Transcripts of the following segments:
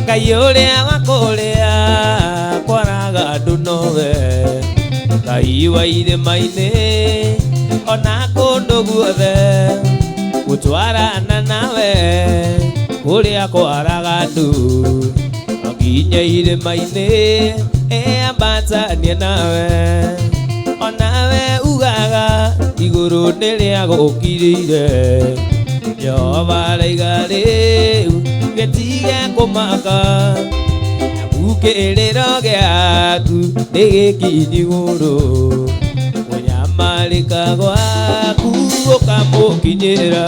Ngai ũrĩa wa kũrĩa kwaraga andũ nowe, Ngai wa irĩma-inĩ ona kũndũ guothe, gũtwarana nawe kũrĩa kwaraga andũ, no nginya irĩma-inĩ ĩambatanie nawe. Onawe ugaga igũrũ nĩ rĩa gũkirĩire, Jehova araiga rĩu gĩtige kũmaka, amu kĩrĩro gĩaku nĩ gĩkinyu igũrũ, kũnyamarĩka gwaku gũkamũkinyĩra.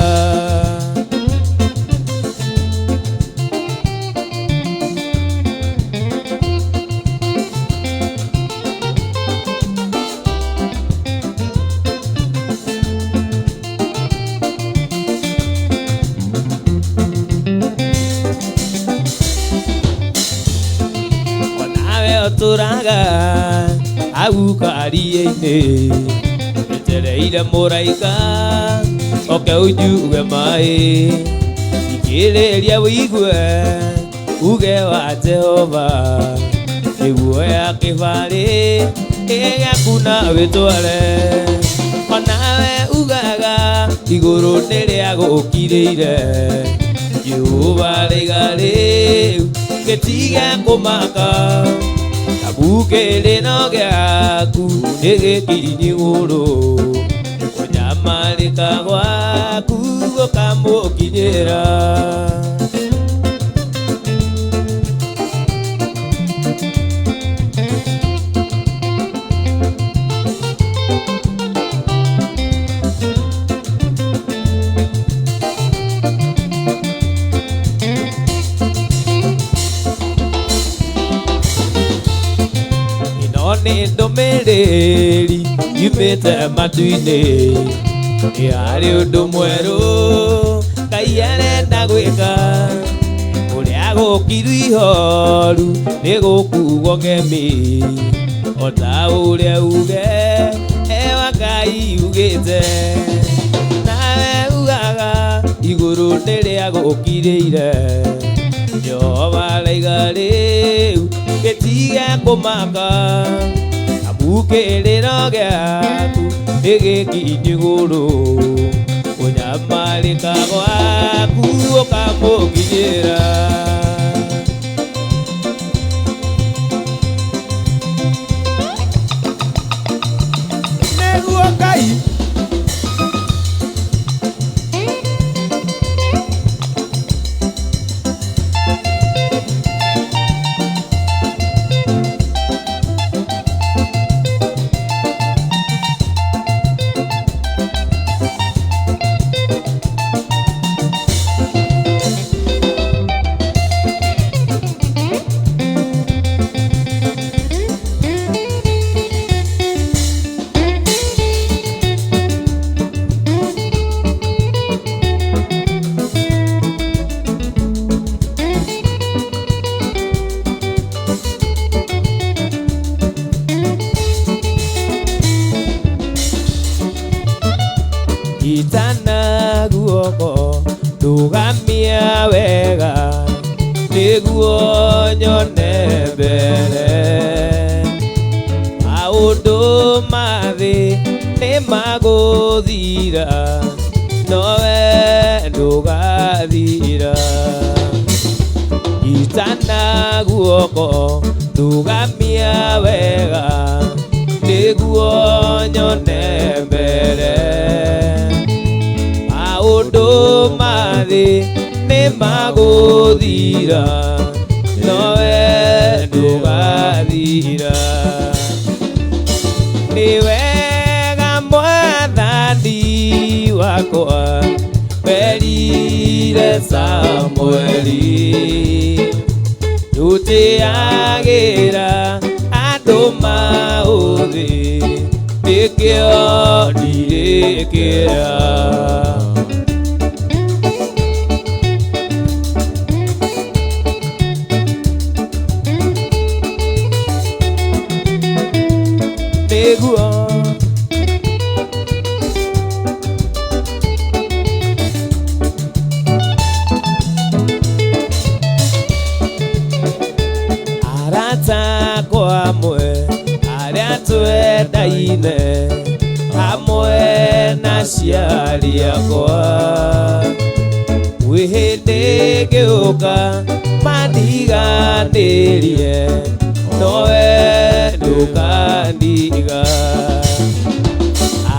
Onawe ũtũraga hau karia-inĩ, wetereire mũraika oke ũnjuge maĩ, thikĩrĩria ũigue uge wa Jehova, nĩguo ya kĩbarĩ ĩgĩaku na wĩtware. Onawe ugaga igũrũ nĩ rĩa gũkirĩire, Jehova araiga rĩu gĩtige kũmaka, amu kĩrĩro gĩaku nĩ gĩkinyu igũrũ, kũnyamarĩka gwaku gũkamũkinyĩra. Ĩno nĩ ndũmĩrĩri yumĩte matu-inĩ, nĩ harĩ ũndũ mwerũ Ngai arenda gwĩka, kũrĩa gũkiru ihoru nĩ gũkuo ngemi, o ta ũrĩa uge ewa Ngai ugĩte. Nawe ugaga igũrũ nĩ rĩa gũkirĩire, Jehova araiga rĩu gĩtige kũmaka, amu kĩrĩro gĩaku nĩ gĩkinyu igũrũ, kũnyamarĩka gwaku gũkamũkinyĩra. Nĩguo Ngai. Itana guoko ndũgamia wega, nĩguo nyone mbere. Maũndũ ma thĩ nĩ magũthira, nowe Ndũgathira itana guoko ndũgamia wega nĩguo nyone mbere maũndũ ma thĩ nĩ magũthira nowe ndũgathira nĩ wega mwathani wakwa werire Samueli ndũtĩagĩra andũ maũthĩ nĩkĩo ndirĩkĩra. Nĩguo arata akwa amwe arĩa twendaine hamwe na aciari akwa gwĩ hĩndĩ ngĩũka mandiganĩrie nowe ndũkandiga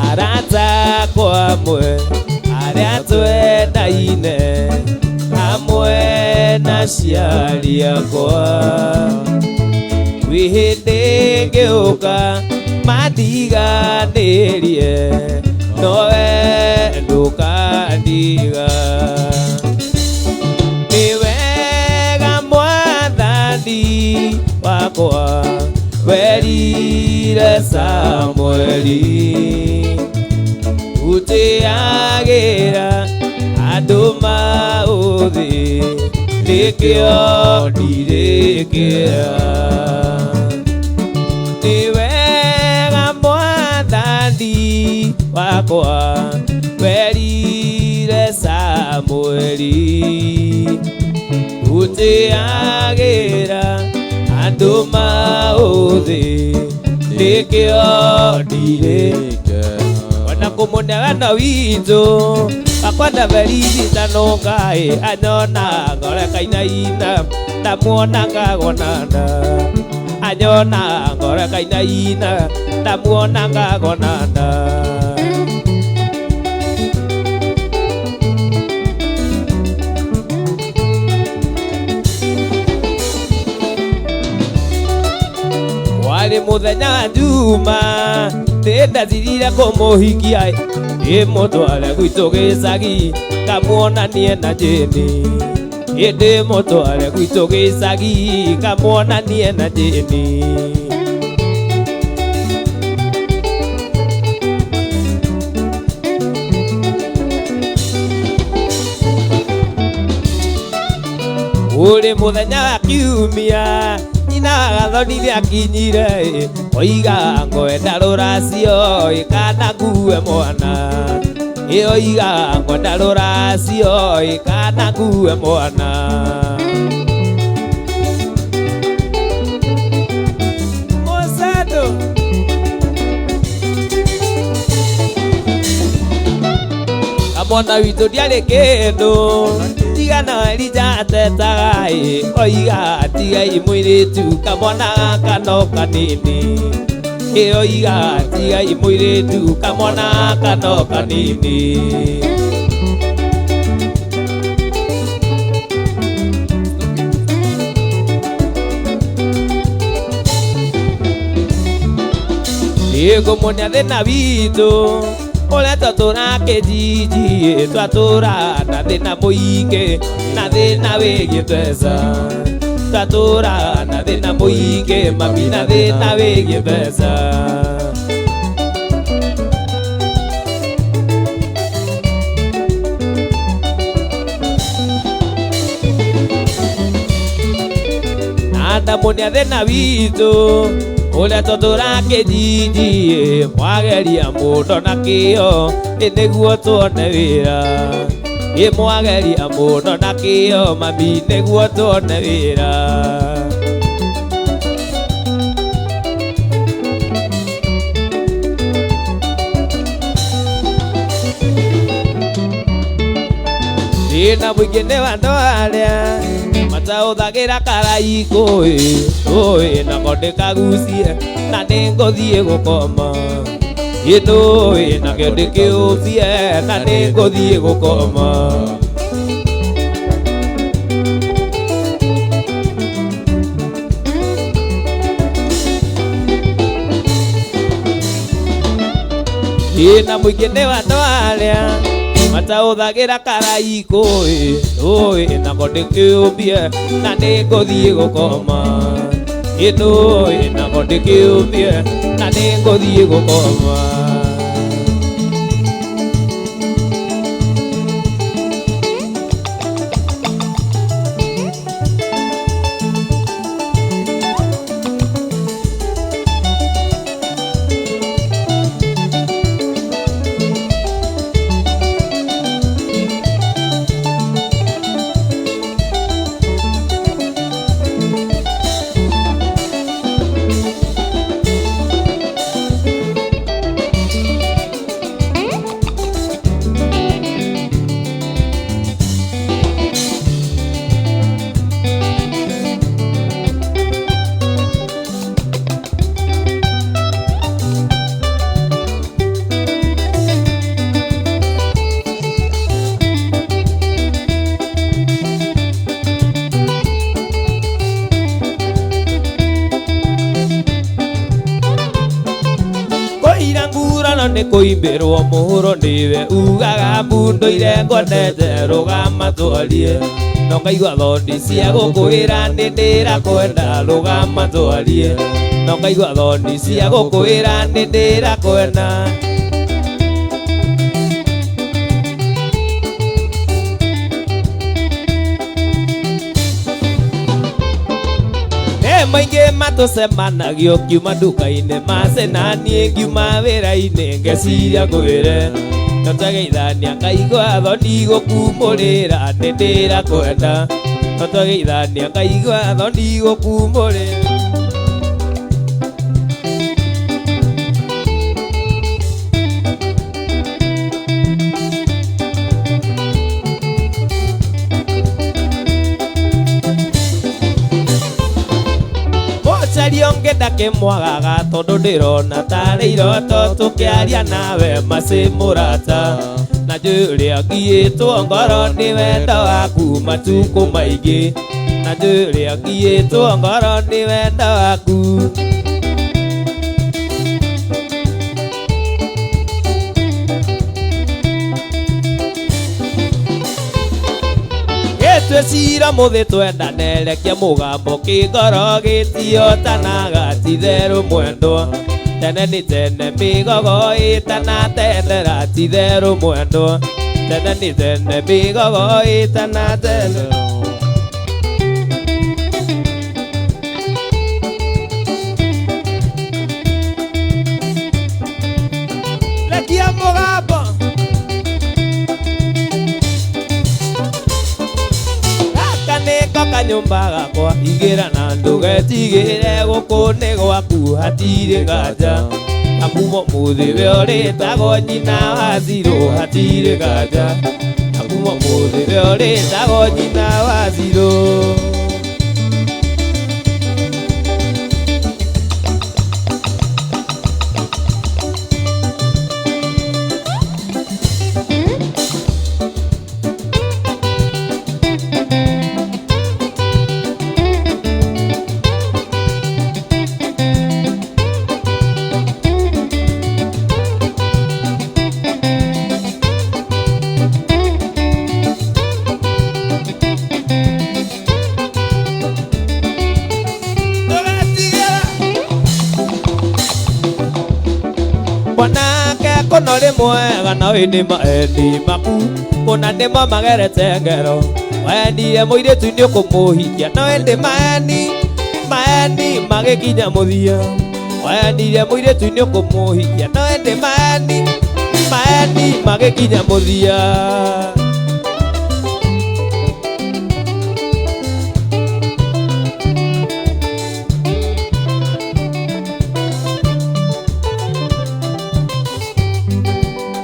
arata akwa amwe arĩa twendaine hamwe na aciari akwa gwĩ hĩndĩ ngĩũka mandiganĩrie nowe ndũkandiga nĩ wega mwathani wakwa werire Samueli ũtĩagĩra andũ maũthĩ nĩkĩo ndirĩkĩra nĩ wega mwathani wakwa werire Samueli ũtĩagĩra andũ maũthĩ nĩkĩo ndirĩkĩra ona kũmũnegana witũ akwenda veririta no ngai anyona ngore kainaina ndamuona ngagonana anyona ngore kainaina ndamuona ngagonana. Warĩ mũthenya wa Juma nĩndathirire kũmũhikia ndĩmũtware gwitũ gĩcagi ngamuonanie na Jane ndĩmũtware gwitũ gĩcagi ngamuonanie na Jane. Ũrĩ mũthenya wa kiumia nyina wa Gathoni nĩakinyire oiga ngwenda rũracio kana ngue mwana oiga ngwenda rũracio kana ngue mwana. Mosado kamwana witũ ndiarĩ kĩndũ tigana Elija atetaga oiga tigai mũirĩtu kamwana gaka no kanini oiga tigai mũirĩtu kamwana gaka no kanini. Nĩngũmuonia thĩna witũ ũrĩa twatũra kĩjiji twatũra na thĩna mũingĩ na thĩna wĩgiĩ mbeca twatũra na thĩna mũingĩ mami na thĩna wĩgiĩ mbeca. Na ndamuonia thĩna witũ ũrĩa twatũra kĩjiji mwageria mũno na kĩo nĩguo tuone wĩra mwageria mũno na kĩo mami nĩguo tuone wĩra. Ina mũingĩ nĩ wa andũ arĩa mataũthagĩra karaikũ ĩ nako ndĩkagucie na nĩngũthiĩ gũkoma ĩnũĩ nakĩo ndĩkĩũcie na nĩngũthiĩ gũkoma. Ina mũingĩ nĩ wa andũ arĩa mataũthagĩra karaikũ ĩ nako ndĩkĩũmbie na nĩngũthiĩ gũkoma ĩnũĩ nako ndĩkĩũmbie na nĩngũthiĩ gũkoma. Nĩ kũimbĩrwo mũhuro nĩwe ugaga mbundu ire ngwendete rũgama twarie no ngaigua thondi cia gũkwĩra nĩ ndĩrakwenda rũgama twarie no ngaigua thondi cia gũkwĩra nĩ ndĩrakwenda. Maingĩ matũcemanagio ngiuma nduka-inĩ mace na niĩ ngiuma wĩra-inĩ ngeciria ngwĩre no twageithania ngaigua thoni gũkumũrĩra nĩ ndĩrakwenda no twageithania ngaigua thoni gũkumũrĩra. Mũcaria ũngĩ ndakĩmwagaga tondũ ndĩrona tarĩ iroto tũkĩaria nawe macĩ mũrata na njũĩ ũrĩa ngiĩtwo ngoro nĩ wendo waku matukũ maingĩ na njũĩ ũrĩa ngiĩtwo ngoro nĩ wendo waku. Twecira mũthĩ twendane rekia mũgambo kĩngoro gĩtiotanaga titherũ mwendwa tene nĩ tene mĩgogo ĩtanatendera titherũ mwendwa tene nĩ tene mĩgogo ĩtanatendera. Rekia mũgambo kanyũmba gakwa igĩra na ndũgetigĩre gũkũ nĩ gwaku hatirĩ nganja na kuma ũmũthĩ we ũrĩtagwo nyina wa Ziro hatirĩ nganja na kuma ũmũthĩ we ũrĩtagwo nyina wa Ziro. Mwanake kono rĩ mwega no ĩndĩ maeni maku kũna nĩmo magerete ngero wendire mũirĩtu nĩ ũkũmũhikia no ĩndĩ maeni maeni magĩkinya mũthia wendire mũirĩtu nĩ ũkũmũhikia no ĩndĩ maeni maeni magĩkinya mũthia.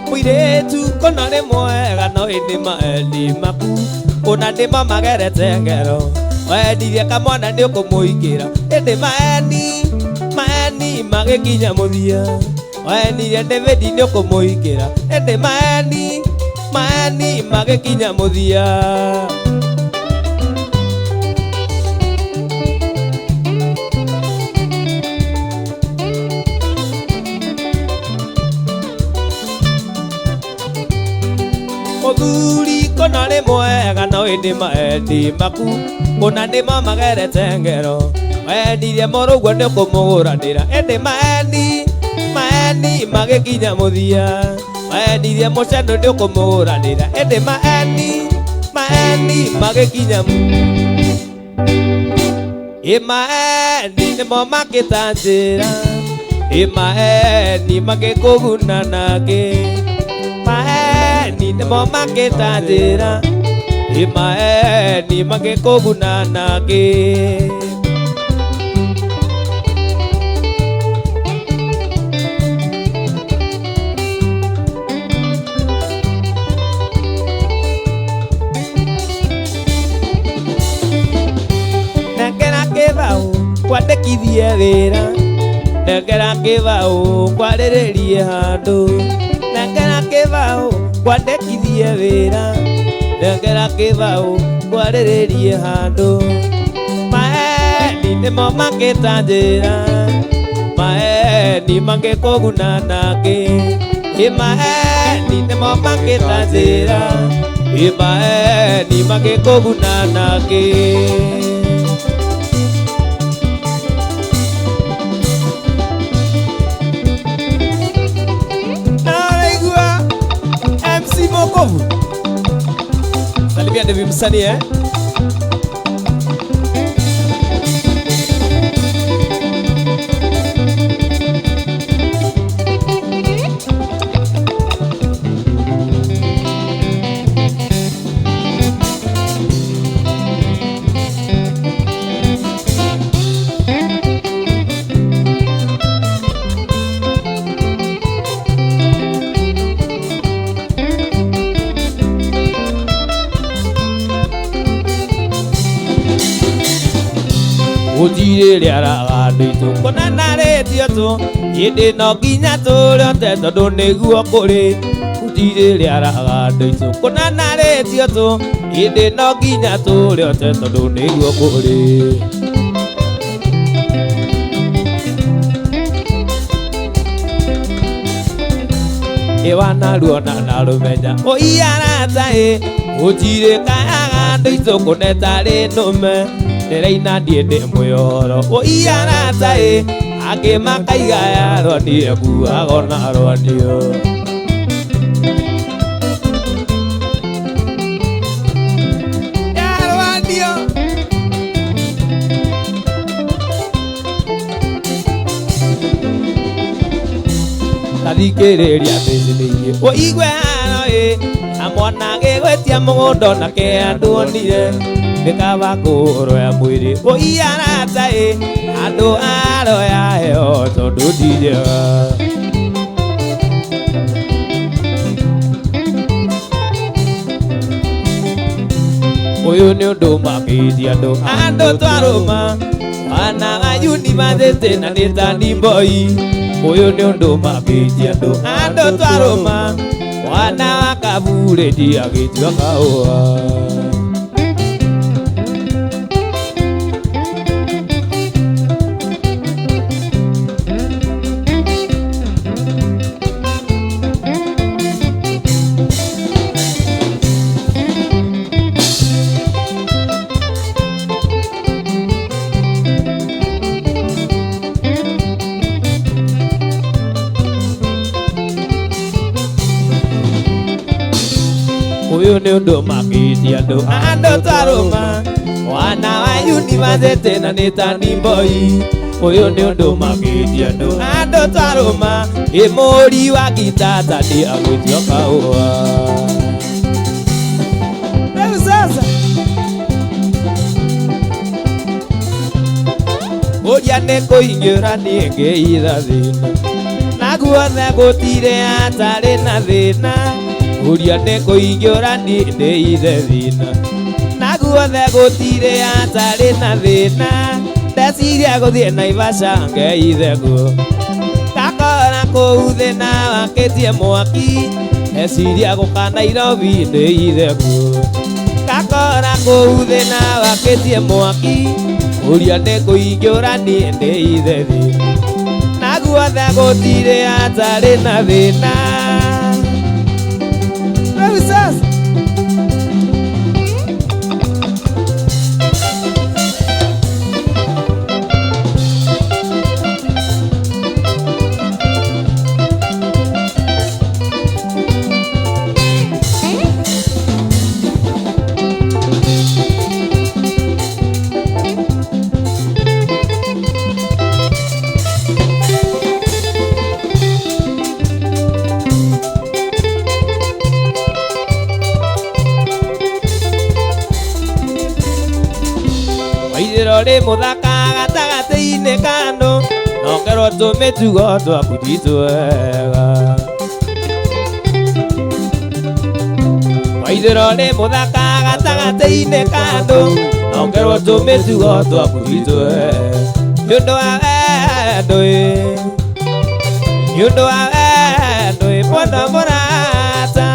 Mũirĩtu kono rĩ mwega no ĩndĩ maeni maku kũna nĩmo magerete ngero wendirie kamwana nĩ ũkũmũingĩra ĩndĩ maeni maeni magĩkinya mũthia wendirie David nĩ ũkũmũingĩra ĩndĩ maeni maeni magĩkinya mũthia. Mũthuri kũna nĩ mwega no ĩndĩ maeni maku kũna nĩmo magerete ngero wendirie mũrũguo nĩ ũkũmũgũranĩra ĩndĩ maeni maeni magĩkinya mũthia wendirie mũceno nĩ ũkũmũgũranĩra ĩndĩ maeni maeni magĩkinya ĩ maeni nĩmo makĩta njĩra ĩ maeni magĩkũguna nangĩ maeni nĩmo makĩta njĩra ĩ maeni magĩkũguna nangĩ. Nengera kĩbaũ kwandĩkithie wĩra nengera kĩbaũ kwarĩrĩrie handũ nengera kĩbaũ kwandĩkithie wĩra nengera kĩbaũ kwarĩrĩrie handũ maeni nĩmo makĩta njĩra maeni mangĩkũguna nangĩ ĩ maeni nĩmo makĩta njĩra ĩ maeni mangĩkũguna nangĩ. MC Mokovu. Salimia Devi msanii eh? Gũtirĩ rĩaraga andũ aitũ kũna narĩtio tũ ĩndĩ no nginya tũrĩote tondũ nĩguo kũrĩ gũtirĩ rĩaraga andũ aitũ kũna narĩtio tũ ĩndĩ no nginya tũrĩote tondũ nĩguo kũrĩ. Ĩwa naruona narũmenya ũiarata ĩ gũtirĩ kayaga andũ aitũ kũnetarĩ nũme ndĩraina niĩ ndĩ mwĩhoro ũiarata ĩ angĩ makaiga yarwo niĩ nguago narwanio. Yarwanio tathikĩrĩria mĩciĩ ũigue haro ĩ amwana agĩgwĩtia mũgũnda onake andũ onire nĩ kaba kũroya mwĩrĩ ũiarata ĩ andũ aroya heo tondũ ti njega. Ũyũ nĩ ũndũ makĩtie andũ andũ twarũma wana wa yunivasĩtĩ na nĩ tani boy ũyũ nĩ ũndũ makĩtie andũ andũ twarũma wana wa kaburĩti agĩtua kahũa. Ũyũ nĩ ũndũ makĩtie andũ andũ twarũma wana wa yunivasĩtĩ na nĩ tani boy ũyũ nĩ ũndũ makĩtie andũ andũ twarũma ĩ mũri wa gitata nĩ agwĩtio kahũa. Rĩu sasa ũrĩa nĩ kũingĩra niĩ ngĩitha thĩna na guothe gũtirĩ hatarĩ na thĩna Ũria nĩ kũingĩra niĩ ndĩ ithe thĩna na guothe gũtirĩ atarĩ na thĩna ndeciria gũthiĩ Naivasha ngeithe guo ngakora kũu thĩna wakĩtie mwaki ndeciria gũka Nairobi ndĩ ithe guo ngakora kũu thĩna wakĩtie mwaki ũria nĩ kũingĩra niĩ ndĩ ithe thĩna na guothe gũtirĩ atarĩ na thĩna. Rĩu sasa Waithĩro rĩ mũthaka gatagatĩ-inĩ ka andũ nongerwo tũmĩtugo twaku ti twega. Waithĩro rĩ mũthaka gatagatĩ-inĩ ka andũ nongerwo tũmĩtugo twaku ti twega. Nĩ ũndũ wa wendo ĩ, nĩ ũndũ wa wendo ĩ, mwendwa mũrata.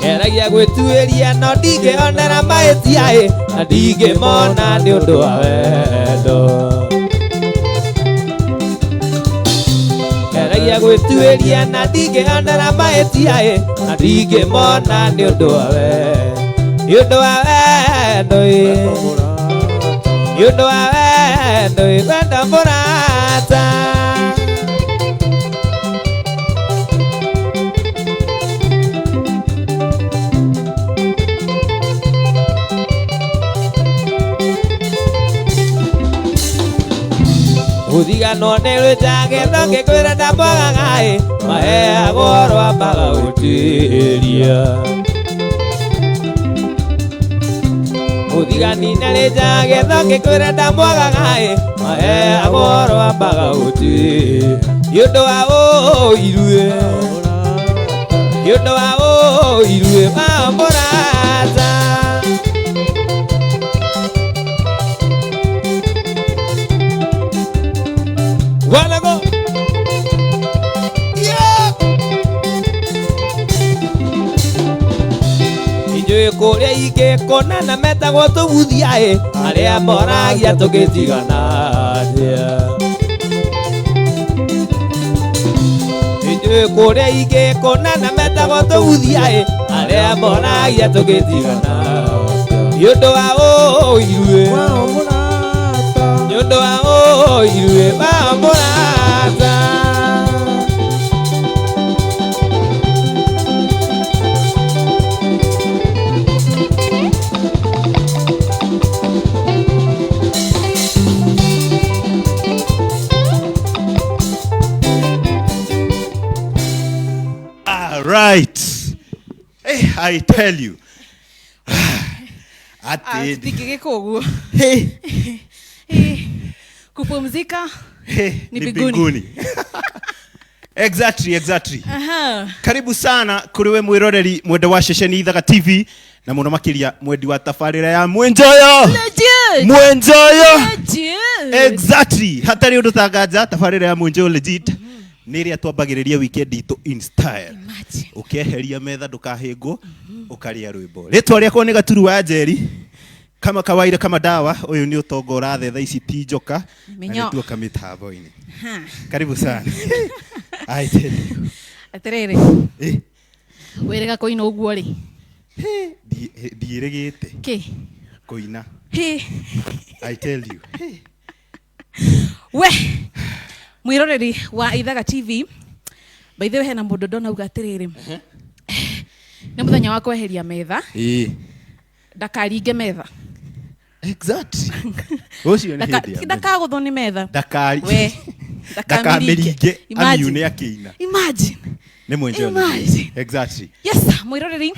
Ngeragia gwĩtuĩria no ndingĩonera mahĩtia ĩ na ndingĩmona nĩ ũndũ wa wendo. Ngeragia gwĩtuĩria na ndingĩonera mahĩtia ĩ na ndingĩmona nĩ ũndũ wa wendo. Nĩ ũndũ wa wendo ĩ, nĩ ũndũ wa wendo ĩ, wendo mũrata. Gũthiganwo nĩ rwĩnjagetho ngĩkwĩra ndamwagaga ĩ maheagwo rwambaga gũtuĩria. Mũthigani na rĩnjagetho ngĩkwĩra ndamwagaga ĩ maheagwo rwambaga gũtuĩria. Nĩ ũndũ wa ũiru ĩ, nĩ ũndũ wa ũiru ĩ, wa mũrata. Wanna go? Yeah! Inyuĩ kũrĩa ingĩkonana metagwo tũbuthia ĩ arĩa moragia tũgĩtigana atĩa. Inyuĩ kũrĩa ingĩkonana metagwo tũbuthia ĩ arĩa moragia tũgĩtigana nĩ ũndũ wa ũiru ĩ, nĩ ũndũ wa ũiru ĩ, wa mũrata. All right. Hey, I tell you. Ati. Ndingĩgĩka ũguo. Hey, Kupumzika hey, ni ni mbinguni. mbinguni. Exactly, exactly. Aha. Karibu sana kuri we mwiroreri mwenda wa ceceni Ithaga TV na muno makiria mwendi wa tabarĩra ya Mwenjoyo. Legit. Mwenjoyo. Legit. Exactly. Hatarĩ ũndũ tanganja tabarĩra ya Mwenjoyo legit. Nĩ ĩrĩa twambagĩrĩria weekend itũ in style. Imagine. Ũkeheria metha ndũkahĩngwo ũkarĩa rwĩmbo. Rĩtwa rĩakwa nĩ Gaturu wa Njeri. Kama kawaida kama dawa, ũyũ nĩ ũtonga ũrathetha ici ti njoka na Mĩnyoo. nĩtuoka mĩtambo-inĩ. Ha. Karibu sana. I tell you. Atĩrĩrĩ, Eh, wĩrĩga kũina ũguo rĩ? ndiĩrĩgĩte Kĩ? kũina. Hĩ. I tell you. We mwĩroreri wa Ithaga TV, by the way hena mũndũ ndona auga atĩrĩrĩ, nĩ mũthenya wa kweheria metha, Ĩĩ. ndakaringe metha. Exactly. Ũcio nĩ hĩndĩ ya Ndakagũthwo nĩ metha. Ndakari. We Ndakamĩringe Imagine. amiune akĩina. Imagine. Nĩ mwenjo. Imagine. Exactly. Yes, mwĩroreri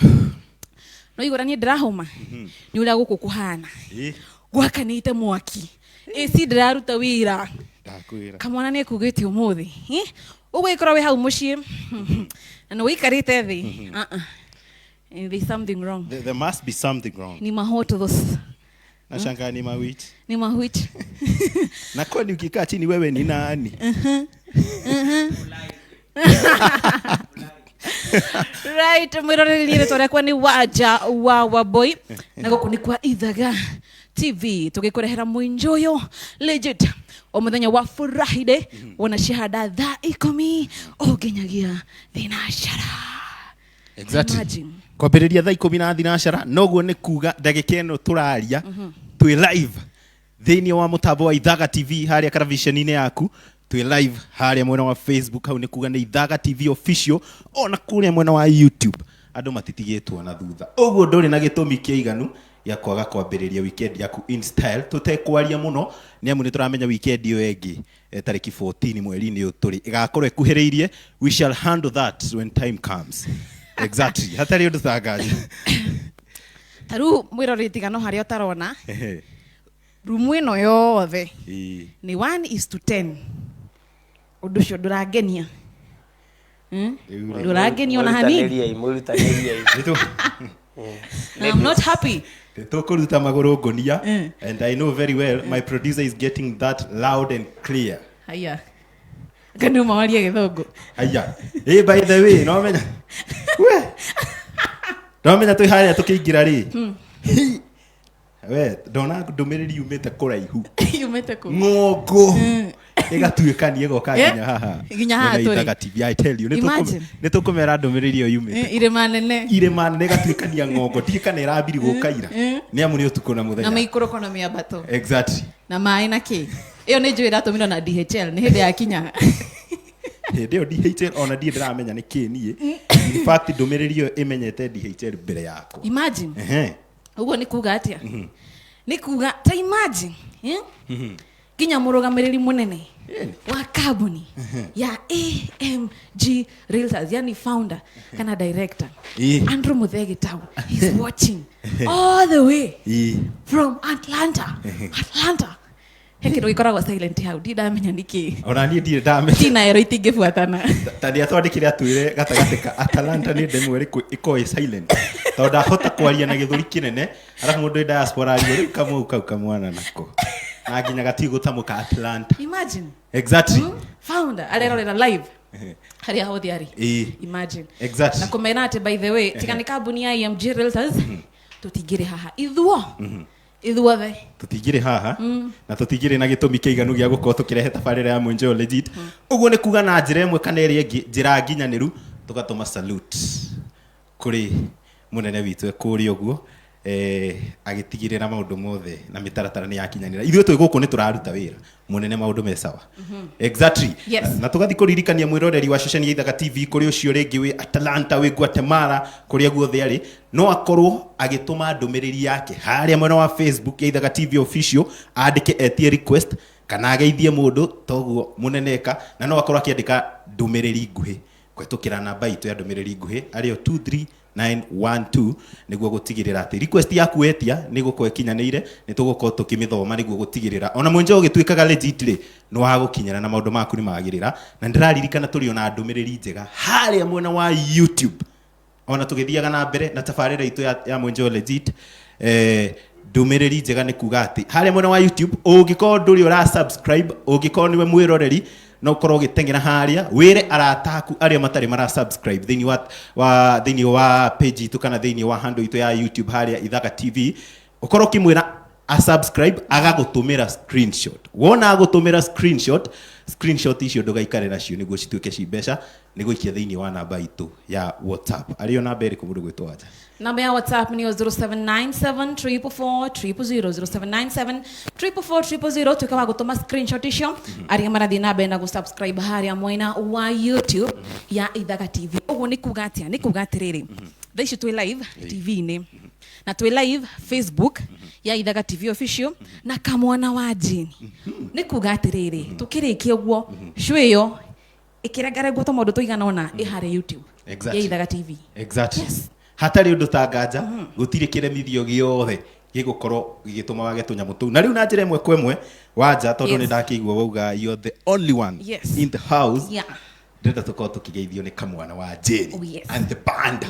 No igora niĩ ndĩrahũma nĩ ũrĩa gũkũ kũhana. Gwakanĩte mwaki. AC ndĩraruta wĩra. Ndakwĩra. Kamwana nĩ ekugĩte ũmũthĩ. Ũgũgĩkorwo wĩ hau mũciĩ na nĩ wĩikarĩte thĩ. Uh-uh. There's something wrong. There must be something wrong. Ni mahotos. Nashangaa ni mawich. Ni mawich. Na kwani ukikaa chini wewe ni nani? Right, mwiroreri rĩtwa rĩakwa nĩ Wanja wa Wambui na gũkũ nĩ kwa Ithaga TV tũgĩkũrehera mũinjoyo legit o mũthenya wa Friday wona cihanda thaa 10 o nginyagia thinacara. Exactly. Imagine. Kwambĩrĩria thaa 10 na thinacara noguo nĩ kuga ndagĩka ĩno tũraria twĩ live thĩinĩ wa mũtambo wa Ithaga TV harĩa karaviceni-inĩ yaku, twĩ live harĩa mwena wa Facebook, hau nĩ kuga nĩ Ithaga TV official, ona kũrĩa mwena wa YouTube andũ matitigĩtwo na thutha. Ũguo ndũrĩ na gĩtũmi kĩiganu gĩa kwaga kwambĩrĩria weekend yaku in style tũtekwaria mũno nĩ amu nĩ tũramenya weekend ĩyo ĩngĩ tarĩki 14 mweri-inĩ ũyũ tũrĩ ĩgakorwo ĩkuhĩrĩirie. We shall handle that when time comes. Exactly. Hatarĩ ũndũ tangaji. Ta rĩu mwĩroreri tiga no harĩa ũtarona rumu ĩno yothe nĩ 1:10. Ũndũ ũcio ndũrangenia. Ndũrangenia ona hanini. Mwĩrutanĩriei. I'm not happy. Tũkũruta magũrũ ngũnia. And I know very well my producer is getting that loud and clear. Haya. Kana umawaria gĩthũngũ. Haya. Hey, by the way, no menya. We. No menya twĩ harĩa tũkĩingĩra rĩ. We, ndona ndũmĩrĩri yumĩte kũraihu. Yumĩte kũ? Ng'ongo. Ĩgatuĩkania ĩgoka nginya haha. Nginya haha Mwena tũrĩ. Ithaga TV, I tell you. Imagine. Nĩ tũkũmera ndũmĩrĩri ĩyo yumĩte. Irĩma nene. Irĩma nene ĩgatuĩkania ng'ongo. Ndiũĩ kana ĩrambiri gũka ira. Nĩ amu nĩ ũtukũ na Na mũthenya. mĩikũrũko na mĩambato. Exactly. Na maĩ na kĩ. Ĩyo nĩ njũĩ ĩratũmirwo na DHL nĩ hĩndĩ yakinya. Hĩndĩ ĩyo DHL ona ndiĩ ndĩramenya nĩ kĩ niĩ. In fact ndũmĩrĩri ĩyo ĩmenyete DHL mbere yakwa. Imagine. Ũguo nĩ kuga atĩa? Nĩ kuga ta imagine. Nginya mũrũgamĩrĩri mũnene wa kambuni ya AMG Realtors, yani founder kana director Andrew Muthee Gitau, he's watching all the way from Atlanta. Atlanta. He kĩndũ gĩkoragwo silent hau, ndirĩ ndamenya nĩkĩ. Ona niĩ ndirĩ ndamenya. Ti na ero itingĩbuatana. Ta nĩ atwandĩkire atwĩre gatagatĩ ka Atalanta nĩ ndemwa ĩrĩkũ ĩkoragwo ĩ silent. Tondũ ndahota kwaria na gĩthũri kĩnene, arabu mũndũ wĩ diaspora arie rĩu kamau kau kamwana nako. Na nginya gatiĩ gũtamũka Atlanta. Imagine. Exactly. Founder arerorera live harĩa hothe arĩ. Imagine. Exactly. Na kũmena atĩ by the way, tiga nĩ kambuni ya AMG Realtors, tũtingĩrĩ haha. Ithuo. Ithuothe. Tũtingĩrĩ haha na tũtingĩrĩ na gĩtũmi kĩiganu gĩa gũkorwo tũkĩrehe tabarĩra ya Mwenjeo legit. Ũguo nĩ kuga na njĩra ĩmwe kana ĩrĩa ĩngĩ, njĩra nginyanĩru, tũgatũma salute kũrĩ mũnene witũ kũrĩa ũguo, agĩtigĩrĩra maũndũ mothe na mĩtaratara nĩ yakinyanĩra. Ithuĩ twĩ gũkũ nĩ tũraruta wĩra mũnene, maũndũ me sawa. Exactly. Yes. Na tũgathiĩ kũririkania mwĩroreri wa ceceni ya Ithaga TV kũrĩ ũcio rĩngĩ wĩ Atlanta, wĩ Guatemala, kũrĩa guothe arĩ, no akorwo agĩtũma ndũmĩrĩri yake harĩa mwena wa Facebook ya Ithaga TV official, andĩke etie request kana ageithie mũndũ toguo mũnene eka, na no akorwo akĩandĩka ndũmĩrĩri nguhĩ kũhetũkĩra namba itũ ya ndũmĩrĩri nguhĩ arĩyo 23912 nĩguo gũtigĩrĩra atĩ request yaku wetia nĩ gũkorwo ĩkinyanĩire, nĩ tũgũkorwo tũkĩmĩthoma nĩguo gũtigĩrĩra ona mwenjeo ũgĩtuĩkaga legit rĩ, nĩ wagũkinyĩra na maũndũ maku nĩ magĩrĩra. Na ndĩraririkana tũrĩ ona ndũmĩrĩri njega harĩa mwena wa YouTube ona tũgĩthiaga na mbere na tabarĩra itũ ya Mwenjeo legit. Ndũmĩrĩri njega nĩ kuga atĩ harĩa mwena wa YouTube ũngĩkorwo ndũrĩ ũra subscribe, ũngĩkorwo nĩwe mwĩroreri no ũkorwo ũgĩteng'era harĩa wĩre arata aku arĩa matarĩ mara subscribe thĩinĩ wa page itũ kana thĩinĩ wa handle itũ ya YouTube harĩa Ithaga TV, ũkorwo ũkĩmwĩra a subscribe agagũtũmĩra screenshot. Wona agũtũmĩra screenshot icio ndũgaikare nacio nĩguo cituĩke ci mbeca, nĩguo ikia thĩinĩ wa namba itũ ya WhatsApp. Arĩo namba ĩrĩkũ mũndũ gwĩtwo Wanja? Namba ya WhatsApp ni 0797 444 000, 0797 444 000. Tuĩka wa gũtũma screenshot icio arĩa marathiĩ na mbere na gũ-subscribe harĩa mwena wa YouTube ya Ithaga TV. Ũguo nĩ kuga atĩa? Nĩ kuga atĩrĩrĩ, thaa ici twĩ live TV-inĩ na twĩ live Facebook ya Ithaga TV official na kamwana wa Jane. Nĩ kuga atĩrĩrĩ, tũkĩrĩkia ũguo show ĩyo ĩkĩrengarengwo tũmaũndũ tũigana ũna ĩ harĩa YouTube Exactly. ya Ithaga TV. Exactly. Yes. Hatarĩ ũndũ ta nganja, gũtirĩ kĩremithio gĩothe gĩgũkorwo gĩgĩtũma wage tũnyamũ tũu. Na rĩu na njĩra ĩmwe kwa ĩmwe, Wanja, tondũ nĩ ndakĩigua wauga you're the only one in the house, ndĩrenda tũkorwo tũkĩgeithio nĩ kamwana wa Jane Oh, yes. and the band.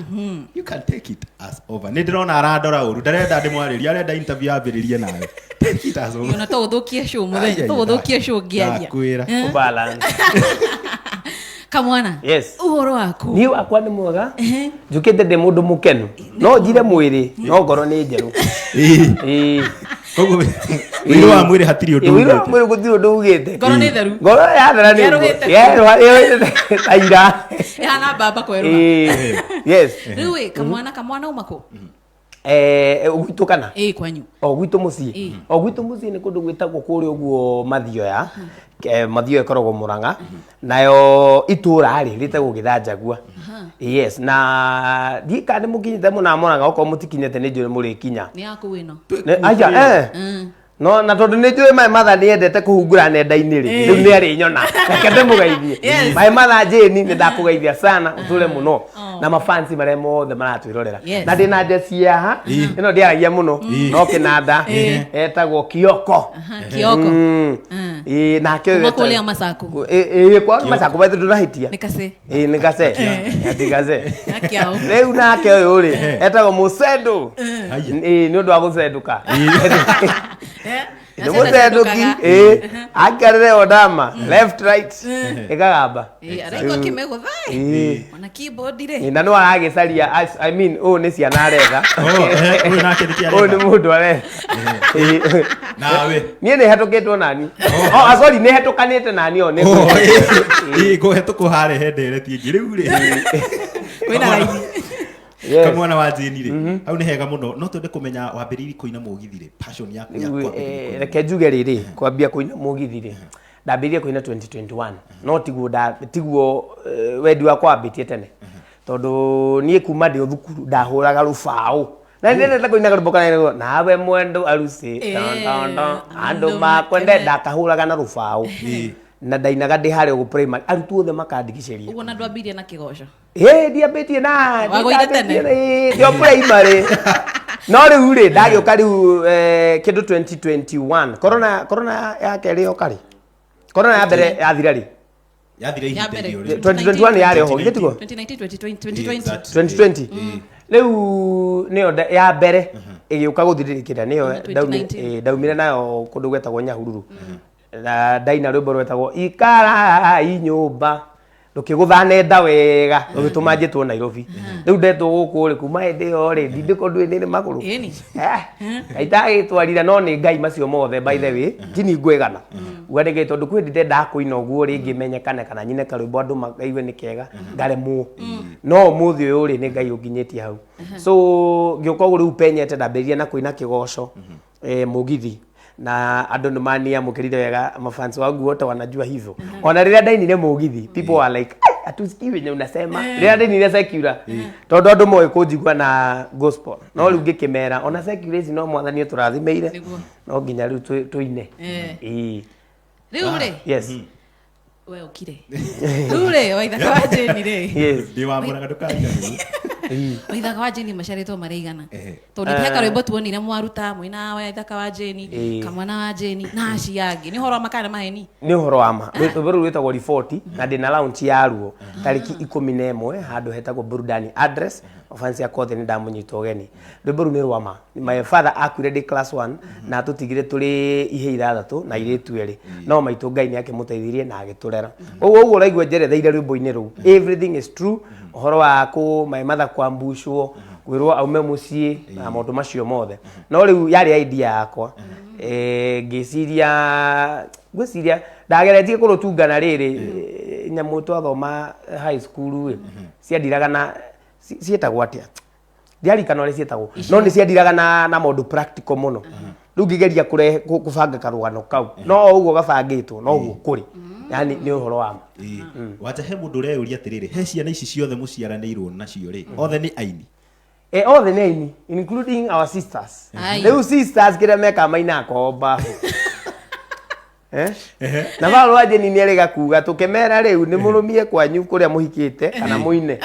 You can take it as over. Nĩ ndĩrona arandora ũru, ndarenda ndĩmwarĩrie, arenda interview yambĩrĩrie nawe. Take it as over. Ona to ũthũkie show Ai, mũthenya, ai, to ũthũkie show ngĩaria. Ndakwĩra. Balance. Kamwana. Yes. Ũhoro waku? Niĩ wakwa nĩ mwega, njũkĩte ndĩ mũndũ mũkenu, no njire mwĩrĩ no ngoro nĩ njerũ. Ĩĩ. Koguo ũira wa mwĩrĩ hatirĩ ũndũ Ĩĩ, ũira wa ugĩte. mwĩrĩ gũtirĩ ũndũ ugĩte. Ngoro nĩ theru. Ngoro yathera nĩ ũguo. Yerũhĩte. Yerũha, yerũhĩte ta ira. Ĩhana mbamba kwerũha. Ĩĩ. Yes. Rĩu ĩ, kamwana, kamwana uma kũ? Gwitũ kana? Ĩ, kwanyu. O gwitũ mũciĩ. Ĩĩ. O gwitũ mũciĩ nĩ kũndũ gwĩtagwo kũrĩa ũguo Mathioya. Mathioya ĩkoragwo Mũrang'a. Nayo itũra rĩ rĩtagwo Gĩthanjagua. Yes, na ndiũĩ kana nĩ mũkinyĩte mũna Mũrang'a, okorwo mũtikinyĩte nĩ njũĩ mũrĩkinya. Nĩ yaku ĩno. Aja, eh. No na tondũ nĩ njũĩ my mother nĩ endete kũhungura nenda-inĩ rĩ, rĩu nĩ arĩnyona. Reke ndĩmũgeithie. Yes. My mother Jane, nĩ ndakũgeithia sana, ũtũre mũno. Na mafansi marĩa mothe maratwĩrorera. Yes. Na ndĩna njeci haha, ĩno ndĩaragia mũno, no kĩnanda, etagwo Kioko. Aha, Kioko. Ĩĩ, nake ũyũ Kuma etagwo- kũrĩa Masaku. Ĩĩ, ĩĩ, kwa Masaku bethu ndũnahĩtia. Nĩ kase. Ĩĩ, nĩ gase. Ati gase. Gakiao. Rĩu nake ũyũ rĩ, etagwo Mũcendũ. Haya. Ĩĩ, nĩ ũndũ wa gũcendũka. Eh, Nĩ mũcendũki, ĩĩ, aikarĩre ondama, left right, ĩkagamba. Araigua kĩmegũtha. Ĩĩ. Ona keyboard rĩ. Ĩĩ, na no aragĩcaria, I mean, ũyũ nĩ ciana aretha. Oh, ũyũ nake nĩkĩ Ũyũ nĩ aretha? mũndũ aretha. Ĩĩ. Nawe. Niĩ nĩ hetũkĩtwo nani. Oh, sorry, nĩ hetũkanĩte nani o nĩ. Oh, ĩĩ, ngũhetũkwo harĩa he ndereti ĩngĩ rĩu rĩ. Kwĩna raini. Yes. Kamwana wa Jane rĩ, hau nĩ hega mũno. No twende kũmenya wambĩrĩirie kũina mũgithi rĩ, passion yaku ya Rĩu, kwambĩrĩria kũina. Reke njuge rĩrĩ, kwambia kũina mũgithi rĩ, ndambĩrĩirie kũina 2021, no tiguo tiguo wendi wakwa wambĩtie tene, tondũ niĩ kuma ndĩ o thukuru ndahũraga rũbaũ na nĩ ndendete kũina karwĩmbo karĩa nawe mwendo arusi ton, ton, ton, andũ makwende, ndakahũraga na rũbaũ na ndainaga ndĩ harĩa ũguo primary, arutwo othe makandigicĩria. Ũguo na ndwambirie na kĩgoco. Ĩĩ, ndiambĩtie na Wagũire tene? Ĩĩ, ndĩ o primary, no rĩu rĩ ndagĩũka rĩu kĩndũ 2021, corona ya kerĩ yoka rĩ, corona ya mbere yathira rĩ? Yathira Ya ihinda mbere. irio rĩ. 2021 yarĩ oho, githĩ tiguo? 2019, 2020, 2020. Exactly. 2020 rĩu nĩyo ya mbere ĩgĩũka gũthirĩrĩkĩra, nĩyo 2019. Ndaumire nayo kũndũ gwetagwo Nyahururu, na ndaina rwĩmbo rwetagwo ikarai nyũmba, rũkĩgũtha nenda wega, rũgĩtũma njĩtwo Nairobi. Rĩu ndetwo gũkũ rĩ, kuma hĩndĩ ĩyo rĩ, ndindĩko ndwĩ nĩ magũrũ. Ĩni. Ngai ndagĩtwarire, no nĩ Ngai macio mothe, by the way, tini ngwĩgana uga nĩ Ngai, tondũ kwĩ hĩndĩ ndendaga kũina ũguo rĩngĩ menyekane kana nyine karwĩmbo andũ maigue nĩ kega, ngaremwo, no ũmũthĩ ũyũ rĩ, nĩ Ngai ũnginyĩtie hau. So ngĩũka ũguo rĩu penyete, ndambĩrĩria na kũina kĩgoco, mũgithi, na andũ nĩ maniamũkĩrire wega, mafans wangu wote wanajua hivyo. Ona rĩrĩa ndainire mũgithi, people were like, "Ai, hatusikii venye unasema." Rĩrĩa ndainire secular, tondũ andũ moĩ kũnjigua na gospel, no rĩu ngĩkĩmera ona secular ici no Mwathani ũtũrathimĩire. Nĩguo. No nginya rĩu tũine. Ĩĩ. Rĩu rĩ, Yes. we ũkire. Rĩu rĩ, Waithaka wa Jane rĩ. Yes. Ndĩ wa Mũrang'a, ndũkariganĩrwo. Waithaka wa Jane maciarĩtwo marĩ igana? Tondũ he karwĩmbo tuonire mwaruta mwĩna Waithaka wa Jane, kamwana wa Jane na acio angĩ. Nĩ ũhoro wa makana maheni? Nĩ ũhoro wa ma. Rwĩmbo rũu rwĩtagwo Riboti, na ndĩna launch yaruo tarĩki 11 handũ hetagwo Burudani Address. Fans yakwa othe nĩ ndamũnyita ũgeni. Rwĩmbo rũu nĩ rwa ma. My father akuire ndĩ class 1 na atũtigire tũrĩ ihĩ ithathatũ na airĩtu erĩ, no maitũ Ngai nĩ akĩmũteithirie na agĩtũrera ũguo ũguo ũraigua njeretheire rwĩmbo-inĩ rũu. Everything is true, ũhoro wa kũ my mother kwambucwo, kwĩrwo aume mũciĩ na maũndũ macio mothe. No rĩu yarĩ idea yakwa, ngĩciria, ngwĩciria ndageretie kũrũtungana rĩrĩ, nyamũ twathoma high school rĩ, ciandiraga na ciĩtagwo atĩa, ndiarikana ũrĩa ciĩtagwo, no nĩ ciandiraga na maũndũ practical mũno. Rĩu ngĩgeria kũrehe kũbanga karũgano kau, no o ũguo gabangĩtwo no ũguo kũrĩ, yani nĩ ũhoro wa ma. Ĩĩ. Wanja, he mũndũ ũreyũria atĩrĩrĩ, he ciana ici ciothe mũciaranĩirwo nacio rĩ, othe nĩ aini? Othe nĩ aini, including our sisters. Ai. Rĩu sisters kĩrĩa mekaga mainaga kwao mbabu. Eh? Na Paul wa Jane nĩ arĩga kuga tũkĩmera rĩu nĩ mũrũmie kwanyu kũrĩa mũhikĩte kana mũine.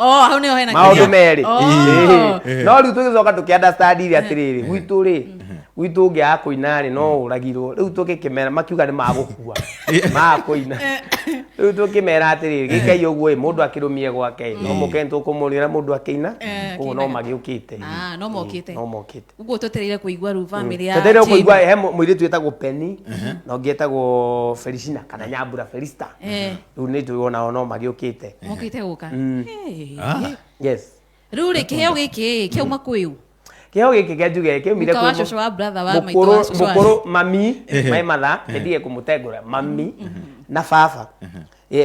Oh, hau nĩho hena Maũndũ kĩrĩa. merĩ. Oh. Ĩĩ. No rĩu tũgĩcoka tũkĩ understand iria atĩrĩrĩ, gwitũ rĩ, gwitũ ũngĩaga kũina rĩ no ũragirwo. Rĩu tũgĩkĩmera makiuga nĩ magũkua, maga kũina. Rĩu tũkĩmera atĩrĩrĩ, gĩkai ũguo ĩ, mũndũ akĩrũmie gwake ĩ, no mũke nĩtũkũmũrĩra mũndũ akĩina, koguo no akĩinaga. magĩũkĩte. Ah, no mokĩte. No mokĩte. Ũguo twetereire kũigua rĩu family ya Twetereire Jane. kũigua he mũirĩtu wĩtagwo Penny na ũngĩ etagwo Felicina kana Nyambura Felista. Rĩu nĩ tũĩ onao no magĩũkĩte. Mokĩte gũka. Hey. Ah. Yes. Rĩu rĩ, kĩheo gĩkĩ kĩauma kwĩ ũ? Kĩheo gĩkĩ kĩa njuge kĩaumire Guka wa kwĩ cũcũ wa brother wa maitũ mũkũrũ wa cũcũ wa- mũkũrũ mami my mother nĩndige kũmũtengũra mami na baba.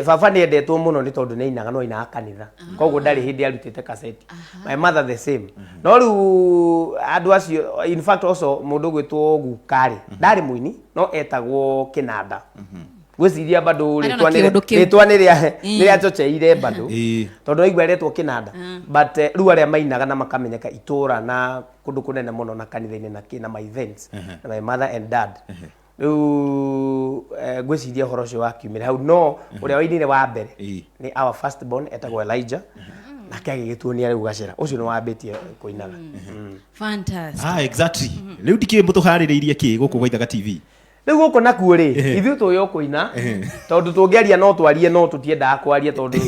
Baba nĩ endetwo mũno nĩ tondũ nĩ ainaga, no ainaga kanitha, koguo ndarĩ hĩndĩ arutĩte kaseti. My mother the same. No rĩu andũ acio, in fact also mũndũ ũgwĩtwo guka rĩ, ndarĩ mũini no etagwo Kĩnanda. Ngwĩciria bado Arĩ ona rĩtwa nĩ kĩũndũ kĩu. rĩtwa nĩ rĩachocheire bado, tondũ aigua eretwo Kĩnanda. But rĩu arĩa mainaga na makamenyeka itũra na kũndũ kũnene mũno na kanitha-inĩ na kĩ na my events na my mother and dad. Rĩu ngwĩciria ũhoro ũcio wakiumĩra hau, no ũrĩa wainire wa mbere nĩ our first born etagwo Elijah, nake agĩgĩtuonia rĩu gacĩra ũcio nĩ wambĩtie kũinaga. Fantastic. Ah, exactly. Rĩu ndikĩũĩ mũtũharĩrĩirie kĩ gũkũ gwa Ithaga TV. Rĩu gũkũ nakuo rĩ, ithuĩ tũĩ o kũina, tondũ tũngĩaria no twarie, no tũtiendaga kwaria tondũ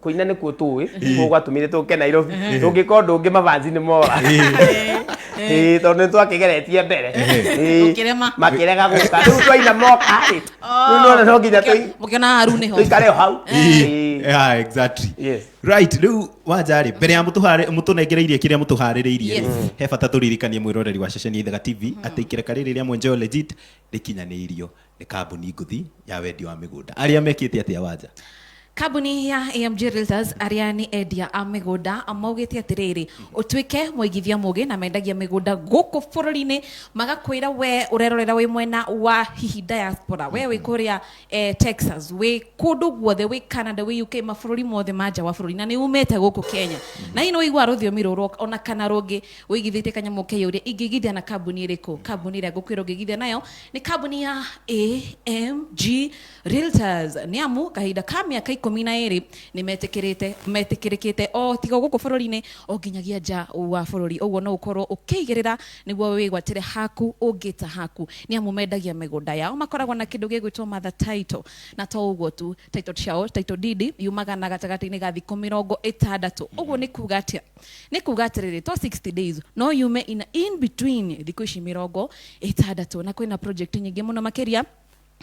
kũina nĩkuo tũĩ, koguo gwatũmire tũke Nairobi. Tũngĩka ũndũ ũngĩ mabanzi nĩ mora. Ĩĩ, tondũ nĩ twakĩgeretie mbere. Ĩĩ, Ũkĩrema. makĩrega gũka. Rĩu twaina moka rĩ, rĩu nĩwona no nginya Mũkĩona haru nĩho. tũikare o hau. Ĩĩ. Ah, exactly. Yes. Right, rĩu wanja rĩ, mbere ya mũtũnengereirie kĩrĩa mũtũharĩrĩirie, Yes. he bata tũririkanie mwĩroreri wa ceceni ya Ithaga TV atĩ ikereka rĩrĩ rĩa Mwenjeo Legit rĩkinyanĩirio nĩ kambuni ngũthi ya wendia wa mĩgũnda. Arĩa mekĩte atĩa, wanja? Kambuni ya AMG Realtors, arĩa nĩ endia a mĩgũnda, maugĩte atĩrĩrĩ, ũtuĩke mũigithia mũgĩ, na mendagia mĩgũnda gũkũ bũrũri-inĩ. Magakwĩra we ũrerorera wĩ mwena wa hihi diaspora, we wĩ kũrĩa Texas, wĩ kũndũ guothe, wĩ Canada, wĩ UK, mabũrũri mothe ma nja wa bũrũri, na nĩ umĩte gũkũ Kenya na hihi nĩ ũigua rũthiomi rũrũ ona kana rũngĩ, wĩigithĩtie kanyamũ keyũria ingĩigithia na kambuni ĩrĩkũ? Kambuni ĩrĩa ngũkwĩra ũngĩigithia nayo nĩ kambuni ya AMG Realtors, nĩ amu kahinda ka mĩaka 12 nĩ metĩkĩrĩte metĩkĩrĩkĩte o tiga gũkũ bũrũri-inĩ o nginyagia nja wa bũrũri. Ũguo no ũkorwo ũkĩigĩrĩra nĩguo wĩgwatĩre haku ũngĩta haku, nĩ amu mendagia mĩgũnda yao, makoragwo na kĩndũ gĩgwĩtwo mother title, na to ũguo tu, title ciao, title deed yumaga na gatagatĩ-inĩ ga thikũ 60. Ũguo nĩ kuga atĩa? Nĩ kuga atĩrĩrĩ, to 60 days no yume in between thikũ ici 60. Na kwĩna project nyingĩ mũno makĩria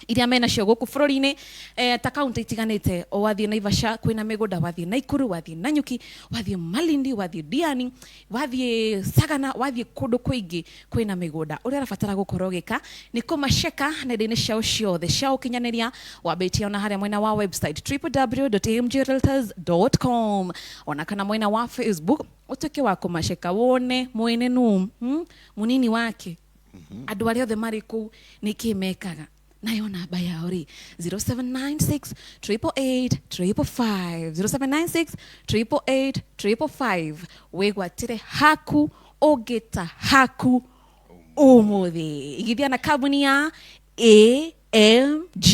iria menacio gũkũ bũrũri-inĩ, ta kaunti itiganĩte. O wathiĩ Naivasha kwĩna mĩgũnda, wathiĩ Naikuru, wathiĩ Nanyuki, wathiĩ Malindi, wathiĩ Diani, wathiĩ Sagana, wathiĩ kũndũ kũingĩ kwĩna mĩgũnda. Ũrĩa ũrabatara gũkorwo ũgĩka nĩ kũmaceka nenda-inĩ ciao ciothe cia ũkinyanĩria, wambĩtie ona harĩa mwena wa website www.amgrealtors.com, ona kana mwena wa Facebook ũtuĩke wa kũmaceka wone mwene nũ, munini wake, andũ arĩa othe marĩ kũu nĩ kĩ mekaga. Nayo namba yao rĩ, 0796 888 555, 0796 888 555. Wĩgwatĩre haku ũngĩta haku ũmũthĩ, igithia na kambuni ya AMG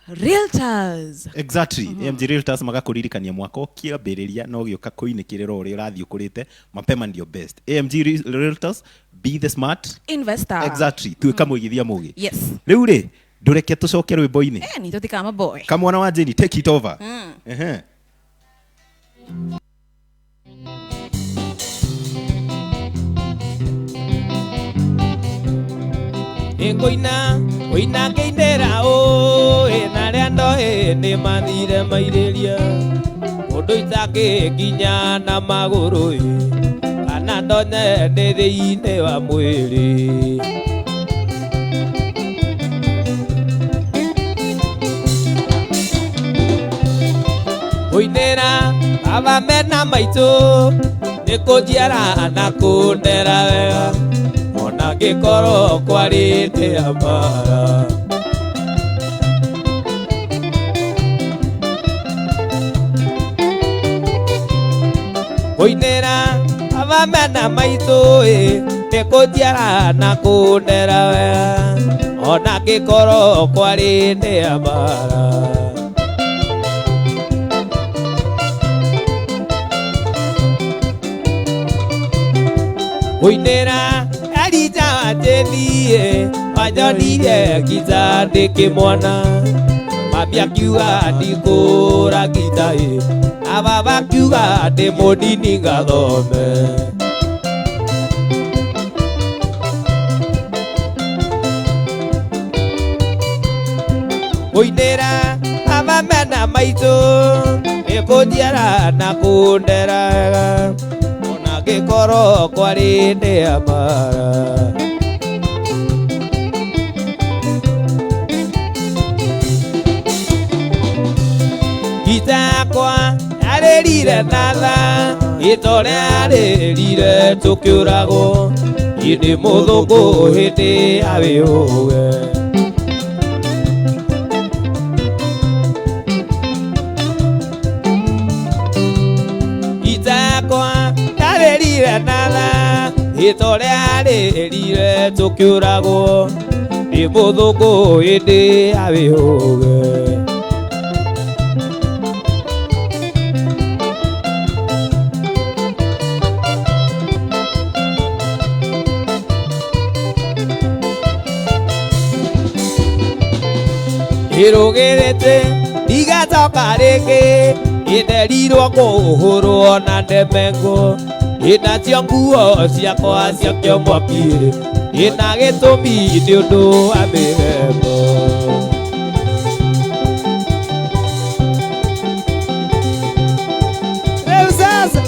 Realtors. Exactly. AMG Realtors magakũririkania mwaka ũkĩambĩrĩria no gĩũka kũinĩkĩrĩra ũrĩa ũrathiĩ ũkũrĩte, mapema ndio best. AMG Realtors, be the smart investor. Exactly, tuĩka mũigithia mũgĩ. Yes. Rĩu rĩ, ndũreke tũcoke rwĩmbo-inĩ. Ni tũtikama boy. Kamwana wa Jane, take it over. Ehe. Nĩngũina kũina ngĩinĩra ũĩ, na arĩa ndoĩ nĩ mathire mairĩria mũndũ itangĩkinya na magũrũ ĩ, kana ndonye ndĩ thĩinĩ wa mwĩrĩ. Kũinĩra baba mena maitũ nĩ kũnjiara na kũndera wega, ona ngĩkorwo kwarĩte ambara. Kũinĩra baba mena maitũ ĩ, nĩ kũnjiara na kũndera wega, ona ngĩkorwo kwarĩte ambara. Ũinĩra Elija wanjĩthiĩ wanyonire ngita ndĩkĩmwana mami akiuga ndikũra ngita ĩ na baba akiuga ndĩ mũnini ngathome. Ũinĩra aba mena maitũ nĩkũnjiara na kũndera wega ona ngĩkorwo kwarĩ nĩ amara. Ngita yakwa yarĩrire na tha ĩta ũrĩa yarĩrire tũkĩũragwo ĩndĩ mũthũngũ hĩndĩ ya wĩũge. Ngita yakwa yarĩrire na tha ĩta ũrĩa yarĩrire tũkĩũragwo nĩ mũthũngũ hĩndĩ ya wĩũge. Ĩrũgĩrĩte ndigacoka rĩngĩ ĩnderirwo kũhũrwo na ndemengwo ĩnacio nguo ciakwa ciakio mwaki ĩna gĩtũmi nĩ ũndũ wa mĩthemba. Rĩu sasa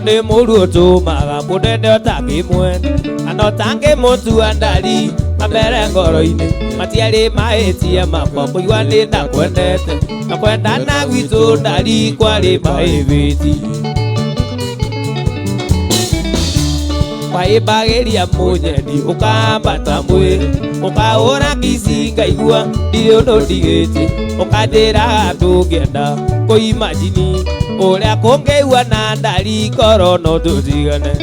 nĩ mũru ũtũmaga mũnene ũtangĩmwenda kana ũtangĩmũtua ndari mamere ngoro-inĩ matiarĩ mahĩtia makwa kũigua nĩ ndakwendete na kwendana gwitũ ndari kwarĩ mahĩbĩti. Waĩmbagĩria mũnyendi ũkambata mwĩ ũkahũra kici ngaigua ndirĩ ũndũ ndigĩtie ũkanjĩraga ndũngĩenda kũimajini ũrĩa kũngĩigua na ndari ngoro no tũtigane.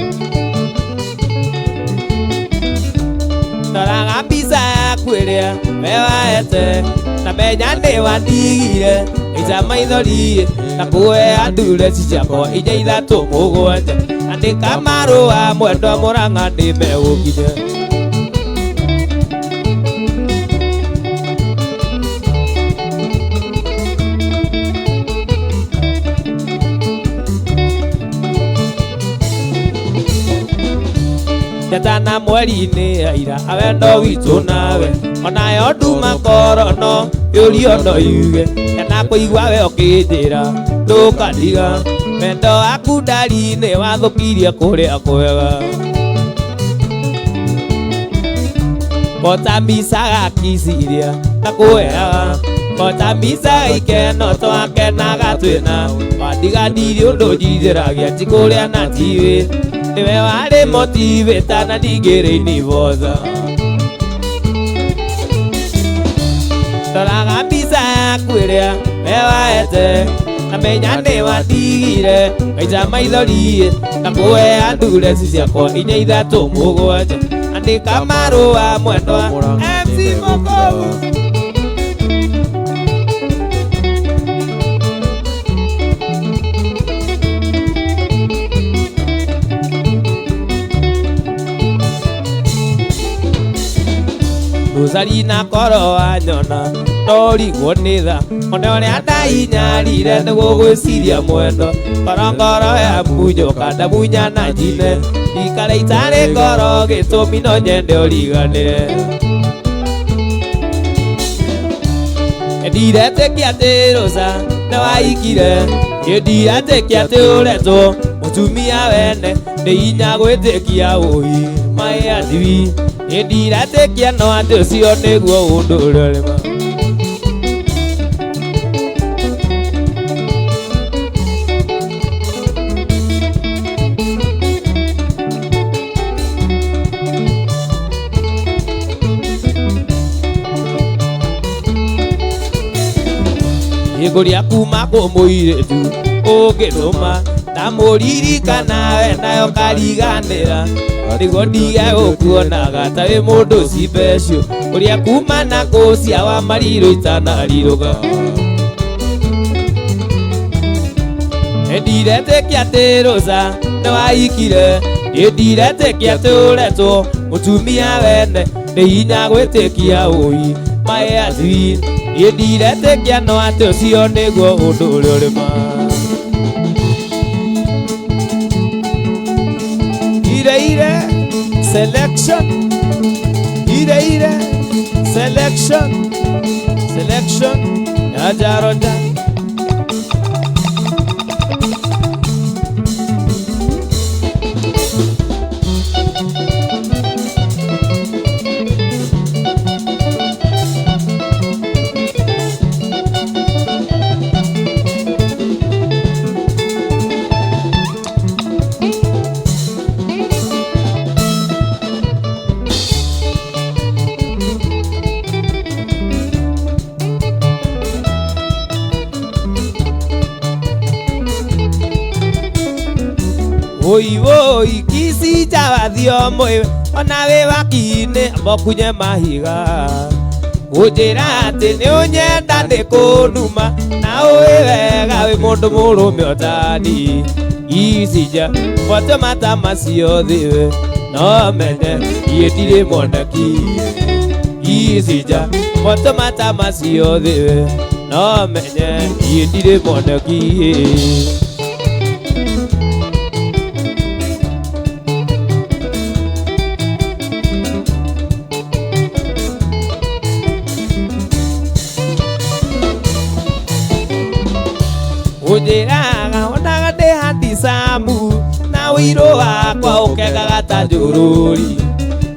Ndoraga mbica yaku ĩrĩa we waete na menya nĩ wandigire ica maithori na kũhe andureci ciakwa inya ithatũ mũgwanja andĩka marũa mwendwa Mũrang'a nĩmegũkinya. Njata na mweri nĩ aira a wendo witũ nawe onayo nduma korono yũrio no yuge kana kũigua we ũkĩnjĩra ndũkandiga wendo waku ndari nĩ wathũkirie kũrĩa kwega. Kota mbicaga kici iria ndakũheaga kota mbicaga ikeno twakenaga twĩna wandiga ndirĩ ũndũ njithĩragia ti kũrĩa na tiwĩ nĩwe warĩ motivĩta na ndingĩrĩ inibotha. Ndoraga mbica yaku ĩrĩa we waete na menya nĩ wandigire ngaica maithori na kũhe andureci ciakwa inya ithatũ mũgwanja andĩka marũa mwendwa MC Mũkũbu. Rosari na koro wanyona ndorigwo nĩ tha one ũrĩa ndainyarire nĩguo gwĩciria mwendo ngorongoro ya munyũka ndamunya na njine ikare itarĩ ngoro gĩtũmi no nyende ũriganĩre. Ndiretĩkia atĩ Rosa nĩ waikire ndiretĩkia atĩ ũretwo mũtumia wene nĩ hinya gwĩtĩkia ũi maĩ athiwi ndiretĩkia no atĩ ũcio nĩguo ũndũ ũrĩa ũrĩ ma. Kũrĩa kuma kũ mũirĩtu ũngĩtũma ndamũririkana we nayo kariganĩra nĩguo ndige gũkuonaga ta wĩ mũndũ cibecio ũrĩa kuma na kũ cia wa marirũ itanarirũga Nĩndiretĩkia atĩ Rosa nĩwaikire nĩndiretĩkia atĩ ũretwo mũtumia wene nĩ hinya gwĩtĩkia ũi maĩ atui nĩndiretĩkia no atĩ ũcio nĩguo ũndũ ũrĩa ũrĩ ma Ire ire selection ire ire selection selection ajaroja Oi oi kisi jawathio mwe ona wĩ wakinĩ mokunye mahiga ũnjĩra atĩ nĩ ũnyenda nĩ kũnuma na ũĩ wega wĩ mũndũ mũrũme ũtani icija moto mata macio thĩwe no menye niĩ ndirĩ moneki icija moto mata macio thĩwe no menye niĩ ndirĩ moneki Ũnjĩraga onaga ndĩ handicamu na ũirũ wakwa ũkengaga ta njũrũri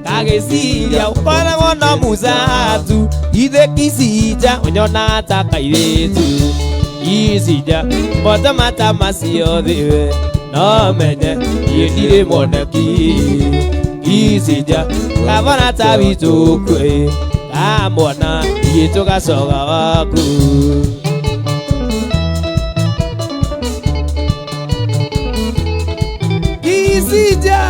kagĩciria ũkoragwo no mũcatu ithe kicija ũnyonaga ta kairĩtu icija moto mata macio thĩwe no menye niĩ ndirĩ moneki icija kabona ta witũ kwĩ kamwana niĩ tũgacoga waku Isija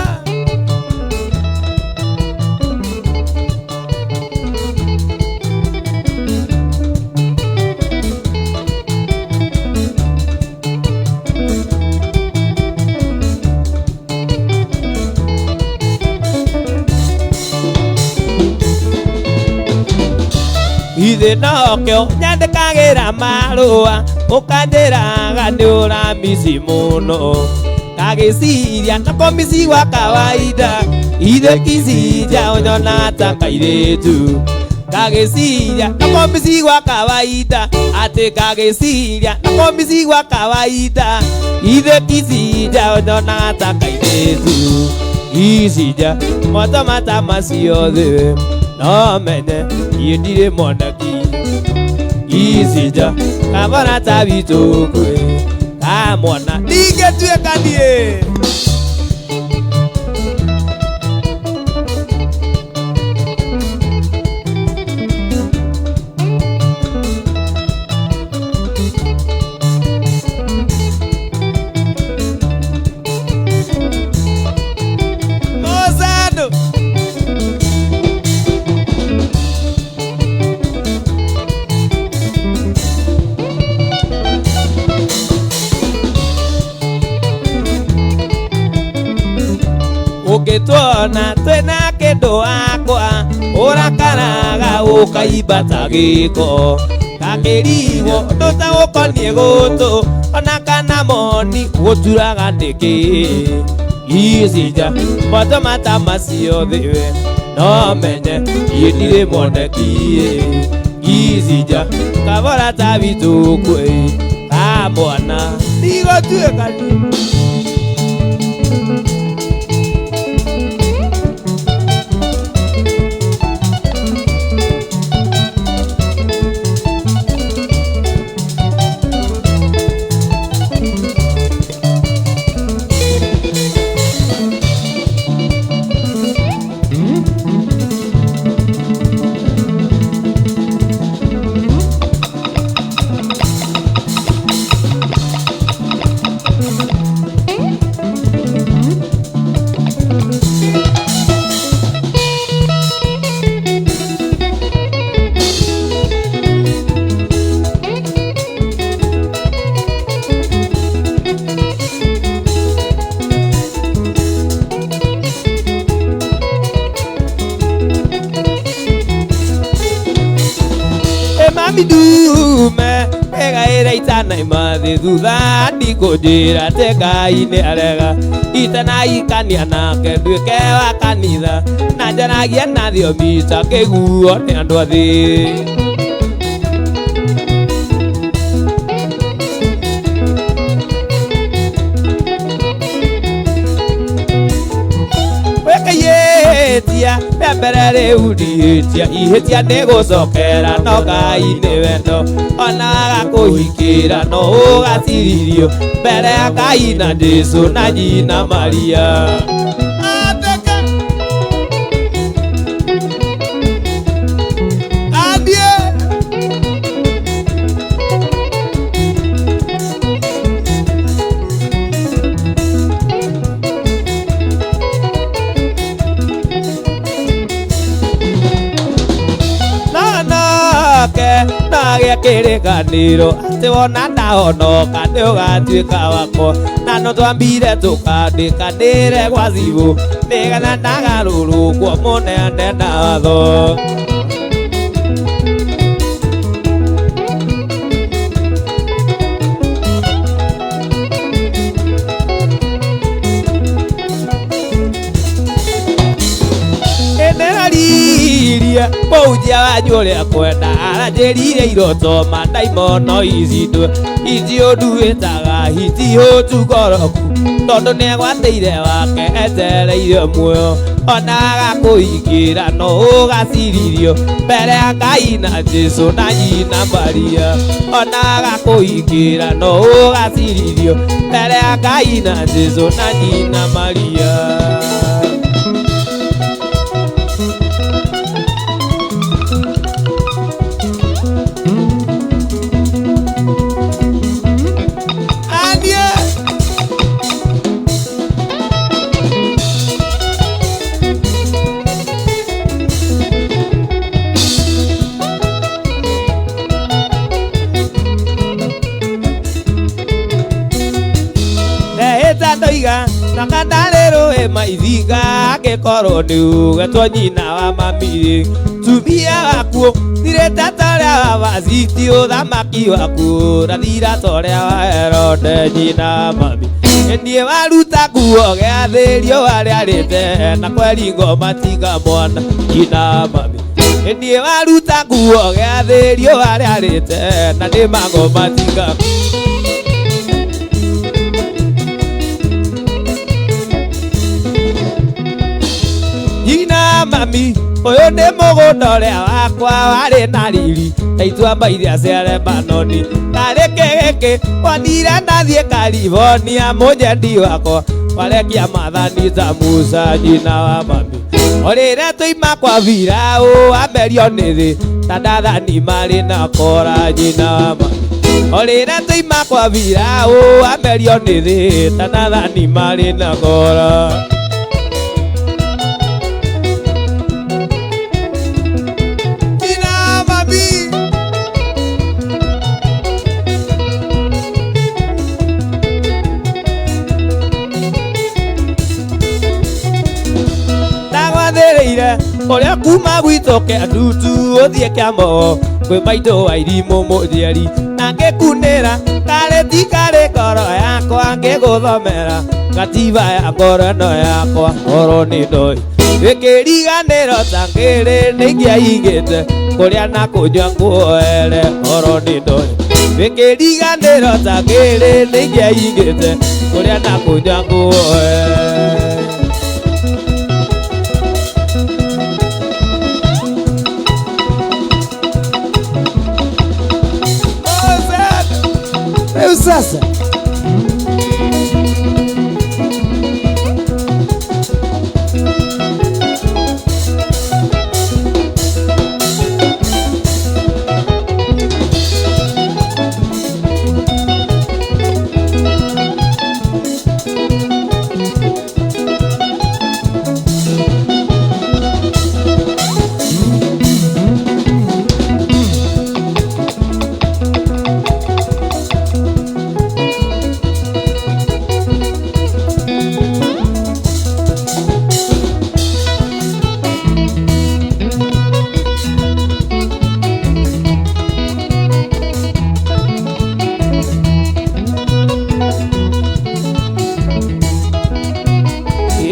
Ithe nokĩo nyandĩkagĩra marũa ũkanjĩraga nĩ ũramici mũno kagĩciria nako mici gwa kawaida ithe kicija ũnyonaga ta kairĩtu kagĩciria nako mici gwa kawaida atĩ kagĩciria nako mici gwa kawaida ithe kicija ũnyonaga ta kairĩtu icija moto mata macio thĩwe no menye niĩ ndirĩ moneki icija kabona ta witũ kwĩ kamwana ndingĩtuĩka niĩ Mozado Ũngĩtuona twĩna kĩndũ wakwa ũrakaraga ũkaimba ta gĩko gakĩrigwo ũndũ ta gũkoniĩ gũtũ ona kana moni gũturaga nĩkĩ icija moto mata macio thĩwe no menye niĩ ndirĩ moneki icija kabora ta witũ kwĩ kamwana ndigũtuĩka Ndume ĩgaĩra itanaima thĩ thutha ndikũnjĩra atĩ Ngai nĩ arega itanaikania nake nduĩke wa kanitha na njaragia na thiomi itakĩguo nĩ andũ a thĩ. Wĩkĩihĩtia rĩa mbere rĩu ndihĩtia ihĩtia nĩ gũcokera no Ngai nĩ wendo ona agakũhikĩra no ũgaciririo mbere ya Ngai na Jesũ na nyina Maria. Ateke. Adie. Nake kĩrĩkanĩro atĩ wona ndahonoka nĩ ũgatuĩka wakwa na no twambire tũkandĩkanĩre gwa cibũ nĩgetha ndagarũrũkwo mũneane na watho. Ĩnĩraririe mũhunjia wanyu ũrĩa kwenda aranjĩrire iroto mandaimono icindwe hiti ũnduĩtaga hiti ũtu ngoroku tondũ nĩegwatĩire wake etereire muoyo ona agakũhingĩra no ũgaciririo mbere ya Ngai na Jesũ na nyina Maria ona agakũhingĩra no ũgaciririo mbere ya Ngai na Jesũ na nyina Maria. Ndoiga nakandarĩrũĩ maithinga angĩkorwo nĩ ũgetwo nyina wa mami tumia wakuo thirĩte ta ũrĩa wa Vashiti ũthamaki waku ũrathira ta ũrĩa wa Herode nyina wa mami niĩ waruta nguo gĩathĩrio warĩarĩte na kweri ngoma tiga mwana nyina wa mami niĩ waruta nguo gĩathĩrio warĩarĩte na nĩ mangoma tiga. Nyina mami ũyũ nĩ mũgũnda ũrĩa wakwa warĩ na riri ta ituamba iria cia Lebanoni tarĩ kĩgĩkĩ wathire ndathiĩ California mũnyendi wakwa warekia maathani ta Musa nyina wa mami ũrĩre tũima kwa Firaũ amerio nĩ thĩ ta ndathani marĩ na kora nyina wa mami ũrĩre tũima kwa Firaũ amerio nĩ thĩ ta ndathani marĩ na kora. Ũrĩa kuma gwitũ kĩandutu ũthiĩ Kĩamũgũ kwĩ maitũ wa irimũ mũnjiari na ngĩkunĩra karĩ ti karĩ ngoro yakwa ngĩgũthomera gatiba ya ngoro ĩno yakwa ngoro nĩ ndoĩ gĩkĩriganĩro ta ngĩrĩ nĩingĩaigĩte kũrĩa na kũnyua nguoere ngoro nĩ ndoĩ gĩkĩriganĩro ta ngĩrĩ nĩingĩaigĩte kũrĩa na kũnyua nguoere. Sasa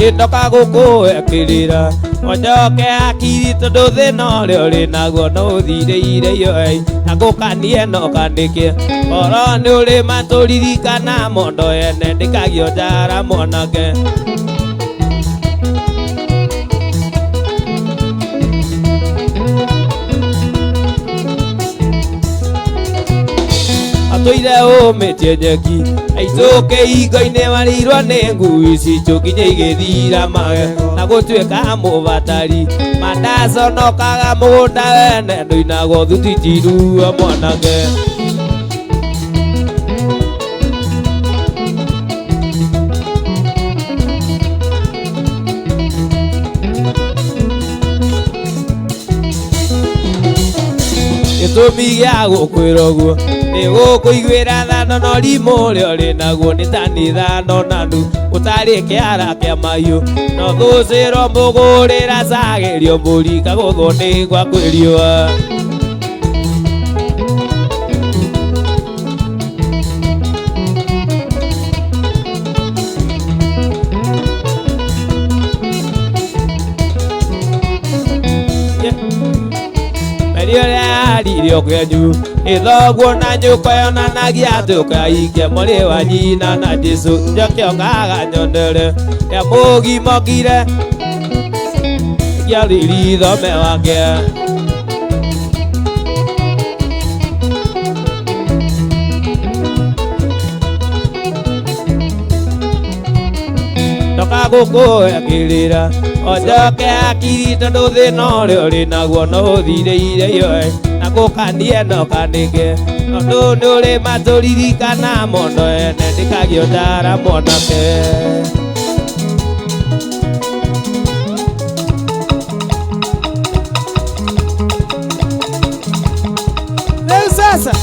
Ĩndoka gũkũekĩrĩra ojoke akiri tondũ thĩna ũrĩa ũrĩ naguo no ũthirĩire yoei na gũkanie no kanĩke oro nĩ ũrĩ matũririkana mondo ene ndĩkagio njara mwanake. Atũire ũmĩtie nyeki aitũke ingo-inĩ warĩirwo nĩ ngui citũ nginya igĩthira magego na gũtuĩka mũbatari mandaconokaga mũgũnda wene ndũinagwo thuti tirua mwanake. Gĩtũmi gĩa gũkwĩra ũguo nĩ gũkũiguĩra thano no rimũ ũrĩa ũrĩ naguo nĩ tani thano na ndu ũtarĩ kĩara kĩa mahiũ no thũcĩrwo mũgũrĩra cagĩrio mbũri kagũthwo nĩ gwa kwĩriũa. Meri ũrĩa aririo kwenyu ĩthoguo na nyũkwa yonanagia atĩ ũkaikia mũrĩ wa nyina na Jesũ njoke ũkaga nyonere ya mũgimokire kĩarĩri thome wake. Ndoka gũkũekĩrĩra ojoke akiri tondũ thĩna ũrĩa ũrĩ naguo no ũthirĩire yoe na gũkanie no kanĩke tondũ nĩ ũrĩ matũririkana mondo ene ndĩkagio ndara mwanake. Rĩu sasa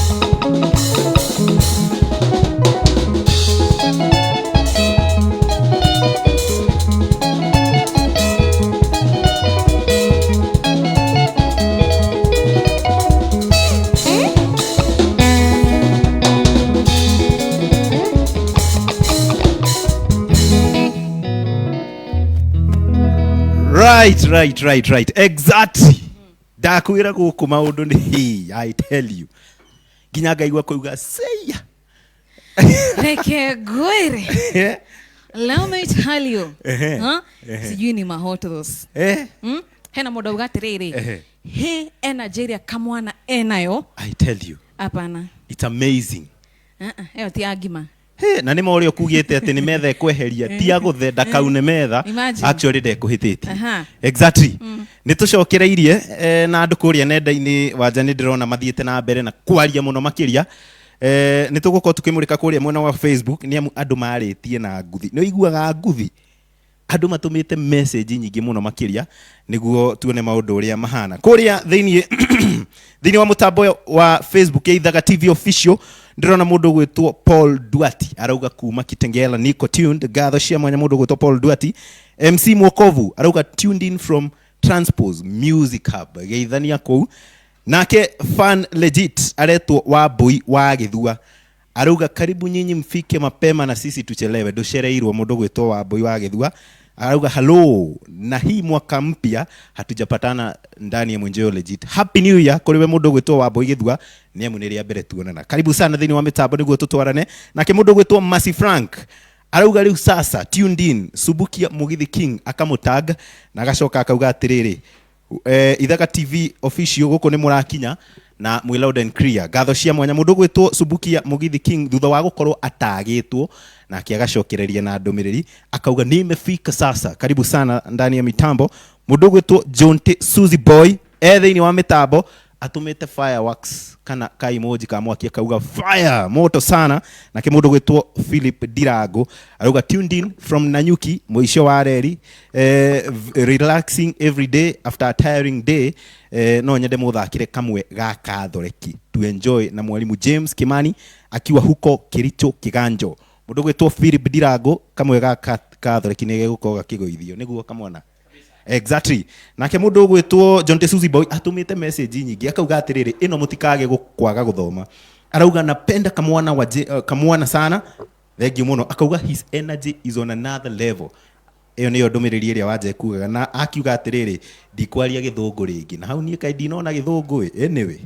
Right, right, right, right. Exactly. Ndakwĩra gũkũ maũndũ nĩ I tell you. Nginya ngaigua kuuga seya. Reke ngwĩre. Let me tell you. Ehe. Huh? Ehe. Sijui ni mahotos. Eh? Hmm? Hena mũndũ auga atĩrĩrĩ. Ehe. He energy ĩrĩa kamwana enayo. I tell you. Hapana. It's amazing. Uh-uh, ĩyo ti ya ngima. He, na nĩ ma ũrĩa ũkugĩte atĩ nĩ metha ĩkweheria ti agũthe ndakaune metha. Imagine. Actually ndekũhĩtĩtie. Aha. Exactly. Nĩ tũcokereirie na andũ kũrĩa nenda-inĩ wanja nĩ ndĩrona mathiĩte na mbere na kwaria mũno makĩria. Nĩ tũgũkorwo tũkĩmũrĩka kũrĩa mwena wa Facebook nĩ amu andũ marĩtie na nguthi. Nĩ ũiguaga nguthi? Andũ matũmĩte message nyingĩ mũno makĩria nĩguo tuone maũndũ ũrĩa mahana. Kũrĩa thĩinĩ thĩinĩ wa mũtambo wa Facebook ya Ithaga TV official ndĩrona mũndũ ũgwĩtwo Paul Duati arauga kuma Kitengela niko tuned. Ngatho cia mwanya mũndũ ũgwĩtwo Paul Duati. MC Mwokovu arauga tuned in from Transpose Music Hub geithania kũu. Nake fan legit aretwo Wambui wa Gĩthua arauga karibu nyinyi mfike mapema na sisi tuchelewe. Ndũcereirwo mũndũ ũgwĩtwo Wambui wa Gĩthua arauga hello na hii mwaka mpya hatujapatana ndani ya Mwenjeo legit. Happy New Year kũrĩ we mũndũ ũgwĩtwo Wambui Gĩthua nĩ amu nĩ rĩa mbere tuonana. Karibu sana thĩinĩ wa mĩtambo nĩguo tũtwarane. Nake mũndũ ũgwĩtwo Mercy Frank arauga rĩu sasa tuned in Subukia Mugithi King akamũtag na agacoka akauga atĩrĩrĩ Ithaga TV official gũkũ nĩ mũrakinya na mwĩ loud and clear. Ngatho cia mwanya mũndũ ũgwĩtwo Subukia Mugithi King thutha wa gũkorwo atagĩtwo nake agacokereria na ndũmĩrĩri akauga nimefika sasa. Karibu sana ndani ya mitambo. Mũndũ ũgwĩtwo Jonte Suzy Boy e thĩinĩ wa mitambo atũmĩte fireworks kana ka emoji ka mwaki akauga fire moto sana. Nake mũndũ ũgwĩtwo Philip Dirango arauga tuned in from Nanyuki mũico wa reri relaxing every day after a tiring day no nyende mũthakĩre kamwe ga kathoreki to enjoy na mwalimu James Kimani akiwa huko Kericho Kiganjo. Mũndũ ũgwĩtwo Philip Dirango kamwe ga kathoreki nĩ gegũkorwo gakĩgũithio nĩguo kamwana. Exactly. Nake mũndũ ũgwĩtwo John Tesuzi Boy atũmĩte message nyingĩ akauga atĩrĩrĩ ĩno mũtikage kwaga gũthoma. Arauga napenda kamwana wa kamwana sana. Thank you mũno. Akauga his energy is on another level. Ĩyo nĩyo ndũmĩrĩri ĩrĩa Wanja ekugaga, na akiuga atĩrĩrĩ, ndikwaria gĩthũngũ rĩngĩ, na hau niĩ kaĩ ndinona gĩthũngũ ĩ. Anyway,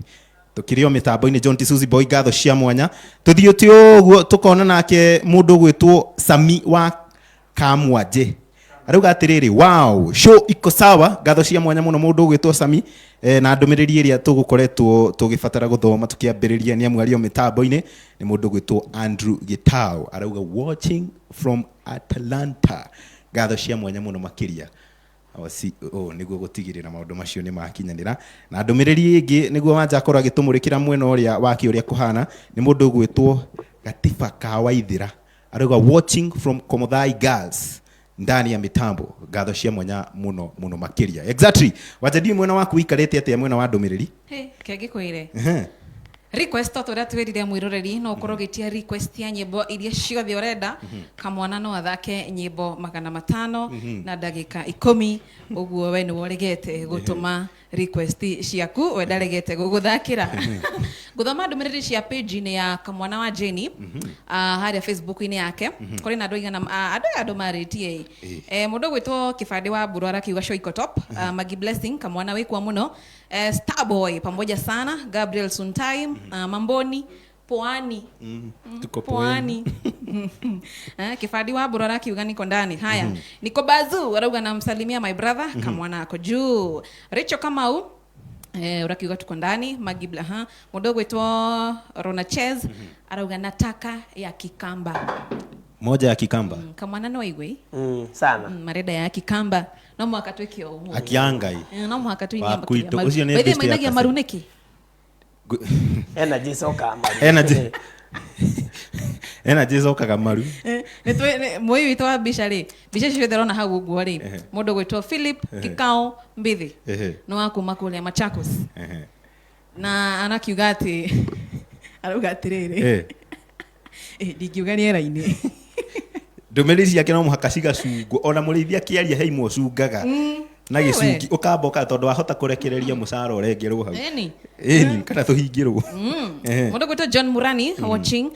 tũkĩrĩ o mĩtambo-inĩ, John T. Suzy Boy, ngatho cia mwanya. Tũthiĩte ũguo tũkona nake mũndũ ũgwĩtwo Sami wa Kamwanje arauga atĩrĩrĩ, wow, show iko sawa. Ngatho cia mwanya mũno mũndũ ũgwĩtwo Sami, na ndũmĩrĩri ĩrĩa tũgũkoretwo tũgĩbatara gũthoma tũkĩambĩrĩria nĩ amu arĩ o mĩtambo-inĩ nĩ mũndũ ũgwĩtwo Andrew Gitau, arauga watching from Atlanta. Ngatho cia mwanya mũno makĩria. Our CEO nĩguo gũtigĩrĩra maũndũ macio nĩ makinyanĩra. Na ndũmĩrĩri ĩngĩ nĩguo Wanja akorwo agĩtũmũrĩkĩra mwena ũrĩa wake ũrĩa kũhana nĩ mũndũ ũgwĩtwo Gatiba ka Waithĩra, arauga watching from Komothai Girls ndani ya mitambo. Ngatho cia mwanya mũno mũno makĩria. Exactly, Wanja, ndiũĩ mwena waku ũikarĩte atĩa mwena wa ndũmĩrĩri. Hey, kengĩkwĩre request to ũrĩa twĩrire mwĩroreri no ũkorwo ũgĩtia request ya nyĩmbo iria ciothe ũrenda. Kamwana no athake nyĩmbo 500 na ndagĩka 10 ũguo. We nĩwe ũregete gũtũma request ciaku, we ndaregete gũgũthakĩra. Gũthoma ndũmĩrĩri cia page-inĩ ya Kamwana wa Jane, harĩa Facebook-inĩ yake, kũrĩ na andũ aigana, andũ aya andũ marĩtie. Mũndũ ũgwĩtwo Kĩbandĩ wa Mburu arakiuga show iko top. Magi Blessing, Kamwana wĩkwa mũno. Starboy pamoja sana. Gabriel Suntai, Mamboni Poani. Tuko Poani. Kibandi wa Mburu arakiuga niko ndani. Haya, niko bazu, arauga namsalimia my brother Kamwana ako juu. Rachel Kamau, urakiuga tuko ndani. Magibla ha mũndũ ũgwĩtwo Rona Ches arauga nataka ya Kikamba. Moja ya Kikamba. Kamwana no aigue. Sana. Marenda ya Kikamba no mwaka twĩke ũguo. Akiangai. No mũhaka tuinie. Wa kwitũ. Ũcio nĩ By the way, best ya mainagia Kasarani. maru nĩkĩ? Energy coka maru. Energy cokaga maru. Mũi witũ wa mbica rĩ, mbica icio ciothe ũrona hau ũguo rĩ, mũndũ ũgwĩtwo Philip Kikao Mbithi nĩ wa kuma kũrĩa Machakos, na anakiuga atĩ arauga atĩrĩrĩ, ndingiuga rĩera-inĩ. Ndũmĩrĩri ciake no mũhaka cigacungwo, ona mũrĩithi akĩaria he imwe ũcungaga na gĩcungi ũkamba ũka tondũ wahota kũrekereria mũcara ũrengerwo hau. Ĩni. Ĩni kana tũhingĩrwo. Mũndũ ũgwĩtwo John Murani watching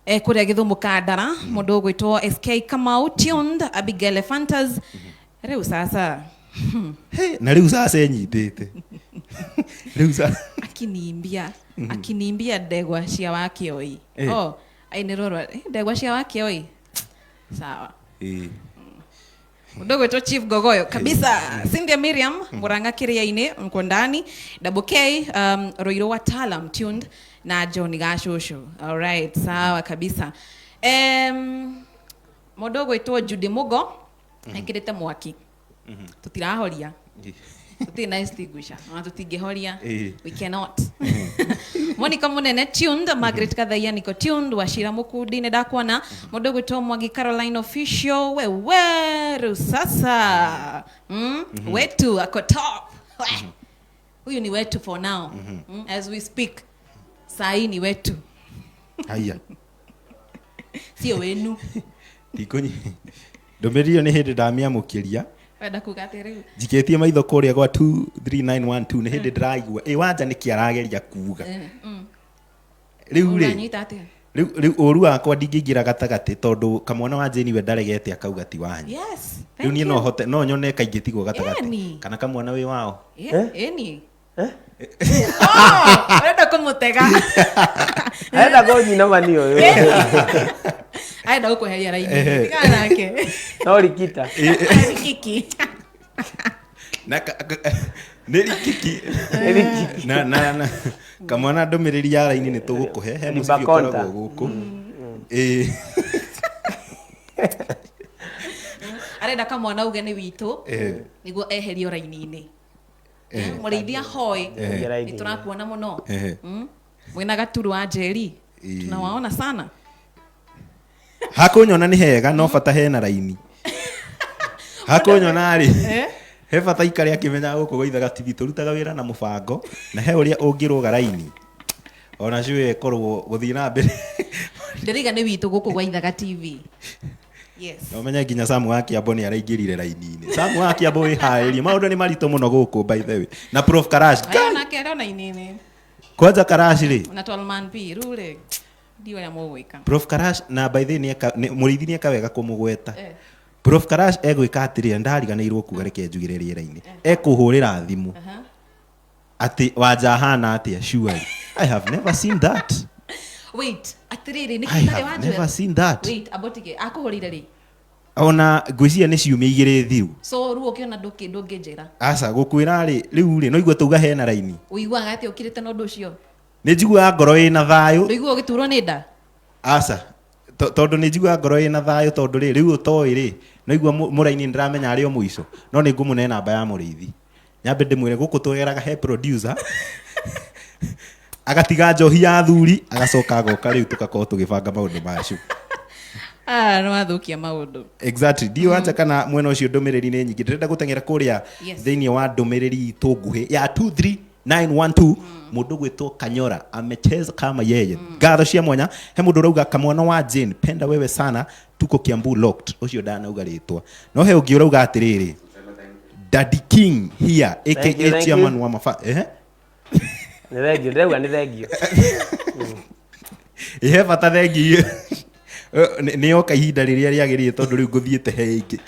kũrĩa Gĩthumo Kandara. Mũndũ ũgwĩtwo SK Kamau tuned. Abigail Fantas rĩu sasa. He, na rĩu sasa enyitĩte rĩu sasa. Akiniimbia akiniimbia ndegwa cia Wakioi. Oh, ainirorwa ndegwa cia Wakioi, sawa. Mũndũ ũgwĩtwo Chief Gogoyo kabisa. Cynthia Miriam Murang'a Kĩrĩa-inĩ mko ndani. Double K, Roiro Wataalam tuned na John Gashushu. Alright, sawa kabisa. Mũndũ ũgwĩtwo Judy Mugo ekĩrĩte mwaki tũtirahoria, tũtirĩ na extinguisher ona tũtingĩhoria. We cannot. Monica Munene tuned. Margaret Kathaia niko tuned. Wachira Mukundi nĩ ndakuona. Mũndũ ũgwĩtwo Mwangi Caroline official, wewe rĩu sasa, wetu ako top. Huyu ni wetu for now. As we speak, saa hii ni wetu. Haya. Sio wenu. Ndikũnyi ndũmĩrĩri ĩyo nĩ hĩndĩ ndamĩamũkĩria. Wenda kuga atĩ rĩu Njikĩtie maitho kũrĩa gwa 23912 nĩ hĩndĩ ndĩraigua ĩ Wanja nĩkĩ arageria kuga rĩu rĩ. Ũranyita atĩa? Rĩu ũru wakwa ndingĩingĩra gatagatĩ tondũ Kamwana wa Jane we ndaregete akauga ti wanyu. Yes. Rĩu Thank niĩ you. no hote no nyone kaingĩ tigwo gatagatĩ. Ĩni. Kana kamwana wĩ wao. Yeah, ĩni. Oh, ũrenda kũmũtega. Arenda kũnyina mani ũyũ. Arenda gũkweheria raini, tigana nake. No rikita. Kiki. Na nĩ rikiki. Nĩ rikiki. Na kamwana ndũmĩrĩri ya raini nĩ tũgũkũhe he mũcibi Ribakonta. ũkoragwo gũkũ. Ĩĩ. Arenda kamwana uge nĩ witũ nĩguo eherio raini-inĩ. Mũrĩithia hoe. Raini. Nĩ tũrakuona mũno. Mwĩna Gaturu wa Njeri, tunawaona sana. Hakũnyona nĩ hega no bata hena raini hakũnyona rĩ, he bata ikare akĩmenyaga gũkũ gwa Ithaga TV tũrutaga wĩra na mũbango na he ũrĩa ũngĩrũga raini ona cio ĩkorwo gũthiĩ na mbere. Ndĩraiga nĩ witũ gũkũ gwa Ithaga TV, yes. Na ũmenye nginya Samu wa Kĩambo nĩ araingĩrire raini-inĩ. Samu wa Kĩambo, wĩharĩrie, maũndũ nĩ maritũ mũno gũkũ by the way, na Prof Karash. Aya nake arĩ ona inene. Kwanja Karash rĩ. Na Tolman P rĩu rĩ, ndiũ ũrĩa mũgwĩka. Prof Karash na by the way nĩeka mũrĩithi nĩeka wega kũmũgweta. Prof Karash egwĩka atĩrĩrĩ, ndariganĩirwo kuga, reke njugire rĩera-inĩ, ekũhũrĩra thimũ atĩ Wanja ahana atĩa. Surely I have never seen that. Wait, atiriri, nĩ I kĩ have wanjĩra? never seen that. Wait, abotige akũhũrĩire rĩ? Ona ngwĩciria nĩ ciumia 2 thiru. So rĩu ũkĩona ndũngĩnjĩra? Aca, gũkwĩra rĩ, rĩu rĩ, no igua tauga hena raini. Ũiguaga atĩa ũkirĩte na ũndũ ũcio? Nĩ njiguaga ngoro ĩna thayũ. Ndũiguaga ũgĩturwo nĩ nda? Aca, tondũ nĩ njiguaga ngoro ĩna thayũ, tondũ rĩ, rĩu ũtoĩ rĩ, no igua mũraini nĩndĩramenya arĩ o mũico, no nĩ ngũmũne namba ya mũrĩithi, nyambe ndĩmwĩre gũkũ twegeraga he producer agatiga njohi ya athuri, agacoka agoka, rĩu tũgakorwo tũgĩbanga maũndũ macio. Ah, nĩ wathũkia maũndũ. Exactly. Ndiũ anja kana mwena ũcio ndũmĩrĩri nĩ nyingĩ, ndĩrenda gũteng'era kũrĩa thĩinĩ wa ndũmĩrĩri itũ nguhĩ ya 23912. Mũndũ gwĩtwo Kanyora amecheza kama yeye, ngatho cia mwanya. He mũndũ ũrauga, "Kamwana wa Jane, penda wewe sana, tuko Kiambu locked." Ũcio ndanauga rĩtwa, no he ũngĩ ũrauga atĩrĩrĩ, "Daddy King here, aka Thank you, thank chairman you. wa mafa." Ehe. Nĩ thengio, ndĩrauga nĩ thengio. Ihe bata thengi nĩ yoka ihinda rĩrĩa rĩagĩrĩire, tondũ rĩu ngũthiĩte he ĩngĩ.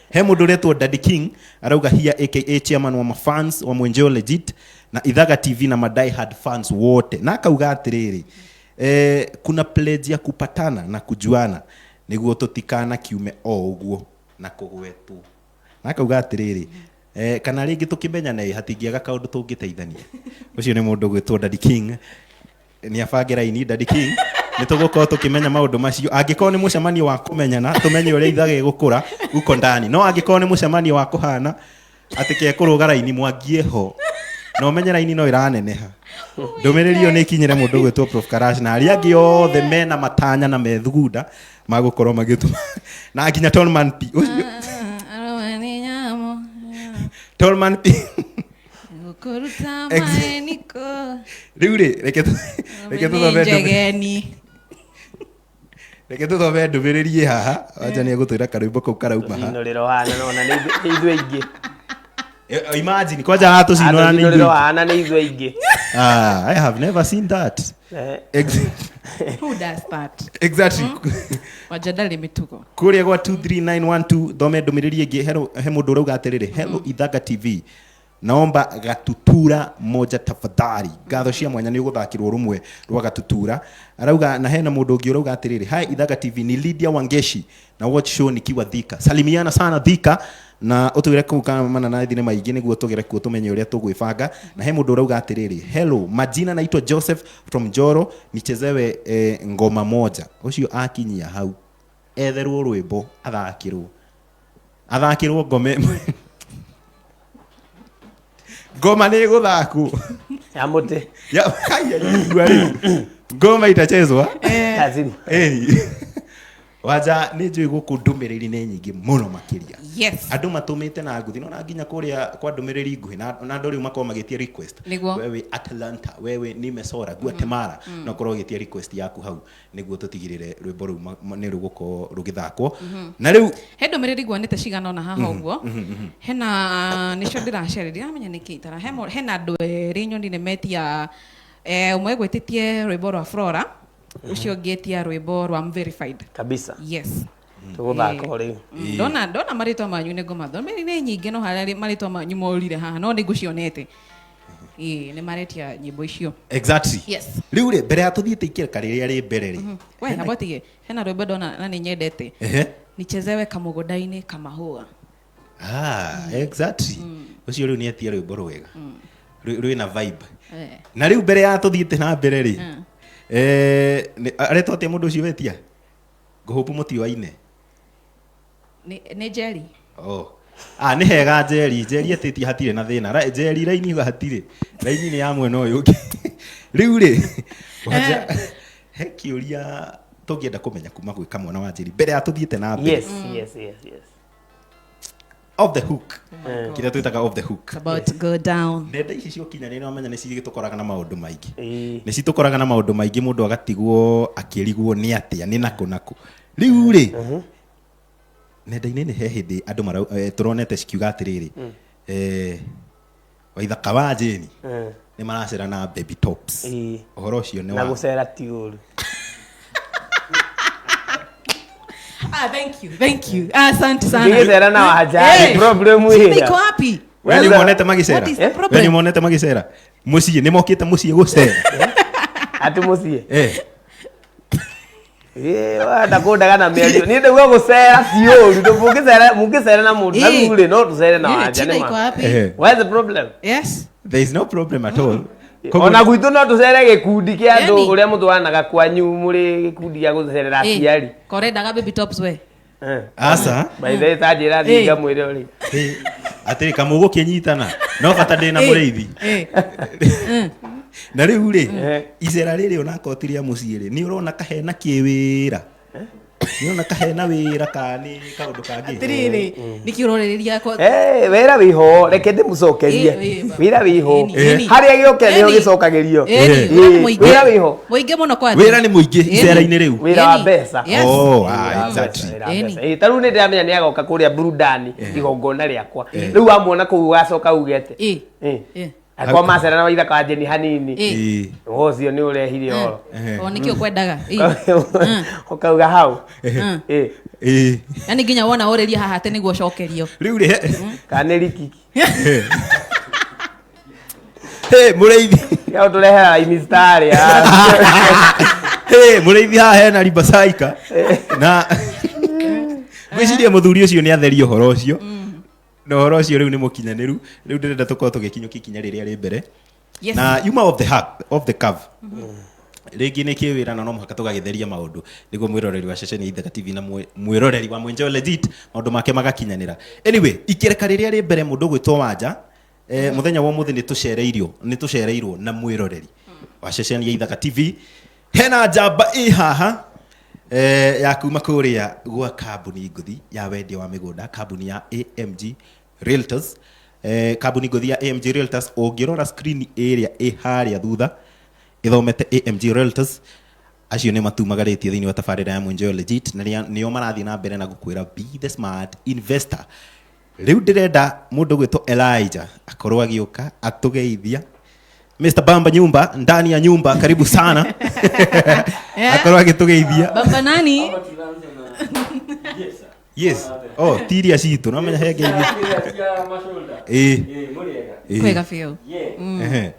He mũndũ ũretwo Daddy King arauga, "Here, aka chairman wa mafans wa Mwenjeo Legit na Ithaga TV na ma die hard fans wote," na akauga atĩrĩrĩ, "Kuna pledge ya kupatana na kujuana nĩguo tũtikana kiume o ũguo na kũgwetwo," na akauga atĩrĩrĩ, "Kana rĩngĩ tũkĩmenyana ĩ hatingĩaga kaũndũ tũngĩteithania." Ũcio nĩ mũndũ gwĩtwo Daddy King. Nĩ abange raini, Daddy King, nĩ tũgũkorwo tũkĩmenya maũndũ macio. Angĩkorwo nĩ mũcemanio wa kũmenyana, tũmenye ũrĩa ithaga ĩgũkũra uko ndani, no angĩkorwo nĩ mũcemanio wa kũhana atĩ kekũrũga raini, mwangie ho na ũmenye raini no ĩraneneha. Ndũmĩrĩri ĩyo nĩ ĩkinyĩre mũndũ ũgwĩtwo Prof Karash na arĩa angĩ othe mena matanya na methugunda magũkorwo magĩtũma, na nginya Tallman P ũcio. Tallman P. Gũkũruta maeniko. Rĩu rĩ, reke tũthome njegeni. Reke tũthome ndũmĩrĩri ĩ haha. Wanja nĩ egũtwĩra karwĩmbo kau karauma ha. Tũcinũrĩro hana nona nĩ ithuĩ aingĩ. Imagine kwanja atũcinũra nĩ Atũcinũrĩro ithuĩ. hana nĩ ithuĩ aingĩ. Ah, I have never seen that. Who does that? Exactly. Wanja ndarĩ mĩtugo. Kũrĩa gwa 23912, thome ndũmĩrĩri ĩngĩ. He mũndũ ũrauga atĩrĩrĩ, "Hello Ithaga TV, naomba gatutura moja tafadhali." Ngatho cia mwanya, nĩ ũgũthakĩrwo rũmwe rwa gatutura. Arauga, na hena mũndũ ũngĩ ũrauga atĩrĩrĩ, "Hi Ithaga TV, ni Lydia Wangeshi na watch show nikiwa Thika. Salimiana sana Thika na ũtwĩre kũu kana mananathi nĩ maingĩ nĩguo tũgere kuo tũmenye ũrĩa tũgwĩbanga." Na he mũndũ ũrauga atĩrĩrĩ, "Hello, majina naitwa Joseph from Njoro, nichezewe ngoma moja." Ũcio akinyia hau etherwo rwĩmbo, athakĩrwo ngoma ĩmwe. Ngoma nĩ ĩgũthakwo. Ya mũtĩ. Haya, igua rĩu. Ngoma itachezwa. Lazima. Ĩni. Wanja, nĩ njũĩ gũkũ ndũmĩrĩri nĩ nyingĩ mũno makĩria. Yes. Andũ matũmĩte na nguthi no na nginya kũrĩa kwa ndũmĩrĩri nguhĩ, na andũ rĩu makorwo magĩtia request. Nĩguo. Wewe Atlanta, wewe Nimesora, Guatemala, no korwo ũgĩtia request yaku hau nĩguo tũtigĩrĩre rwĩmbo rũu nĩ rũgũkorwo rũgĩthakwo na rĩu. He ndũmĩrĩri nguonete cigana ũna haha ũguo, hena nĩcio ndĩracerera, ndiramenya nĩkĩ itara hena andũ erĩ nyonire metia, ũmwe gwĩtĩtie rwĩmbo rwa Flora, ũcio ũngĩ etia rwĩmbo rwa Verified. Kabisa. Yes. Tũgũthaka o rĩu. Ndona marĩtwa manyu nĩ ngũmathomeri nĩ nyingĩ, no harĩa marĩtwa manyu morire haha no nĩ ngũcionete. Ĩĩ, nĩ maretia nyĩmbo icio. Exactly. Yes. Rĩu rĩ, mbere ya tũthiĩte ikĩreka rĩrĩa rĩ mbere rĩ, We abotige, hena rwĩmbo ndona na nĩ nyendete. Nichezewe kamũgũnda-inĩ kamahũa. Ah, exactly. Ũcio rĩu nĩ etia rwĩmbo rwega rwĩna vibe. Na rĩu mbere ya tũthiĩte na mbere rĩ, aretwo atĩa mũndũ ũcio wetia? Ngũhũpu mũtioaine. Nĩ Jerry. Oh. Ah, nĩ hega. Njeri, Njeri etĩtie, hatirĩ na thĩna. Njeri, raini hatirĩ, raini nĩ ya mwena ũyũ ũngĩ. Rĩu rĩ, Wanja, he kĩũria tũngĩenda kũmenya kuma gwĩ kamwana wa Njeri mbere ya tũthiĩte na mbere. Yes. Off the hook, kĩrĩa twĩtaga off the hook. It's about to go down. Nenda ici ciokinyanĩria, wamenya nĩ cigĩtũkoraga na maũndũ maingĩ. Ĩĩ. Nĩ citũkoraga na maũndũ maingĩ, mũndũ agatigwo akĩrigwo nĩ atĩa, nĩ nakũ nakũ. Rĩu rĩ, nenda-inĩ nĩ he hĩndĩ andũ tũronete cikiuga atĩrĩrĩ, Waithaka wa Jane nĩ maracera na baby tops. Ĩĩ. Ũhoro ũcio nĩ Na wa gũcera ti ũru. Ah, thank you, thank you. Ah, asante sana. Ngĩgĩcera na Wanja, Eh, problem shida ĩrĩa. iko wapi? We nĩ monete magĩcera? What is the We nĩ problem? monete magĩcera mũciĩ? Nĩ mokĩte mũciĩ gũcera? Atĩ mũciĩ? Eh. Ndakũndaga na mĩario niĩ ndauga gũcera ti ũru tondũ mũngĩcera na mũndũ na Eh. rĩu rĩ no tũcere na Eh, Wanja shida nĩ iko ma. wapi? Eh. What's the problem? Yes. There is no problem at all. Ona gwitũ no tũcere gĩkundi kĩa andũ Yani. ũrĩa mũtwaranaga kwanyu mũrĩ gĩkundi gĩa gũcerera Eh, aciari. korendaga baby tops we. Eh. Aca. By the way, ta njĩra thiĩ Eh. ngamwĩre ũrĩ. Atĩrĩ kamũgũkĩnyitana no bata ndĩ na Eh, mũrĩithi. eh. Na rĩu rĩ, Eh. icera rĩrĩ ona koti rĩa mũciĩ rĩ, nĩ ũrona kahena kĩwĩra? Nĩ ũrona kahena wĩra kana nĩ kaũndũ kangĩ? Atiriri, nĩkĩ ũrorĩrĩria kwa Eh, wĩra wĩho, reke ndĩmũcokerie. Eh, eh, Wĩra wĩho. Ĩni, ĩni. Harĩa gĩoke nĩho Ĩni. gĩcokagĩrio. Ĩni, Eh. wĩra nĩ mũingĩ. Wĩra wĩho. Mũingĩ mũno kwanja. Wĩra nĩ mũingĩ Ĩni. icera-inĩ rĩu. Wĩra wa Ĩni. mbeca. Yes. Oh, Wĩra ah, wa exactly. mbeca, wĩra wa Ĩni. mbeca. Ĩ, ta rĩu nĩ ndĩramenya nĩ agoka kũrĩa burudani igongona rĩakwa. Rĩu wamuona kũu ũgacoka uge atĩ. Ĩ. Ĩ. Ĩ. Akorwo macera na waithaka wa Jeni hanini. Ĩ. Ĩĩ. Ũcio nĩ ũrehire ũhoro. Eh. O nĩkĩ ũkwendaga? Ĩ. Ũkauga hau. Mm. Ĩ. Ĩĩ. Yaani nginya wona ũrĩria haha atĩ nĩguo ũcokerio. Rĩu rĩ, Kana nĩ rikiki. hey, mũrĩithi. Ya ũtũrehera mistari. Hey, mũrĩithi, haha hena ribacaika na ngwĩciria mũthuri ũcio nĩ atheria ũhoro ũcio na ũhoro ũcio rĩu nĩ mũkinyanĩru. Rĩu ndĩrenda tũkorwo tũgĩkinyũkia ikinya rĩrĩa rĩ mbere Yes. na yuma of the hack, of the curve rĩngĩ nĩ kĩwĩra na no mũhaka tũgagĩtheria maũndũ nĩguo mwĩroreri wa ceceni ya Ithaka TV na mwĩroreri wa Mwenjeo Legit maũndũ make magakinyanĩra. Anyway, ikereka rĩrĩa rĩ mbere, mũndũ ũgwĩtwo Wanja, mũthenya wa ũmũthĩ nĩ tũcereirwo na mwĩroreri wa ceceni ya Ithaka TV hena njamba ĩ haha ya kuma kũrĩa gwa kambuni ngũthi ya wendia wa mĩgũnda, kambuni ya AMG Realtors. Kambuni ngũthi ya AMG Realtors, ũngĩrora screen ĩrĩa ĩ harĩa thutha ĩthomete AMG Realtors, acio nĩ matumagarĩtie thĩinĩ wa tabarĩra ya Mwenjeo Legit na nĩo marathiĩ na mbere na gũkwĩra be the smart investor. Rĩu ndĩrenda mũndũ gwĩtwo Elijah akorwo agĩũka atũgeithia. Mr. Bamba nyumba ndani ya nyumba, karibu sana, akorwo agĩtũgeithia. Bamba nani? Yes, oh, ti iria citũ no menya he ngeithia. Ĩĩ. Ĩĩ. Kwega biũ. Ehe.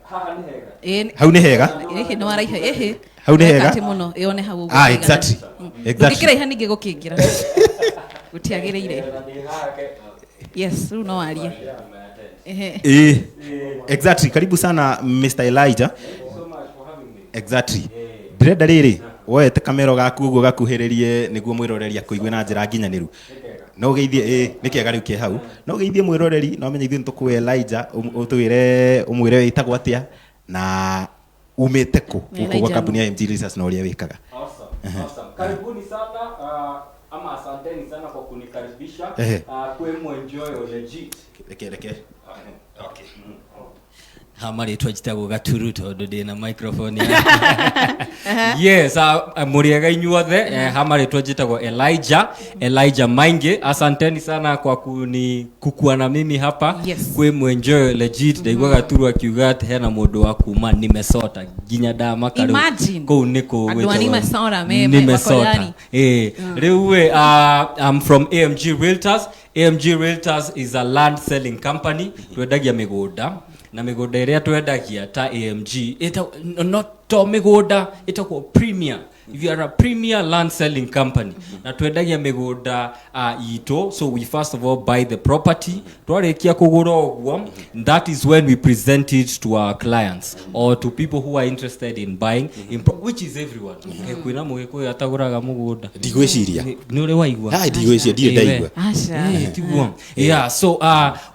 Ĩ. Hau nĩ hega. Ĩhĩ nĩ waraiha ĩhĩ. Hau nĩ hega? Atĩ mũno ĩone hau ũguo. Ah, kũigana. exactly. Exactly. Ndũngĩkĩraiha ningĩ gũkĩingĩra. Gũtiagĩrĩire. Yes, rĩu no warie. Ehe. Ĩĩ. Exactly. Karibu sana, Mr. Elijah. Exactly. Ndĩrenda rĩrĩ woete kamero gaku ũguo gakuhĩrĩrie nĩguo mwĩroreri akũigue na njĩra nginyanĩru. No ũgeithie. Ĩĩ, nĩ kĩega rĩu kĩ hau. No ũgeithie mwĩroreri no menye ithuĩ nĩ tũkũĩ Elijah, ũtwĩre ũmwĩre wĩtagwo atĩa na umĩte kũ Na gũkũ gwa Elijah kambuni ya MG Realtors na ũrĩa wĩkaga. Awesome. Awesome. Karibuni sana ama asanteni sana kwa kunikaribisha Ehe. Kwe Mwenjoyo Legit. Reke reke. Okay. Ha marĩtwa njĩtagwo Gaturu tondũ ndĩna microphone yes. Mũrĩega inyuothe. Ha marĩtwa njĩtagwo Elijah Maingi. Asanteni sana kwa kuni kukua na mimi hapa kwĩ Mwenjoyo Legit. Ndaigua Gaturu akiuga atĩ hena mũndũ wa kuma Nimesota nginya ndamaka rĩu. Imagine. Kũu nĩkũ Andũ a gwĩtagwo Nimesota Nimesota. wako ndani. Rĩu ĩ, I'm from AMG Realtors. AMG Realtors is a land selling company. Twendagia mĩgũnda na mĩgũnda ĩrĩa twendagia ta AMG not to mĩgũnda ĩtagwo premier. If you are a premier land selling company na twendagia mĩgũnda itũ, so we first of all buy the property. Twarĩkia kũgũra ũguo, that is when we present it to our clients or to people who are interested in buying which is everyone. Kwĩna mũgĩkũyũ atagũraga mũgũnda? Ndigwĩciria. Nĩ ũrĩ waigua? Ai, ndigwĩciria, ndirĩ ndaigua. Aca. Eh, tiguo. Yeah, so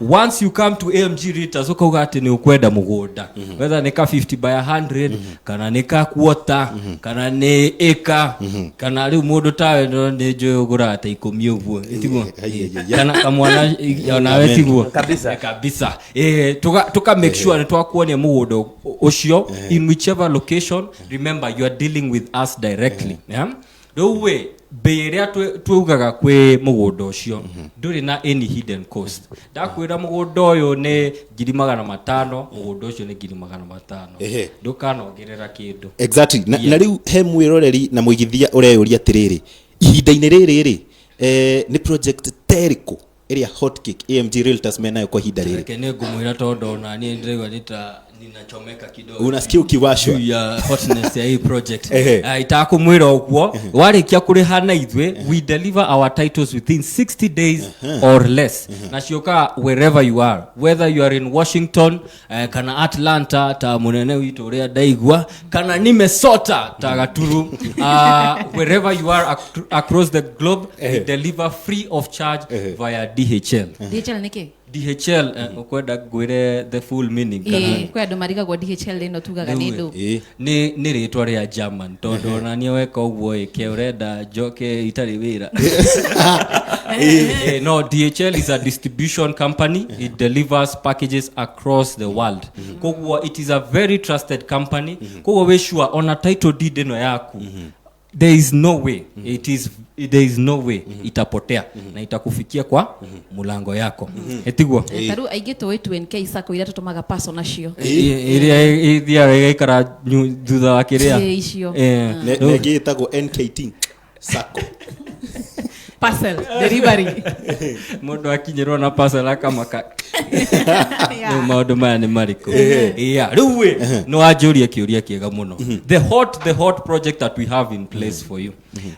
once you come to AMG Realtors ukauga atĩ nĩ ũkwenda mũgũnda, whether nĩ ka 50 by 100 kana nĩ ka quarter kana nĩ ĩka kana rĩu mũndũ tawe no nĩ njũĩ ũgũraga ta 10 ũguo. Ĩ, tiguo? Ai, ai, ai, ai. Kana kamwana onawe, tiguo? Kabisa. Kabisa. Tuka make sure nĩ twakuonia mũgũnda ũcio in whichever location. Remember, you are dealing with us directly, yeah? Rĩu ĩ mbei ĩrĩa twaugaga kwĩ mũgũnda ũcio ndũrĩ na any hidden cost. Ndakwĩra mũgũnda ũyũ nĩ 500,000, mũgũnda ũcio nĩ 500,000. Ndũkanongerera kĩndũ. Exactly. Na rĩu he mwĩroreri na mũigithia ũreyũria atĩrĩrĩ, ihinda-inĩ rĩrĩ rĩ Nĩ project terĩkũ ĩrĩa Hotcake AMG Realtors menayo kwa ihinda rĩrĩ? Reke nĩ ngũmwĩra tondũ ona niĩ ndĩraigua nĩ ta ninachomeka kidogo. Unasikia ukiwashwa. Juu ya hotness ya hii project. Ehe. Itakumwĩra ũguo, warĩkia kũrĩha na ithuĩ, we deliver our titles within 60 days or less, na ciũkaga wherever you are, whether you are in Washington, kana Atlanta ta mũnene witũ ũrĩa ndaigua, kana Minnesota ta Gaturu, wherever you are across the globe, we deliver free of charge via DHL. DHL nĩkĩ? DHL, ukwenda ngwĩre the full meaning kana? Ĩĩ, kwĩ andũ marigagwo DHL ĩno tugaga nĩ ndũ. Nĩ rĩtwa rĩa German, tondũ ona niĩ weka ũguo ĩke ũrenda njoke itarĩ wĩra. No, DHL is a distribution company. It delivers packages across the world. Koguo it is a very trusted company. Koguo wĩ sure ona title deed ĩno yaku, there is no way it is there is no way itapotea, na itakufikia kwa mulango yako, etiguo? Ta rĩu aingĩ tũĩ 2NK Sacco iria tũtũmaga paso nacio. Ĩrĩa ĩthiaga ĩgaikara thutha wa kĩrĩa. Ĩ, icio. Na ĩngĩ ĩtagwo NKT Sacco. Parcel delivery. Mũndũ akinyĩrwo na parcel akamaka. Rĩu maũndũ maya nĩ marĩkũ? Yeah, rĩu ĩ nĩ wanjũria kĩũria kĩega mũno. The hot project that we have in place for you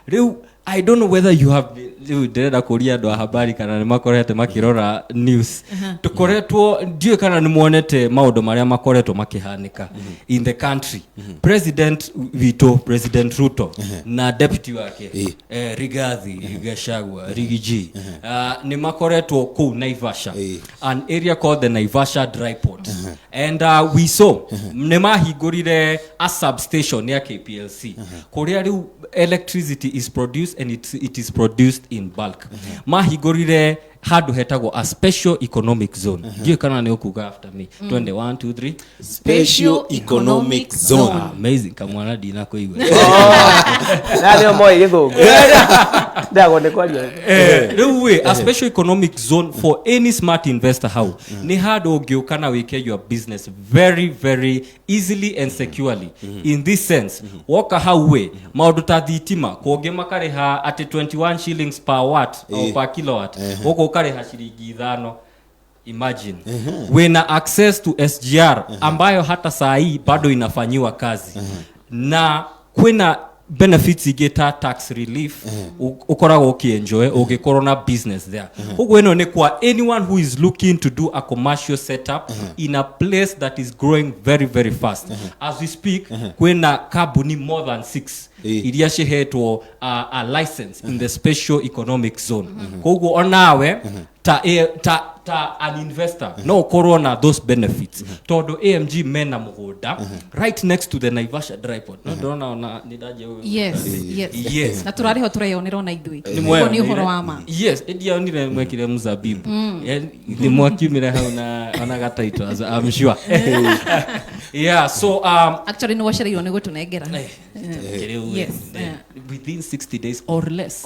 rĩu, I don't know whether you have rĩu ndĩrenda kũria andũ a habari kana nĩ makorete makĩrora news. Tũkoretwo, ndiũĩ kana nĩ muonete maũndũ marĩa makoretwo makĩhanĩka in the country. President witũ, President Ruto, na deputy wake, Rigathi Gachagua, Rigiji, nĩ makoretwo kũu Naivasha, an area called the Naivasha Dry Port, and we saw nĩ mahingũrire a substation ya KPLC kũrĩa rĩu electricity is produced, and it is produced in bulk. Mahingũrire handũ hetagwo a special economic zone. Ndiũĩ kana nĩ ũkuga after me. Twende, 1 2 3. Special Economic Zone. Amazing, kamwana ndina kũigua. Na nĩo moĩ gĩthũngũ, ndagwo nĩ kwaria. Rĩu ĩ a special economic zone for any smart investor, hau nĩ handũ ũngĩũka na wĩke your business very very easily and securely. In this sense, woka hau ĩ maũndũ ta thitima kũngĩ makarĩha atĩ 21 shillings per watt or per kilowatt, gũkũ ũkarĩha ciringi 5. Imagine wina access to SGR ambayo hata saa hii bado inafanyiwa kazi, na kwina benefits ingĩ ta tax relief ũkoragwo ũkĩenjoy ũngĩkorwo na business there. Koguo ĩno nĩ kwa anyone who is looking to do a commercial setup in a place that is growing very very fast. As we speak, kwĩna kambuni more than six iria cihetwo a license in the special economic zone. Koguo onawe ta an investor no ũkorwo na those benefits, tondũ AMG mena mũgũnda right next to the Naivasha Dry Port. No ndĩrona ona nĩ ndanjia Yes. Yes. Na tũrarĩ ho tũreyonera ona ithuĩ. Nĩ Ũguo nĩ ũhoro wa ma. Yes, ndionire mwekire mzabibu. Nĩ mwakiumire hau na ona gataito, as I'm sure. Yeah, so Actually nĩ wacereirwo nĩ gũtũnengera. Rĩu, within 60 days or less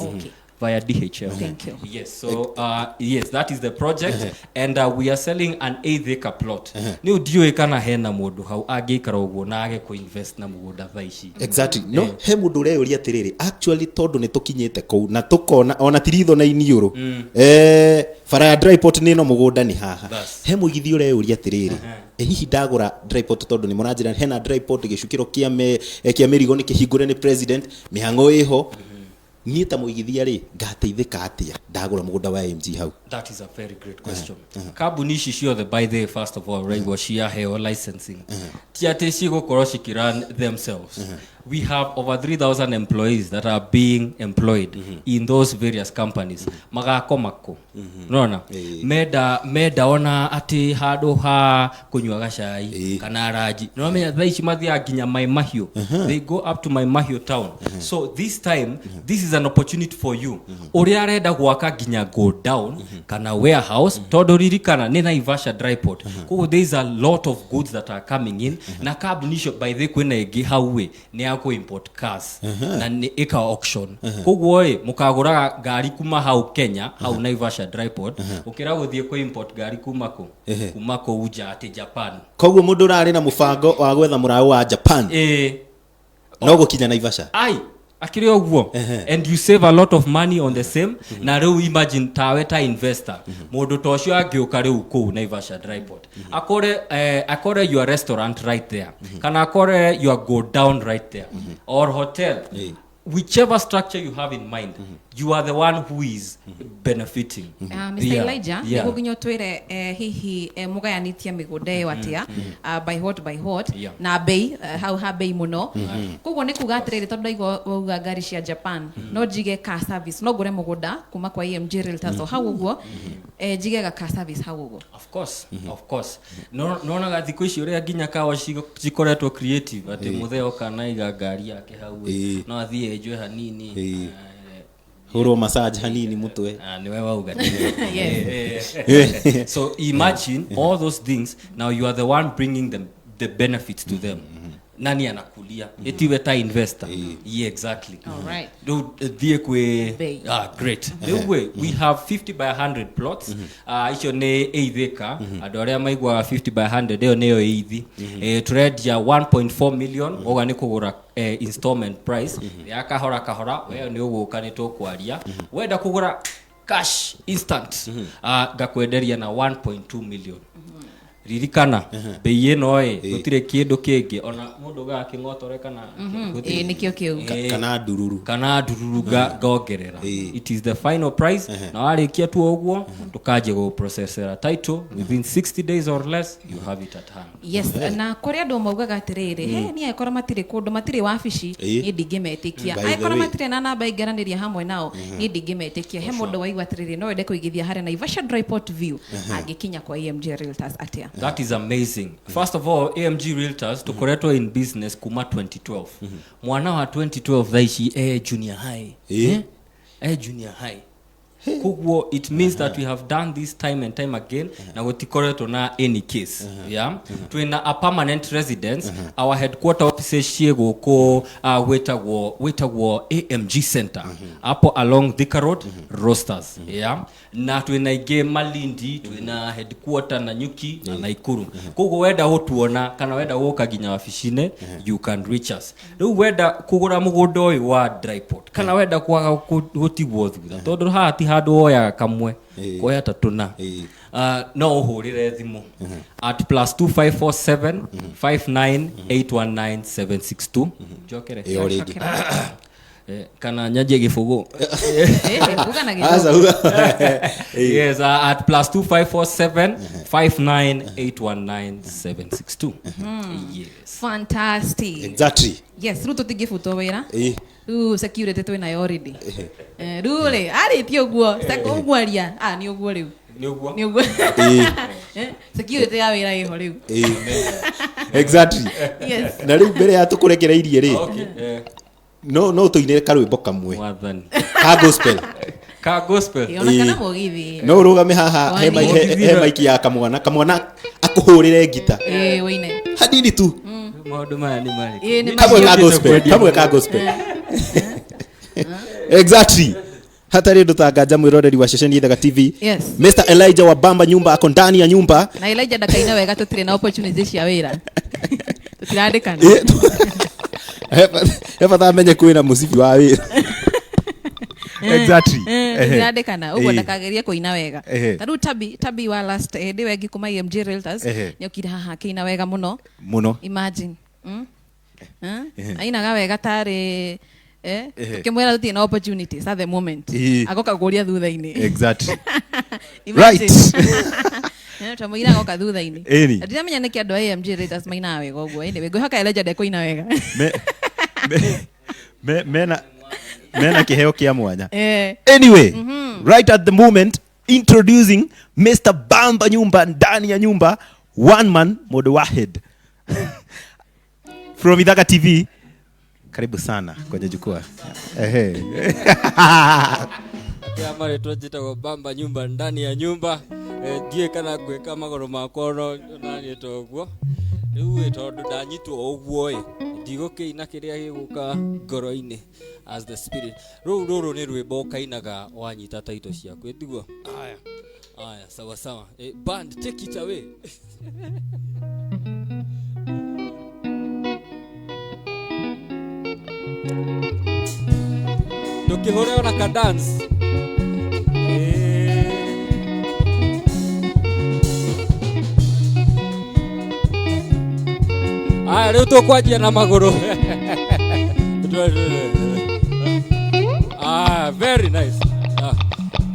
via DHL. Thank you. Yes, so yes, that is the project, and we are selling an 8 acre plot. Nĩ ndiũĩ kana hena mũndũ hau angĩikara ũguo na age kũ-invest na mũgũnda thaa ici. Exactly. No he mũndũ ũreyũria atĩrĩrĩ, actually tondũ nĩ tũkinyĩte kũu na tũkona ona ti ritho na iniũrũ, bara ya Dryport nĩ ĩno, mũgũnda nĩ haha. Bas. He mũigithia ũreyũria atĩrĩrĩ, hihi ndagũra Dryport, tondũ nĩ mũranjĩra hena Dryport, gĩcukĩro kĩa mĩrigo nĩ kĩhingũre nĩ president, mĩhang'o ĩho, niĩ ta mũigithia rĩ, ngateithĩka atĩa ndagũra mũgũnda wa AMG hau? That is a very great question. Kambuni ici ciothe, by the way, first of all, raigua ciaheo licensing, ti atĩ cigũkorwo cikĩrun themselves. We have over 3000 employees that are being employed in those various companies. Magakoma kũ? Nona menda ona atĩ handũ ha kũnyua gacai kana ranji, nĩwamenya thaa ici mathiaga nginya Mai Mahiũ. They go up to Mai Mahiũ town. So this time, this is an opportunity for you ũrĩa arenda gwaka nginya go down kana warehouse, tondũ ririkana nĩ Naivasha Dry Port. Koguo there is a lot of goods that are coming in, na kambuni icio, by the way, kwĩna ĩngĩ hau ĩ nĩ ya kũ import cars na nĩ ĩka auction. Koguo ĩ mũkagũraga ngari kuma hau Kenya, hau Naivasha Dry Port, ũkĩra gũthiĩ kũ import ngari kuma kũ, kuma kũu nja, atĩ Japan. Koguo mũndũ ũrarĩ na mũbango wa gwetha mũraũ wa Japan, no gũkinya Naivasha. Ai. Akĩrĩ ũguo, and you save a lot of money on the same. Na rĩu imagine tawe ta investor, mũndũ ta ũcio angĩũka rĩu kũu Naivasha Dryport, akore your restaurant right there, kana akore your go down right there, or hotel, whichever structure you have in mind, you are the one who is benefiting. Mr. Elijah, nĩguo nginya ũtwĩre hihi mũgayanĩtie mĩgũnda ĩyo atĩa, by what, by what, na bei, hau ha bei mũno. Koguo nĩ kuga atĩrĩrĩ, tondũ ndaigua wauga ngari cia Japan, no njige car service, no ngũre mũgũnda kuma kwa AMG Realtors o hau ũguo, njige ga car service hau ũguo? Of course, of course. No nonaga thikũ ici ũrĩa nginya kawa cikoretwo creative, atĩ mũthee oka na iga ngari yake hau, no athiĩ enjwe hanini. Hũrwo massage hanini mũtwe. Ah, niwe wauga. Yes. So imagine all those things. Now you are the one bringing them the benefits to them. Nani anakulia itiwe ta investor? Yeah, exactly. All right. Rĩu thiĩ kwĩ Bei. Ah, great. Rĩu we have 50 by 100 plots. Ah, icio nĩ eighth acre. Andũ arĩa maiguaga 50 by 100, ĩyo nĩyo eighth. Tũrendia 1.4 million. Oga nĩ kũgũra installment price ya kahora kahora. We nĩ ũgũka, nĩ tũkwaria. Wenda kũgũra cash instant, ngakwenderia na 1.2 million. Ririkana bei ĩno ĩ gũtirĩ kĩndũ kĩngĩ ona mũndũ gakĩng'otore kana gũtirĩ. Ĩĩ, nĩkĩo kĩu. Kana ndururu. Kana ndururu ngongerera. It is the final price, na warĩkia tu ũguo tũkanjia gũprocessera title within 60 days or less, you have it at hand. Yes, na kũrĩ andũ maugaga atĩrĩrĩ, he niĩ angĩkorwo matirĩ kũndũ, matirĩ wabici, niĩ ndingĩmetĩkia. By the Angĩkorwo way. matirĩ na namba ingĩaranĩria hamwe nao, niĩ ndingĩmetĩkia. He mũndũ waigua atĩrĩrĩ, no wende kũigithia harĩa Naivasha Dryport View, angĩkinya kwa AMG Realtors atĩa? That is amazing. First of all, AMG Realtors tukoretwo in business kuma 2012. Mwana wa 2012 thaa ici junior high. Eh? Junior high. Koguo it means that we have done this time and time again, na gutikoretwo na any case. Yeah, twina a permanent residence. Our headquarter offices ciĩ gũkũ, gwĩtagwo AMG Center hapo along Thika Road, Roasters. Yeah, na twina ingĩ Malindi, twina headquarter na Nyuki na Naikuru. Koguo wenda gũtuona kana wenda gũka nginya wabici-inĩ, you can reach us. Rĩu wenda kũgũra mũgũnda ũyũ wa Dryport kana wenda kwaga gũtigwo thutha, tondũ haha ti handũ woyaga kamwe, kuoya ta tũna, no ũhũrĩre thimũ at +2547 59 762. Njokere? Ĩyo rĩngĩ. Kana nyanjie gĩbũgũ? Uga na Aca, gĩthũngũ. Yes, at +2547 59 762. Yes. Fantastic. Exactly. Yes, rĩu tũtingĩbutwo wĩra. Rĩu security twĩ nayo already. Rĩu rĩ arĩtie ũguo ũgwaria, nĩ ũguo rĩu. Nĩ ũguo. Nĩ ũguo. Security ya wĩra ĩho rĩu. Exactly. Yes. Na rĩu mbere ya tũkũrekereirie rĩ, Okay. no tũinĩre karwĩmbo kamwe Mwathani. ka gospel. Ka gospel. Ĩ, ona kana Ĩ. mũgithi. No ũrũgame haha he Wani. he maiki ya kamwana akũhũrĩre ngita Ĩ, wĩine. hanini tu. Maũndũ maya nĩ marĩkũ? Ĩ, nĩ Kamwe ka macio. gospel, kamwe ka gospel, exactly. Hatarĩ ũndũ tanganja, mwĩroreri wa ceceni Ithaga TV, Yes. Mr Elijah wa Bamba Nyumba ako ndani ya nyumba. Na Elijah ndakaina wega, tũtirĩ na opportunity cia wĩra, tũtirandĩkana. He bata amenye kwĩna mũcibi wa wĩra. Exactly. Tũtirandĩkana ũguo, ndakagerie kũina wega. Ta rĩu tabi wa last hĩndĩ wengi kuma EMG Realtors nĩokire haha akĩina wega mũno. Mũno. Imagine. Ainaga wega tarĩ tukĩmwĩra tũtirĩ na opportunities at the moment, agoka kũria thutha-inĩ. Imagine. Twamũira agoka thutha-inĩ. Ĩni. Ndiramenya nĩkĩ andũ a AMG Realtors mainaga wega ũguo. Anyway, ngwĩhoka Elijah ndekũina wega. Mena kĩheo kĩa mwanya. Anyway, right at the moment, introducing Mr Bamba Nyumba ndani ya nyumba, one man Modo Wahid from Ithaga TV. Karibu sana kwenye jukwaa. Ehe. Kĩa marĩtwa njĩtagwo Bamba Nyumba ndani ya nyumba. Ndiũĩ kana ngwĩka magũrũ makwa no naniĩ ta ũguo rĩu ĩ, tondũ ndanyitwo ũguo ĩ, ndigũkĩina kĩrĩa gĩgũka ngoro-inĩ as the spirit. Rũu rũrũ nĩ rwĩmbo ũkainaga wanyita taito ciaku, ĩtiguo? Aya aya, sawa sawa. Band, take it away. Tũkĩhũre ona ka dance. Aya rĩu tũkwanjia na magũrũ. Ah, very nice. Ah.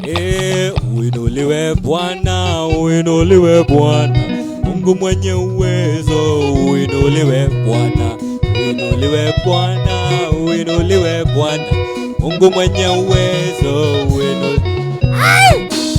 Eh, uinuliwe Bwana, uinuliwe Bwana, Mungu mwenye uwezo, uinuliwe Bwana, uinuliwe Bwana, uinuliwe Bwana, Mungu mwenye uwezo, uinuliwe.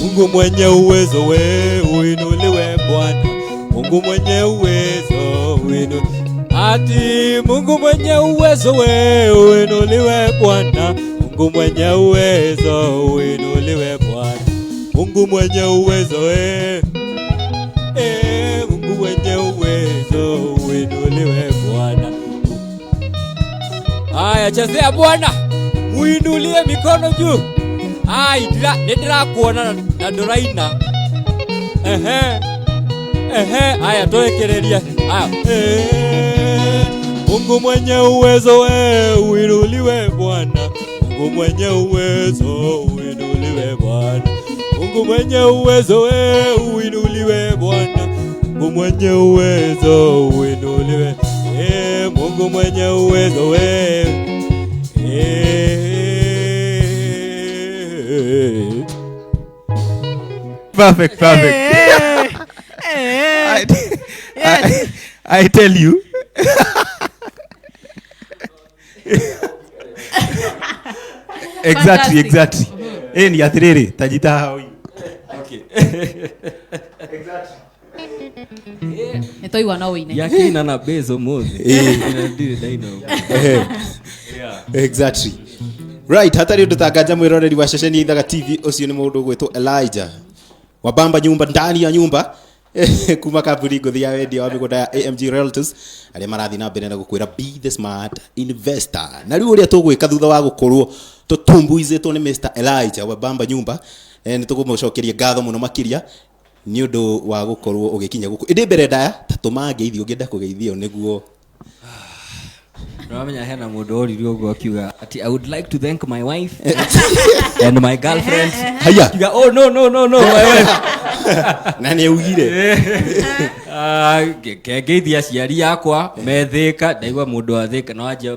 Mungu mwenye uwezo, we uinuliwe Bwana, Mungu mwenye uwezo, uinuliwe. Ati Mungu mwenye uwezo, we uinuliwe Bwana, Mungu mwenye uwezo, uinuliwe Bwana, Mungu mwenye uwezo, we Mungu mwenye uwezo, uinuliwe Bwana. Aya, chezea Bwana, muinulie mikono juu. Ai, nĩndĩrakuona na ndũraina. Ehe, ehe, aya tũrĩkĩrĩrie. Aya, Mungu mwenye uwezo, we uinuliwe Bwana, Mungu mwenye uwezo, uinuliwe Bwana, Mungu mwenye uwezo, we uinuliwe Bwana, Mungu mwenye uwezo, uinuliwe. Mungu mwenye uwezo, we Perfect, perfect. I tell you. Exactly, exactly. Ni atiriri tajita hau. Okay. Exactly. Nitoiwa no wine. Yakina na bezo muthi. Ndirĩ ndaina. Yeah. Exactly. Right, hatari undu tanganja mwiroreri wa ceceni Ithaga TV, ucio ni mundu gwitwo Elijah wabamba nyumba ndani ya nyumba kuma kambuni ngũthi ya wendia wa mĩgũnda ya AMG Realtors arĩa marathiĩ na mbere na gũkwĩra be the smart investor. Na rĩu ũrĩa tũgwĩka thutha wa gũkorwo tũtumbuizĩtwo nĩ Mr Elijah wabamba nyumba, nĩ tũkũmũcokeria ngatho mũno makĩria nĩ ũndũ wa gũkorwo ũgĩkinya gũkũ. Ĩndĩ mbere ndaya ta tũma ngeithio ũngĩenda kũgeithio nĩguo. Ramenya hena mũndũ oririe ũguo akiuga ati I would like to thank my wife and my girlfriend. Haya. Akiuga, oh no no no no my wife. Na nĩ augire. Ngeithia aciari akwa methĩka, ndaigua mũndũ wa Thĩka no anjia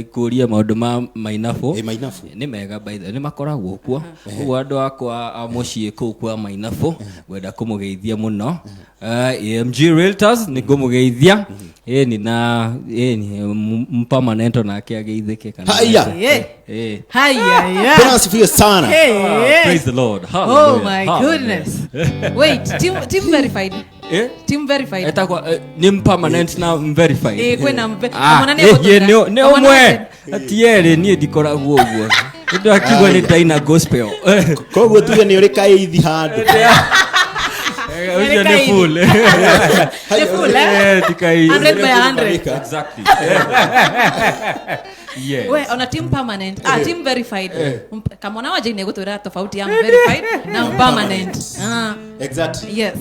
kũria maũndũ ma Mainabũ. Mainabũ. Nĩ mega by the way, nĩ makoragwo kuo. Ũguo andũ akwa a mũciĩ kũu kwa Mainabũ ngwenda kũmũgeithia mũno. AMG Realtors nĩ ngũmũgeithia. Ĩni na ĩni permanent nake ageithĩke kana. Haya. Haya. Bwana asifiwe sana. Praise the Lord. Oh my goodness. Wait, team verified. Team verified. Etakwa ni permanent na verified. Kwena nĩ ũmwe. Atiere niĩ ndikoragwo ũguo. Ndio akiuga nĩ ndaina gospel. Koguo tuge nĩ ũrĩ kaithi handũ. Ucio nĩ full. Nĩ full, eh? 100 by 100. Exactly. Yes. We, ona team permanent. Ah, team verified. Kamwana wa Jane gutwira tofauti ya verified na permanent. Ah. Exactly. Yes.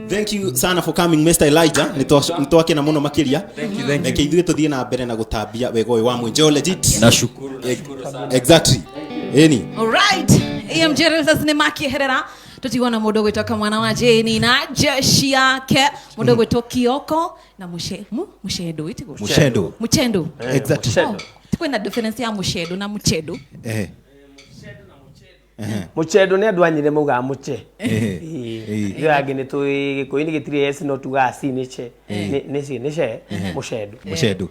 Thank you sana for coming Mr Elijah. Nitwakena muno makiria. Thank you, thank you. Reke ithuĩ tũthiĩ na mbere na gũtambia wega ũyũ wa Mwĩnjo legit. Nashukuru, nashukuru sana. Exactly. Eni. All right. AMG Realtors nĩ makĩeherera tutiwana mũndũ gwĩtwo mwana wa Jane na jeshi yake mũndũ gwĩtwo Kioko na Mushedo itigo Mushedo. Muchendo. Exactly. Oh, kwĩna difference ya Mushedo na Muchedo. Muchedo nĩ andũ a Nyĩrĩ maugaga mũche. Ithuĩ angĩ nĩ tũĩ Gĩkũyũ-inĩ gĩtirĩ S no tugaga C nĩ che. Nĩ C nĩ ce Mushedo. Mushedo.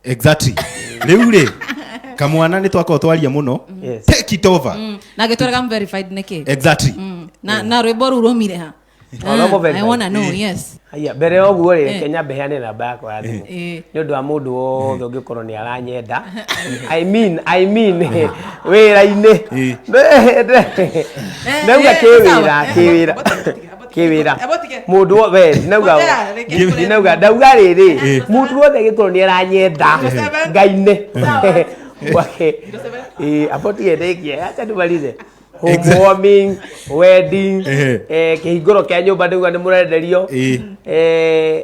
Exactly. Rĩu rĩ kamwana nĩ twakorwo twaria mũno. Take it over. Na gĩtwĩraga verified nĩkĩ? Exactly. Na rwĩmbo rũu rũmire ha? I wanna know, yes. Haya, mbere ya ũguo rĩ, reke nyambe heane namba yakwa ya thimũ. Nĩ ũndũ wa mũndũ wothe ũngĩkorwo nĩ aranyenda. I mean, wĩra-inĩ. Ndauga kĩwĩra, kĩwĩra. Mũndũ we, ndinauga, ndauga rĩrĩ, mũndũ wothe angĩkorwo nĩ aranyenda, Ngai-inĩ. Wake. Abotige ndĩkie, acha tumalize. Home warming, wedding, kĩhingũro kĩa nyũmba ndauga nĩ mũrenderio.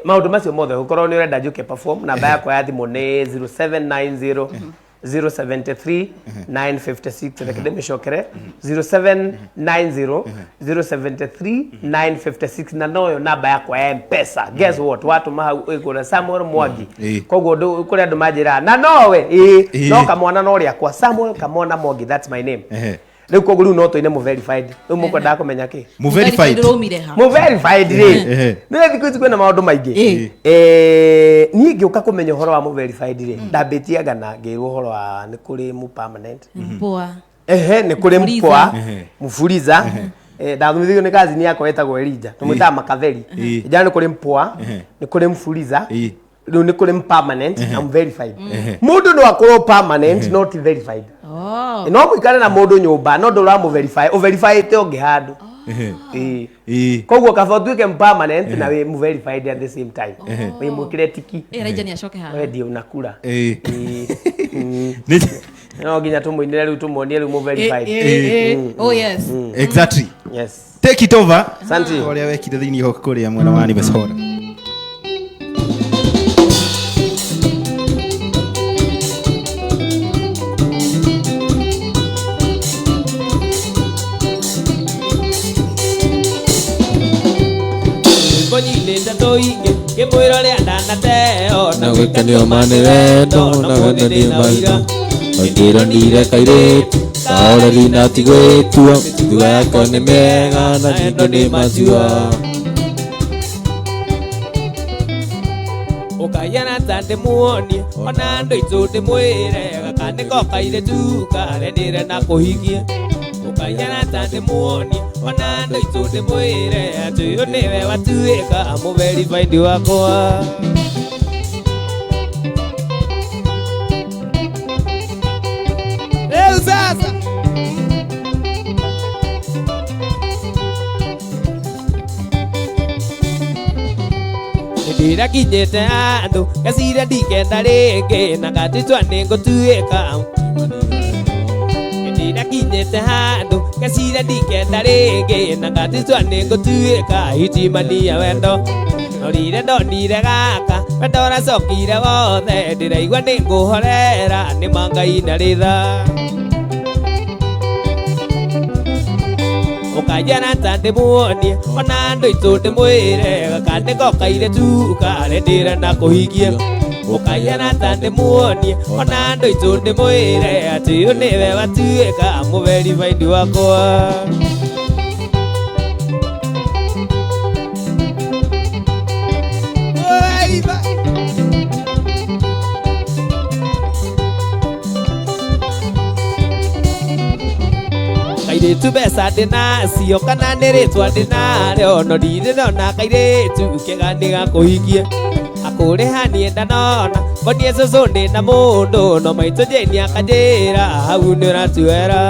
Maũndũ macio mothe ũkorwo nĩ ũrenda njũke perform, namba yakwa ya thimũ nĩ 0790 073 956. Reke ndĩmĩcokere, 0790 073 956, na noyo namba yakwa ya Mpesa. Guess what, watũma hau ĩkũra Samuel Mwangi. Koguo kũrĩ andũ manjĩraga na nowe ĩĩ. No kamwana no rĩakwa, Samuel Kamwana Mwangi, that's my name. Rĩu koguo rĩu no tũine mũverified. Rĩu mũkwendaga kũmenya kĩ? Mũverified. Ndĩraumire ha? Mũverified rĩ, nĩ thikũ ici kwĩna maũndũ maingĩ. Niĩ ngĩũka kũmenya ũhoro wa mũverified rĩ, ndambĩtie ngana ngĩrwo ũhoro wa nĩ kũrĩ mu permanent. Poa. Ehe, nĩ kũrĩ. Mfuliza. Mpoa, mfuriza. Ndathomithio nĩ kazini yakwa ĩtagwo Elija, tũmwĩtaga makatheri. Njana nĩ kũrĩ mpoa, nĩ kũrĩ mfuriza, rĩu nĩ kũrĩ permanent na verified. Mũndũ no akorwo permanent no ti verified. Oh. No mũikare na mũndũ nyũmba no ndũramũ verify, ũverifyĩte ũngĩ handũ. Ĩĩ. Koguo kaba ũtuĩke permanent na wĩ verified at the same time, wĩ mwĩkĩre tiki. Elijah nĩ acoke haha. We ndio unakula. Ĩĩ. Ĩĩ. Nĩ- No nginya tũmũinĩre rĩu, tũmuonie rĩu mũverified. Oh yes. Exactly. Yes. Take it over. Asante. Ũrĩa wekire thĩinĩ wa kũrĩa mwena wa Nimesora. Rwĩmbo nyinĩte tũingĩ ngĩmwĩra ũrĩa ndanateo. Na gwĩkenio ma nĩ wendo na wendo nĩ maitho Oingĩranire kairĩtu kaoreri na tigwĩtua mĩtugo yako nĩ mĩega na ningĩ nĩ matua. Ũkaiana ta ndĩmuonie ona andũ aitũ ndĩmwĩre gaka nĩko kairĩtu karenire na kũhikie. Ũkaiana ta ndĩmuonie ona andũ aitũ ndĩmwĩre atĩ ũyũ nĩwe watuĩka mũverified wakwa. Rĩu sasa. Ndĩrakinyĩte handũ ngeciria ndikenda rĩngĩ na ngatĩtwa nĩ ngũtuĩka. Ndĩrakinyĩte handũ ngeciria ndikenda rĩngĩ na ngatĩtwa nĩ ngũtuĩka itimania wendo norire ndonire gaka wendo ũracokire wothe ndĩraigua nĩ ngũhorera nĩ mangai na ritha. Ũkanjara ta ndĩmuonie ona andũ aitũ ndĩmwĩre gaka nĩko kairĩtu karendĩra na kũhikie. Ũkanjara ta ndĩmuonie ona andũ aitũ ndĩmwĩre atĩ ũyũ nĩwe watuĩka mũverified wakwa. Mũverify. Kairĩtu mbeca ndĩnacio kana nĩ rĩtwa ndĩnarĩo no ndirĩ ndona kairĩtu kega nĩ gakũhikie akũrĩha niĩ ndanona ngonie cũcũ ndĩna mũndũ no maitũ Jane akanjĩra hau nĩ ũratuera.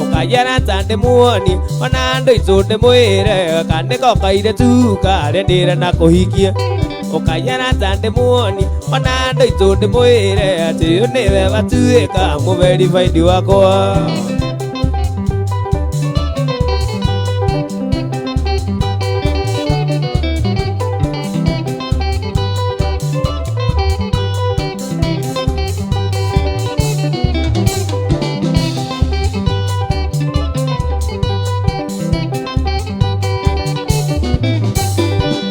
Ũkanjara ta ndĩmuonie ona andũ aitũ ndĩmwĩre gaka nĩko kairĩtu karendĩra na kũhikie. Ũkanjara ta ndĩmuonie ona andũ aitũ ndĩmwĩre atĩ ũyũ nĩwe watuĩka mũverified wakwa.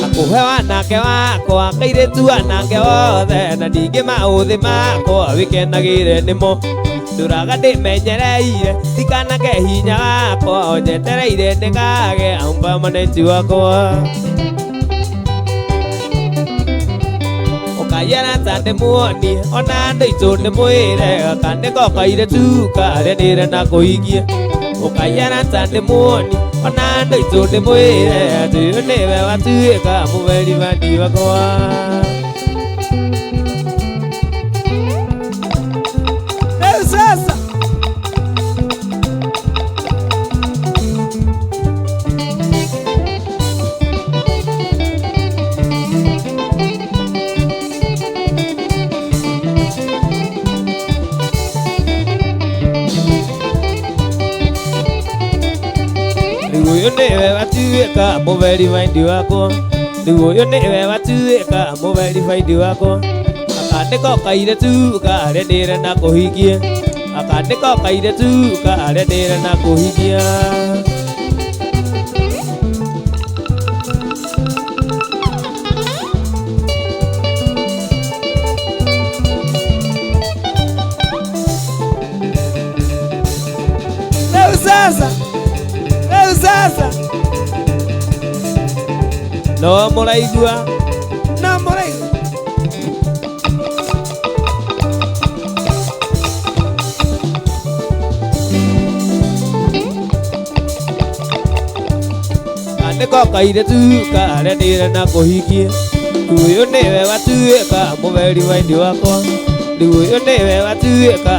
Akũhe wanake wakwa kairĩtu anake othe na ningĩ maũthĩ makwa wĩkenagĩre nĩmo ndũraga ndĩmenyereire ndikanage hinya wakwa njetereire ndĩkage permanent wakwa. Ũkaiana ta ndĩmuonie ona andũ aitũ ndĩmwĩre gaka nĩko kairĩtu karenire na kũhikie. Ũkaiana ta ndĩmuonie ona andũ aitũ ndĩmwĩre atĩ ũyũ nĩwe watuĩka mũverified wakwa. Rĩu sasa. Rĩu ũyũ nĩwe watuĩka mũverified wakwa. Rĩu ũyũ nĩwe watuĩka mũverifaidi wakwa. Akandĩko kairĩtu karĩa ndĩre na kũhikia. Akandĩko kairĩtu karĩa ndĩre na kũhikia. Rĩu sasa. Rĩu sasa. No mũraigua. No mũraigua. Akandĩko kairĩtu karĩa ndĩre na kũhikia. Rĩu ũyũ nĩwe watuĩka mũverifaidi wakwa. Rĩu ũyũ nĩwe watuĩka.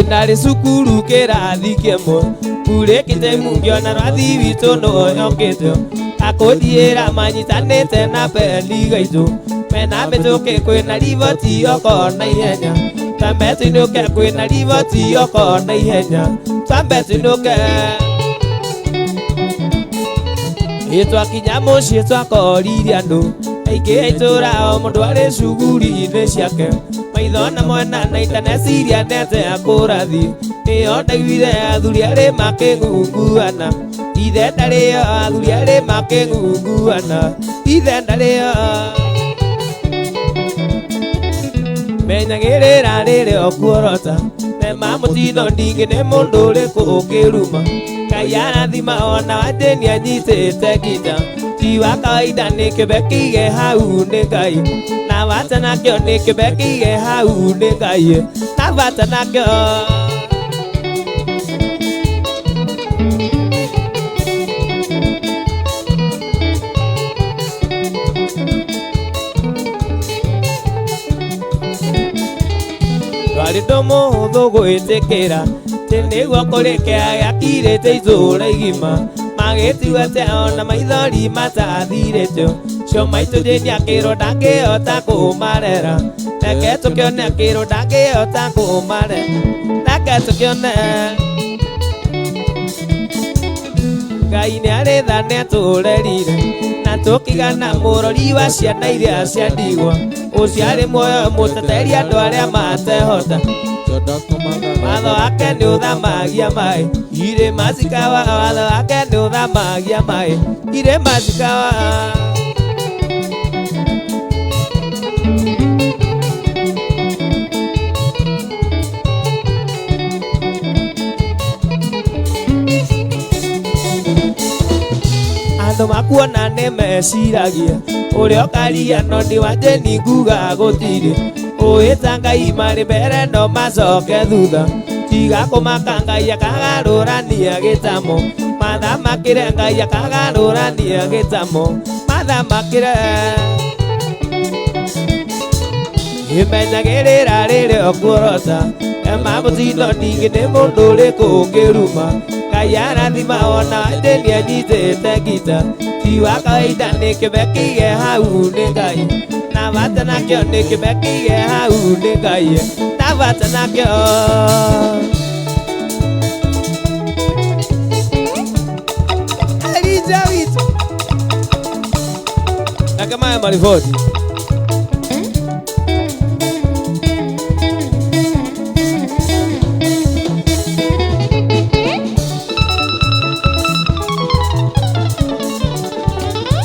Inarĩ cukuru kĩrathi kĩmwe kurĩkĩte mungiona rwathi witũ nĩoyokĩte akũthiĩra manyitanĩte na bendi gaitũ mena mĩtũkĩ kwĩna riboti okona ihenya twambe tũinũke kwĩna riboti okona ihenya twambe tũinũke. Ĩ twakinya mũciĩ twakorire andũ aingĩ a itũũra o mũndũ arĩ cuguri-inĩ ciake maitho na mwena na itaneciria nete akũrathi nĩyo ndaiguire athuri arĩ makĩngunguana ithe ndarĩo athuri arĩ makĩngunguana ithe ndarĩo. Menyagĩrĩra rĩrĩa ũkuorota nema mũtino ndingĩ nĩ mũndũ ũrĩkũ ũkĩruma Ngai arathima ona wajeni anyitĩte ngita ti wa kawaida nĩ kĩbe kĩige hau nĩ Ngai na bata nakĩo nĩ kĩbe kĩige hau nĩ Ngai na bata nakĩo. Ndwarĩ ũndũ mũhũthũ gwĩtĩkĩra atĩ nĩguo kũrĩ kĩea gĩakirĩte itũũra igima magĩtigwo atĩa ona maithori matathirĩtio cio maitũ Jane akĩrwo ndangĩhota kũmarera reke tũkĩone akĩrwo ndangĩhota kũmarera reke tũkĩone. Ngai nĩ arĩ tha nĩatũrerire na tũkĩgana mũrori wa ciana iria cia ndigwa ũcio arĩ muoyo mũteteri andũ arĩa matehota watho wake nĩ ũthamagia maĩ irĩma cikawa watho wake nĩ ũthamagia maĩ irĩma cikawa. Andũ makuona nĩ meciragia ũrĩa ũkaria no nĩ wa Jane nguga gũtirĩ ũĩta Ngai marĩ mbere no macoke thutha tiga kũmaka Ngai akagarũrania gĩtamo mathamakĩre Ngai akagarũrania gĩtamo mathamakĩre. Imenyagĩrĩra rĩrĩa ũkuorota ema mũtino ndingĩ nĩ mũndũ ũrĩkũ ũngĩruma Ngai arathima ona Jane anyitĩte ngita ti wa kawaida nĩ kĩbe kĩige hau nĩ Ngai na bata nakĩo nĩ kĩbe kĩige hau nĩ Ngai na bata nakĩo. Elija witũ. Reke maya mariboti.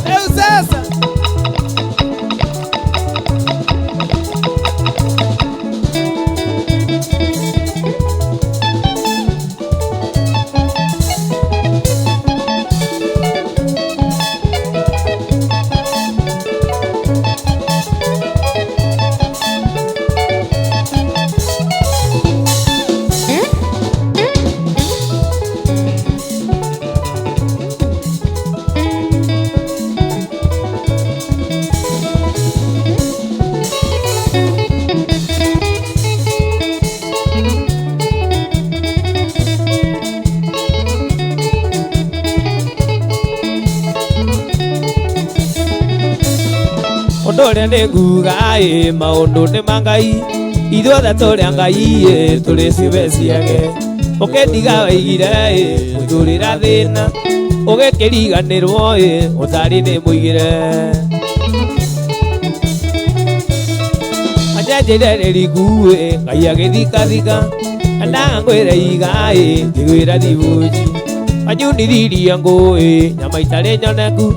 Rĩu sasa. Ũndũ ũrĩa nĩ nguga ĩ maũndũ nĩ ma Ngai ithuothe tũrĩ a Ngai ĩ tũrĩ ciũmbe ciake ũkĩndiga waigire ĩ ũtũrĩra thĩna ũgĩkĩriganĩrwo ĩ ũtarĩ nĩ mũigĩre anjenjĩre rĩriku ĩ Ngai agĩthikathika endaga ngwĩre iga ĩ ngĩgwĩra thibunji anyunithirie ngũĩ nyama itarĩ nyoneku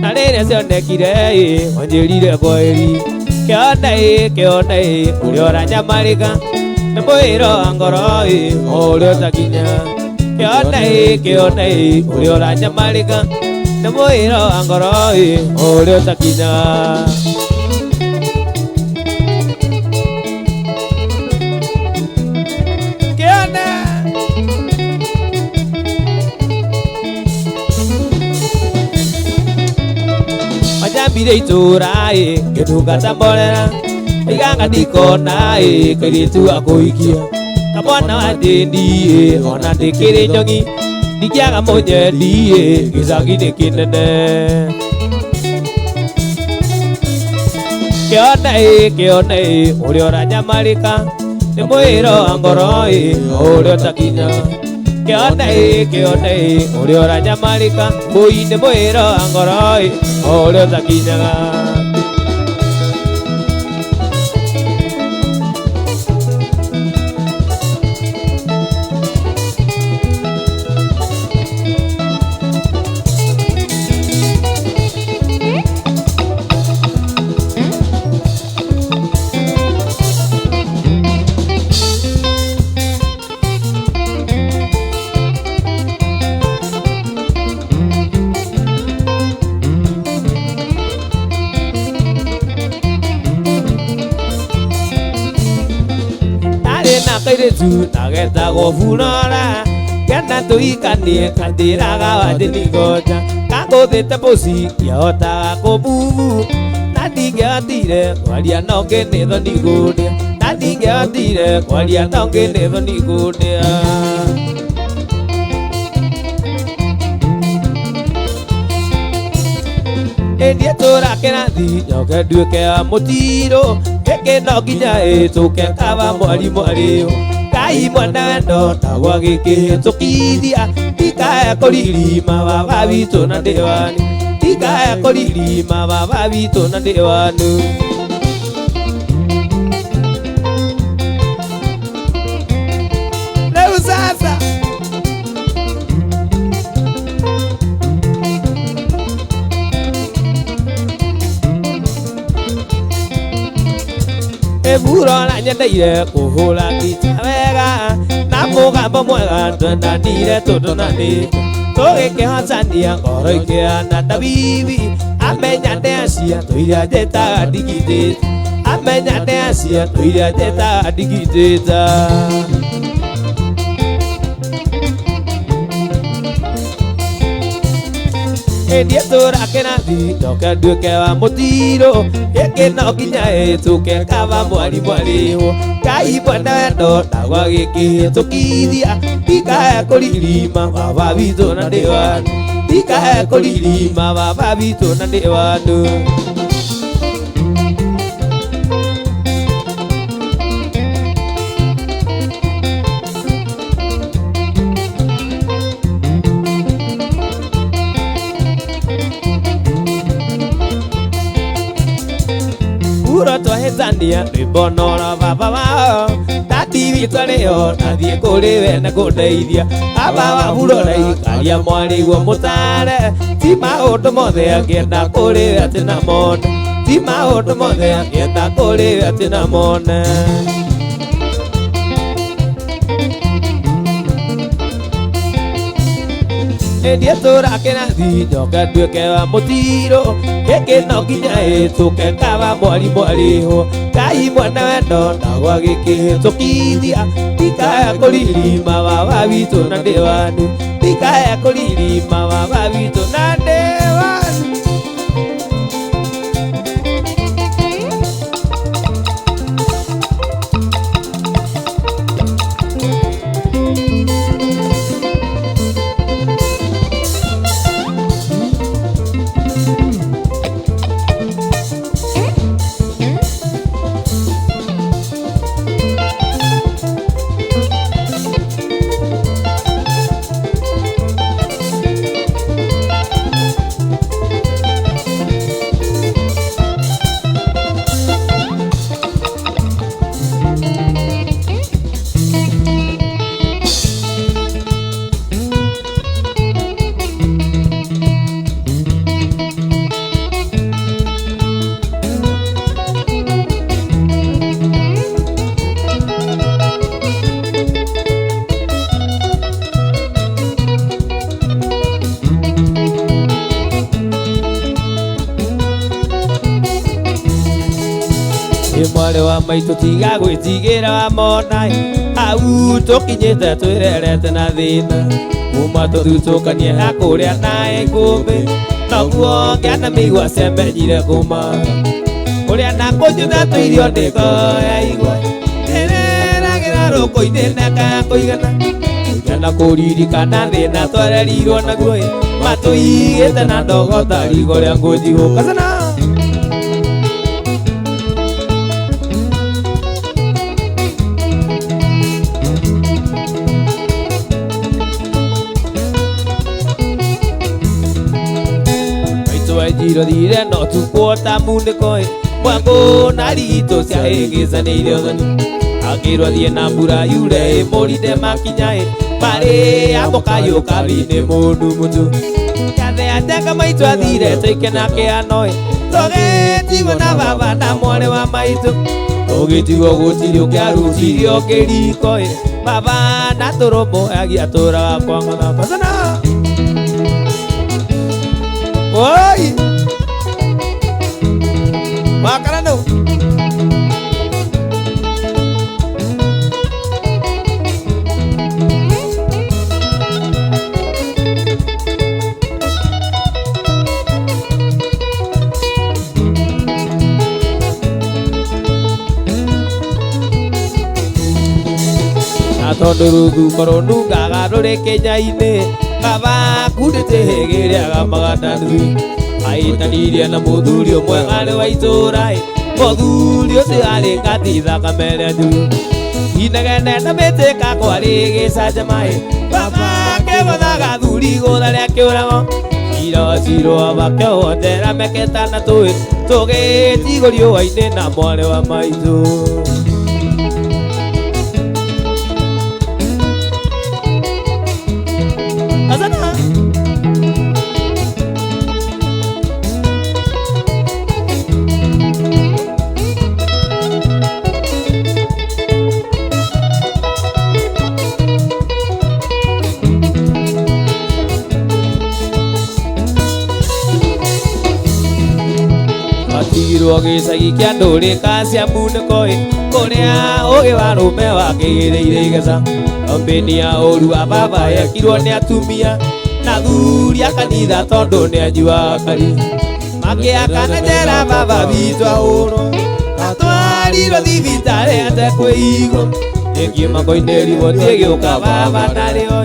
na rĩrĩa cionekire ĩ wanjĩrire kweri kĩone ĩ kĩone ĩ ũrĩa ũranyamarĩka nĩ mwĩro wa ngoro ĩ o ũrĩa ũtakinya kĩone ĩ kĩone ĩ ũrĩa ũranyamarĩka nĩ mwĩro wa ngoro ĩ o ũrĩa ũtakinya. Kĩone Majambire itũra ĩ ngĩndungata mborera iganga ndikona ĩ kairĩtu akũhikia kamwana wa ndĩni ĩ ona ndĩkĩrĩ njogi ndingĩaga mũnyendi ĩ gĩcagi-inĩ kĩnene. Kĩone ĩ kĩone ĩ ũrĩa ũranyamarĩka nĩ mwĩro wa ngoro ĩ o ũrĩa ũtakinya kĩone ĩ kĩone ĩ ũrĩa ũranyamarĩka mũi nĩ mwĩro wa ngoro ĩ o ũrĩa ũtakinyaga. Kairĩtu nagetagwo Burora kenda tũhikanie kanjĩraga wanjĩningoja kangũthĩte mũci kĩahotaga kũbubu na ndingĩahotire kwaria na ũngĩ nĩ thoni ngũndĩa na ndingĩahotire kwaria na ũngĩ nĩ thoni ngũndĩa. Ĩndĩ tũra kĩrathi njoke nduĩke wa mũtirũ gĩkĩ no nginya ĩtũke kaba mwarimũ arĩho Ngai mwana wendo tagwa gĩkĩhĩtũkithia ndikae kũririma baba witũ na ndĩ wanu ndikae kũririma baba witũ na ndĩ wanu. Rĩu sasa Eburora nyendeire kũhũra ngita wega na mũgambo mwega twendanire tũndũnani tũgĩkĩhotania ngoro ikĩhana ta bibi amenya nĩ acia tũiria njĩtaga ndigithĩte amenya nĩ acia tũiria njĩtaga ndigithĩte. Ĩndĩ tũra kĩrathi njoke nduĩke wa mũtirũ gĩkĩ no nginya ĩtũke kaba mwarimũ arĩhwo Ngai mwene wendo ndagwa gĩkĩhĩtũkithia ndikae kũririma baba witũ na ndĩ wanu ndikae kũririma baba witũ na ndĩ wanu. Twahĩtania rwĩmbo nora baba wao ndati witũ arĩho nathiĩ kũrĩ we na kũndeithia baba wa Burora ikaria mwarĩguo mũtare ti maũndũ mothe angĩenda kũrĩ we atĩ na mone ti maũndũ mothe angĩenda kũrĩ we atĩ na mone. Ĩndĩ tũra kĩrathi njoke nduĩke wa mũtirũ gĩkĩ no nginya ĩtũke kaba mwarimũ arĩhwo Ngai mwene wendo ndagwa gĩkĩhĩtũkithia ndikae kũririma baba witũ na ndĩ wanu ndikae kũririma baba witũ na ndĩ wanu. Mwarĩ wa maitũ tiga gwĩtigĩra wamona hau tũkinyĩte twĩrerete na thĩna kuma tũthutũkanie hakũrĩa na ikũmbĩ noguo ngĩana mĩigua ciamenyire kũma kũrĩa na kũnyuta tũirio nĩko ya igwa ĩreragĩra rũkũ-inĩ na kakũigana na kũririkana thĩna twererirwo naguo matũigĩte na ndogo ta rigo rĩa ngũnji gũkacana. Njiro thire no tukwo ta munĩko mwango na rigito ciahĩngĩcanĩire ũthoni akĩrwo thiĩ na mbura yure ĩmũrinde makinya marĩ amũkayũ kabi-inĩ mũndũ mũtũ Katheateka maitũ athire tũike nake ano tũgĩtigwo na baba na mwarĩ wa maitũ tũgĩtigwo gũtirĩ ũkĩarutirio kĩriko baba na tũrũmbũyagia tũraga kwa ng'otha kacana. Oi! Makarano. Na tondu ruthuko rũnungaga rũrĩ kĩnya-inĩ baba kundĩte hĩgĩrĩaga magana nuthu aitanirie na mũthuri ũmwe arĩ wa itũũra mũthuri ũcio arĩ ngati thakame ĩrĩa njuru inegene na mĩtĩka kwarĩ gĩcanjama baba akĩgũthaga thuri igũtha rĩa kĩũrago irocirwo makĩhotera meketana tũĩ tũgĩtigwo riũa-inĩ na mwarĩ wa maitũ. Azana. Atigirwo gĩcagi kĩa ndũrĩka cia munĩko kũrĩa ũgĩ wa rũme wakĩgĩrĩire igeca mbĩni ya ũru wa baba yekirwo nĩ atumia na thuri a kanitha tondũ nĩ anyua kari makĩakana njera baba witũ ahũrwo atwarirwo thibitarĩ atekwĩigwo ĩkiuma koinĩrirwo tigĩũka baba ndarĩo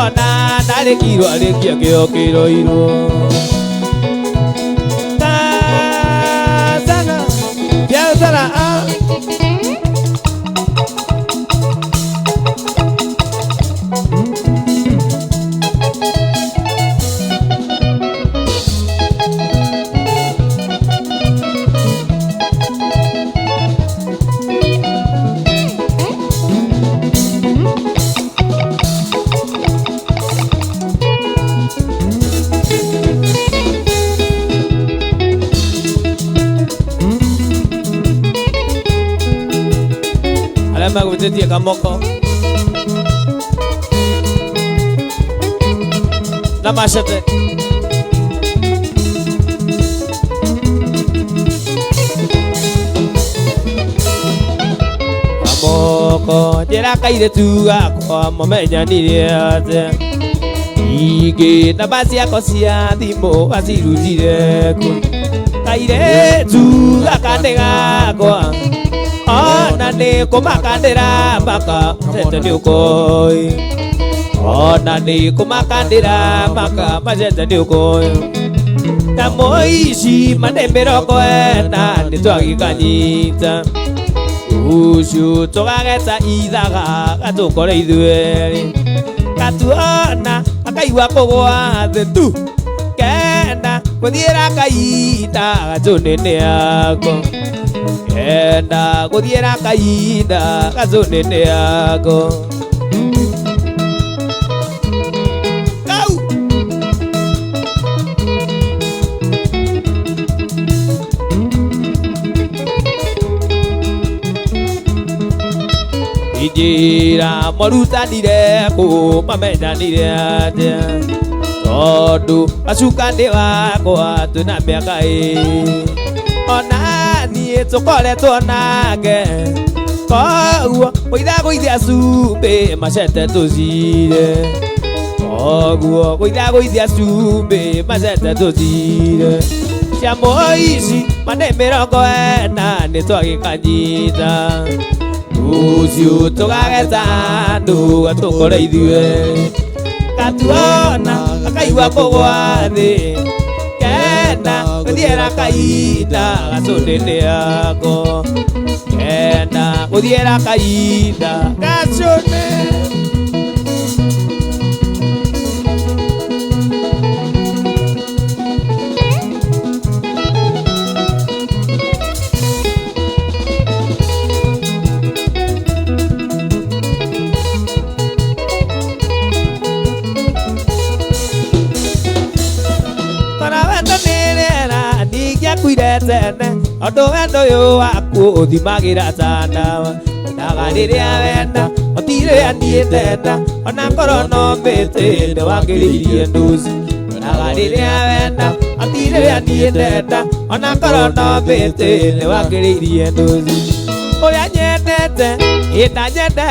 ona ndarĩkirwo arĩkia kĩo kĩroirwo. Kazana biashara magwĩtĩtie kamoko na macete kamoko njĩra kairĩtu gakwa mũmenyanire atĩa ingĩ namba ciako cia thimũ acirutire kũ kairĩtu gaka nĩ gakwa ona nĩ kũmakandĩra maka macete nĩ ũkoi ona nĩ kũmakandĩra maka macete nĩ ũkoi na mũici mane mĩrongo ĩna nĩ twagĩkanyita ũcio tũgageta ithaga gatũkore ithuerĩ gatuona akaigua kũgũa thĩ tu kenda gũthiĩra kaita gacũnĩ yako kenda gũthiĩra kainda gacũnĩ yako. Kau! Injĩra morutanire kũ mamenyanire atĩa tondũ acuka nĩ wakwa twĩna mĩaka ĩrĩ ona niĩ Tũkoretwo nake koguo gũithagũithia cumbĩ macete tũcire koguo gũithagũithia cumbĩ macete tũcire cia mũici mane 40 nĩ twagĩkanyita rũciũ tũkageta andũ gatũkore ithuĩ gatuona gakaigua kũgwa thĩ kenda gũthiĩra kainda gacũndĩ yako kenda gũthiĩra kainda gacũndĩ. Tene ũndũ wendo ũyũ waku ũthimagĩra ta ndawa ndaga rĩrĩa wenda ũtirĩa niĩ ndenda ona korwo no mĩtĩ nĩwangĩrĩirie nduci ndaga rĩrĩa wenda ũtirĩa niĩ ndenda ona korwo no mĩtĩ nĩwangĩrĩirie nduci ũrĩa nyendete ĩnda nyende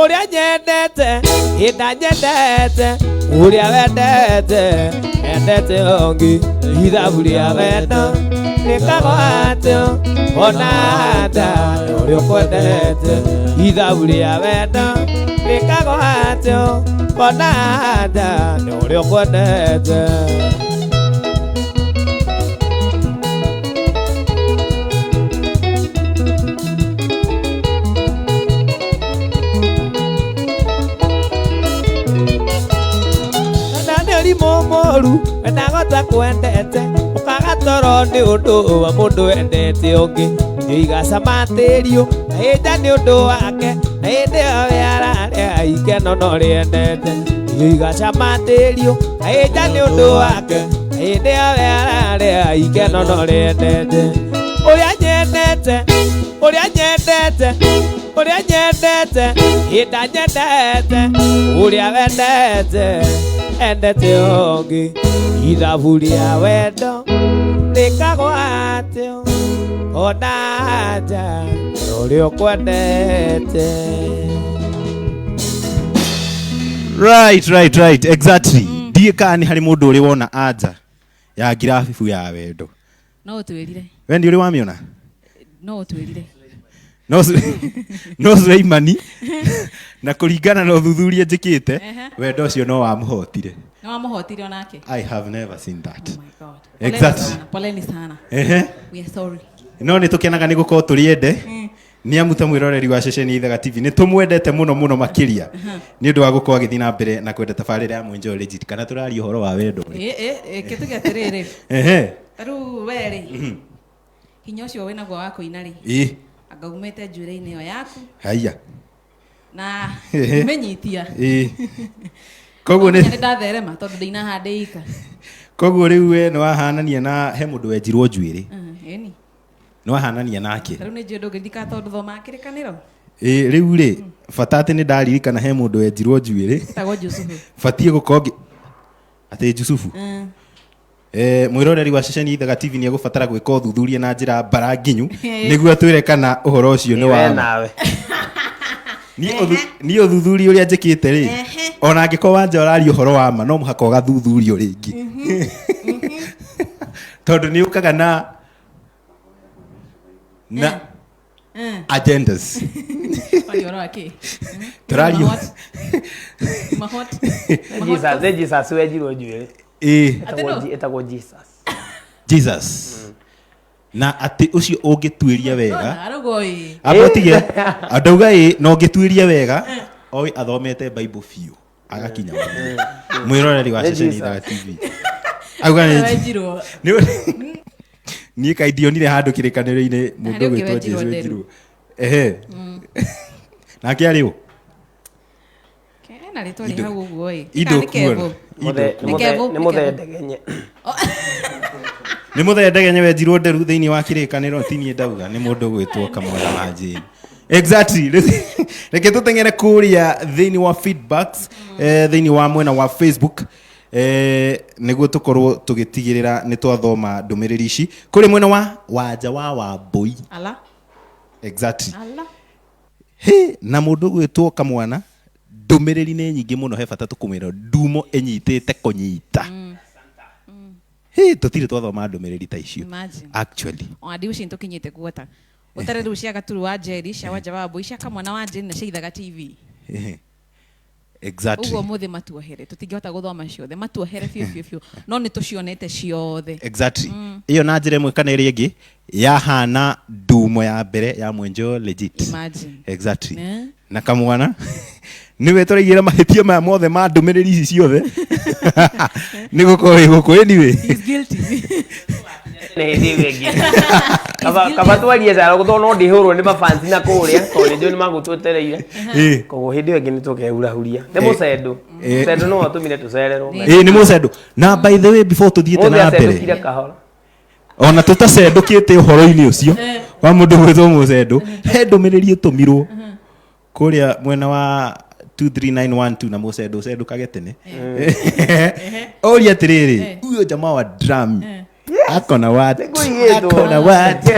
ũrĩa nyendete ĩnda nyendete ũrĩa wendete endete ũngĩ ithabu rĩa wendo rĩkagwo atĩa ona nda ũrĩa ũkwendete ithabu rĩa wendo rĩkagwo atĩa ona nda ũrĩa ũkwendete. Moru wendagota kwendete ũkaga toro nĩ ũndũ wa mũndũ wendete ũngĩ igacama tĩriũ na ĩnja nĩ ũndũ wake na hĩndĩ ĩyo ararĩa ikeno no rĩendete igacama tĩriũ na ĩnja nĩ ũndũ wake na hĩndĩ ĩyo ararĩa ikeno no rĩendete ũrĩa nyendete ũrĩa nyendete ũrĩa nyendete ĩnda nyendete ũrĩa wendete endete ũngĩ ithabu rĩa wendo rĩkagwo atĩa ona nja ũrĩa ũkwendete. Right, exactly. Ndiĩ kana nĩ harĩ mũndũ ũrĩ wona anja ya ngirabu ya wendo. No ũtwĩrire. We nĩ ũrĩ wamĩona? No ũtwĩrire. No Suleimani na kũringana na ũthuthuria njĩkĩte wendo ũcio no wamũhotire. No wamũhotire onake. I have never seen that. Oh my God. Exactly. Poleni sana. We are sorry. No nĩ tũkenaga nĩ gũkorwo tũrĩ ende nĩ amu ta mwĩroreri wa ceceni Ithaga TV nĩ tũmwendete mũno mũno makĩria nĩ ũndũ wa gũkorwo agĩthiĩ na mbere na kwenda tabarĩra ya Mwenjo Legit kana tũraria ũhoro wa wendo. Kĩtuge atĩrĩrĩ. Rĩu we rĩ hinya ũcio wĩnaguo wa kũina rĩ anga umĩte njuĩrĩ-inĩ ĩyo yaku. Haiya. Na menyitia. Koguo nĩ ndatherema tondũ ndinahandĩ ika. Koguo rĩu we nĩ wahanania na he mũndũ wenjirwo njuĩrĩ. Ĩni. Nĩ wahanania nake. Rĩu nĩ njũĩ ndũngĩririkana tondũ thomaga kĩrĩkanĩro. Rĩu rĩ bata atĩ nĩ ndaririkana he mũndũ wenjirwo njuĩrĩ. Etagwo Jusufu. Batiĩ gũkorwo atĩ Jusufu. Mwĩroreri wa ceceni Ithaga TV nĩ egũbatara gwĩka ũthuthuria na njĩra mbara nginyu nĩguo atwĩre kana ũhoro ũcio nĩ wa nawe. Niĩ ũthuthuria ũrĩa njĩkĩte rĩ ona angĩkorwo wanja ũraria ũhoro wa ma no mũhaka ũgathuthurio rĩngĩ tondũ nĩ ũkaga na agendas. Tũraria Nĩ Jesus wenjirwo njuĩrĩ. Etagwo Jesus. Jesus. Na atĩ ũcio ũngĩtuĩria wega amba ũtige andauga ĩ na ũngĩtuĩria wega oĩ athomete Bible biũ agakinya mwĩroreri wa ceceni Ithaga TV auga niĩ kaĩ ndionire handũ kĩrĩkanĩro-inĩ mũndũ ũgwĩtwo Jesu wenjirwo. Nake arĩ ũ? Na rĩtwa rĩ hau ũguo ĩ. Nĩ mũthendegenye. Nĩ mũthendegenye wenjirwo nderu thĩinĩ wa kĩrĩkanĩro ti niĩ ndauga nĩ mũndũ ũgwĩtwo Kamwana wa Jane. Exactly. Reke tũteng'ere kũrĩa thĩinĩ wa feedbacks thĩinĩ wa mwena wa Facebook. Nĩguo tũkorwo tũgĩtigĩrĩra nĩ twathoma ndũmĩrĩri ici kũrĩ mwena wa Wanja wa Wambũi. Ala. Exactly. Ala. He na mũndũ gwĩtwo Kamwana, ndũmĩrĩri nĩ nyingĩ mũno, he bata tũkũmwĩra ndumo ĩnyitĩte kũnyita. He tũtirĩ twathoma ndũmĩrĩri ta icio. Imagine. Actually. Ona ndiuci nĩtũkinyĩte guota ũtarĩ rĩu cia Gaturu wa Njeri, cia Wanja wa Wambũi, cia Kamwana wa Njeri na cia Ithaga TV. Exactly. Ũguo mũthĩ matuohere, tũtingĩhota gũthoma ciothe, matuohere biũ biũ biũ, no nĩ tũcionete ciothe. Exactly. Iyo na njĩra ĩmwe kana ĩrĩa ĩngĩ yahana ndumo ya mbere ya Mwenjo legit. Imagine. Exactly. Eh? Na Kamwana niwe tũraigĩra mahĩtia maya mothe ma ndũmĩrĩri ici ciothe nĩ gũkorwo wĩ gũkũ anyway. He's guilty. Nĩ hĩndĩ ĩyo ĩngĩ. Kaba twarie caro gũthoo no ndĩhũrwo nĩ mafansi na kũrĩa tondũ nĩ njũĩ nĩ magũtwetereire. Koguo hĩndĩ ĩyo ĩngĩ nĩ tũkehurahuria. Nĩ mũcendo. Mũcendo nĩwe watũmire tũcererwo. Ĩ nĩ mũcendo. Na by the way, before tũthiĩte Mũthĩ na mbere, acendũkire kahora. ona tũtacendũkĩte ũhoro-inĩ ũcio wa mũndũ gwĩtwo mũcendo, he ndũmĩrĩri ĩtũmirwo kũrĩa mwena wa 23912 na mũcendo ũcendũkage tene. Oria atĩrĩrĩ, huyo jamaa wa drum akona watu, Nĩkũigĩtwo. akona watu.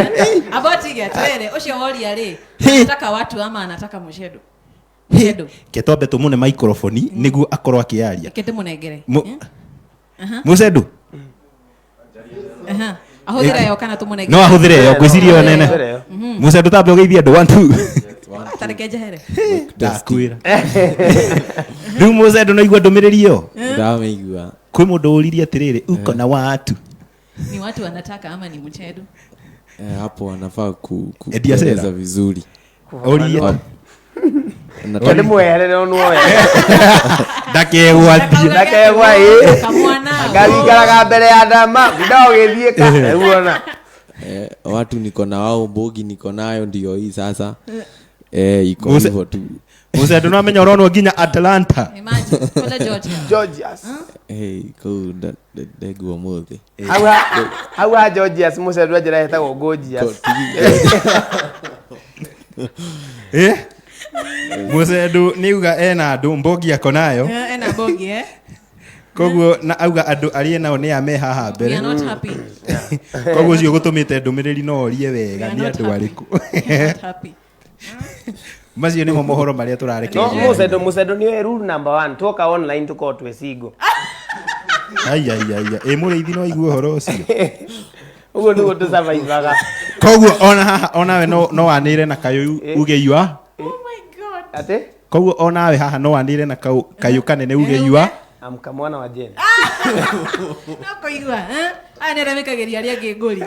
Abotige atĩrĩrĩ, ũcio woria rĩ, He. anataka watu ama anataka mũcendo? Mũcendo. Ke twambe tũmũne microphone nĩguo akorwo akĩaria. Reke ndĩmũnengere. Mũcendo. Aha. Ahũthĩre yo kana tũmũnengere? No ahũthĩre yo, ngwĩciria yo nene. Ahũthĩre yo. Mũcendo, tambe ũgeithie andũ, one two. Ta reke njehere. Ndakwĩra rĩu mũcendo no igua ndũmĩrĩri ĩyo. Ndamĩigua. Kwĩ mũndũ ũririe atĩrĩrĩ, uko na watu. Ni watu wanataka ama ni mchedo? Hapo wanafaa Eddie Asera. kueleza vizuri. Orie. Nataka- Nĩ mweherere onwo. Ndakegwatie. Ndakegwa ĩ. Kamwana. Ngawikaraga mbere ya ndama nda ũgĩthiĩ ka rĩu ona. Watu niko na wao, mbogi niko nayo ndio hii sasa. Iko hivyo tu. Mũcendo no amenya ũronwo nginya Atlanta. Imagine. Kule Georgia. Georgias. Hey, kũu ndegua mũthĩ. Hau ha Georgias mũcendo njĩra ĩtagwo Gorgias. Mũcendo nĩ uga ena andũ mbogi ako nayo. Ena mbogi, eh? Koguo na auga andũ arĩa nao nĩ ame haha We mbere. are not happy. Koguo ũcio gũtũmĩte ndũmĩrĩri no orie wega We are nĩ not andũ happy. arĩkũ. We are not happy. Macio nĩmo mohoro marĩa No tũrarekereria. mũcendo nĩwe rule number 1 tuoka online tũkorwo twĩ single. Ai ai ai. Ĩ mũrĩithi no aigue ũhoro ũcio. Ũguo nĩguo tũsurvivaga. Koguo ona haha onawe no wanĩre na kayũ uge yua. Oh my God. Atĩ? Koguo onawe haha no wanĩre na kayũ kanene uge yua. Amka mwana wa Jane. No kũigua, eh? Aya nĩ arĩa mekagĩria arĩa angĩ ngũri.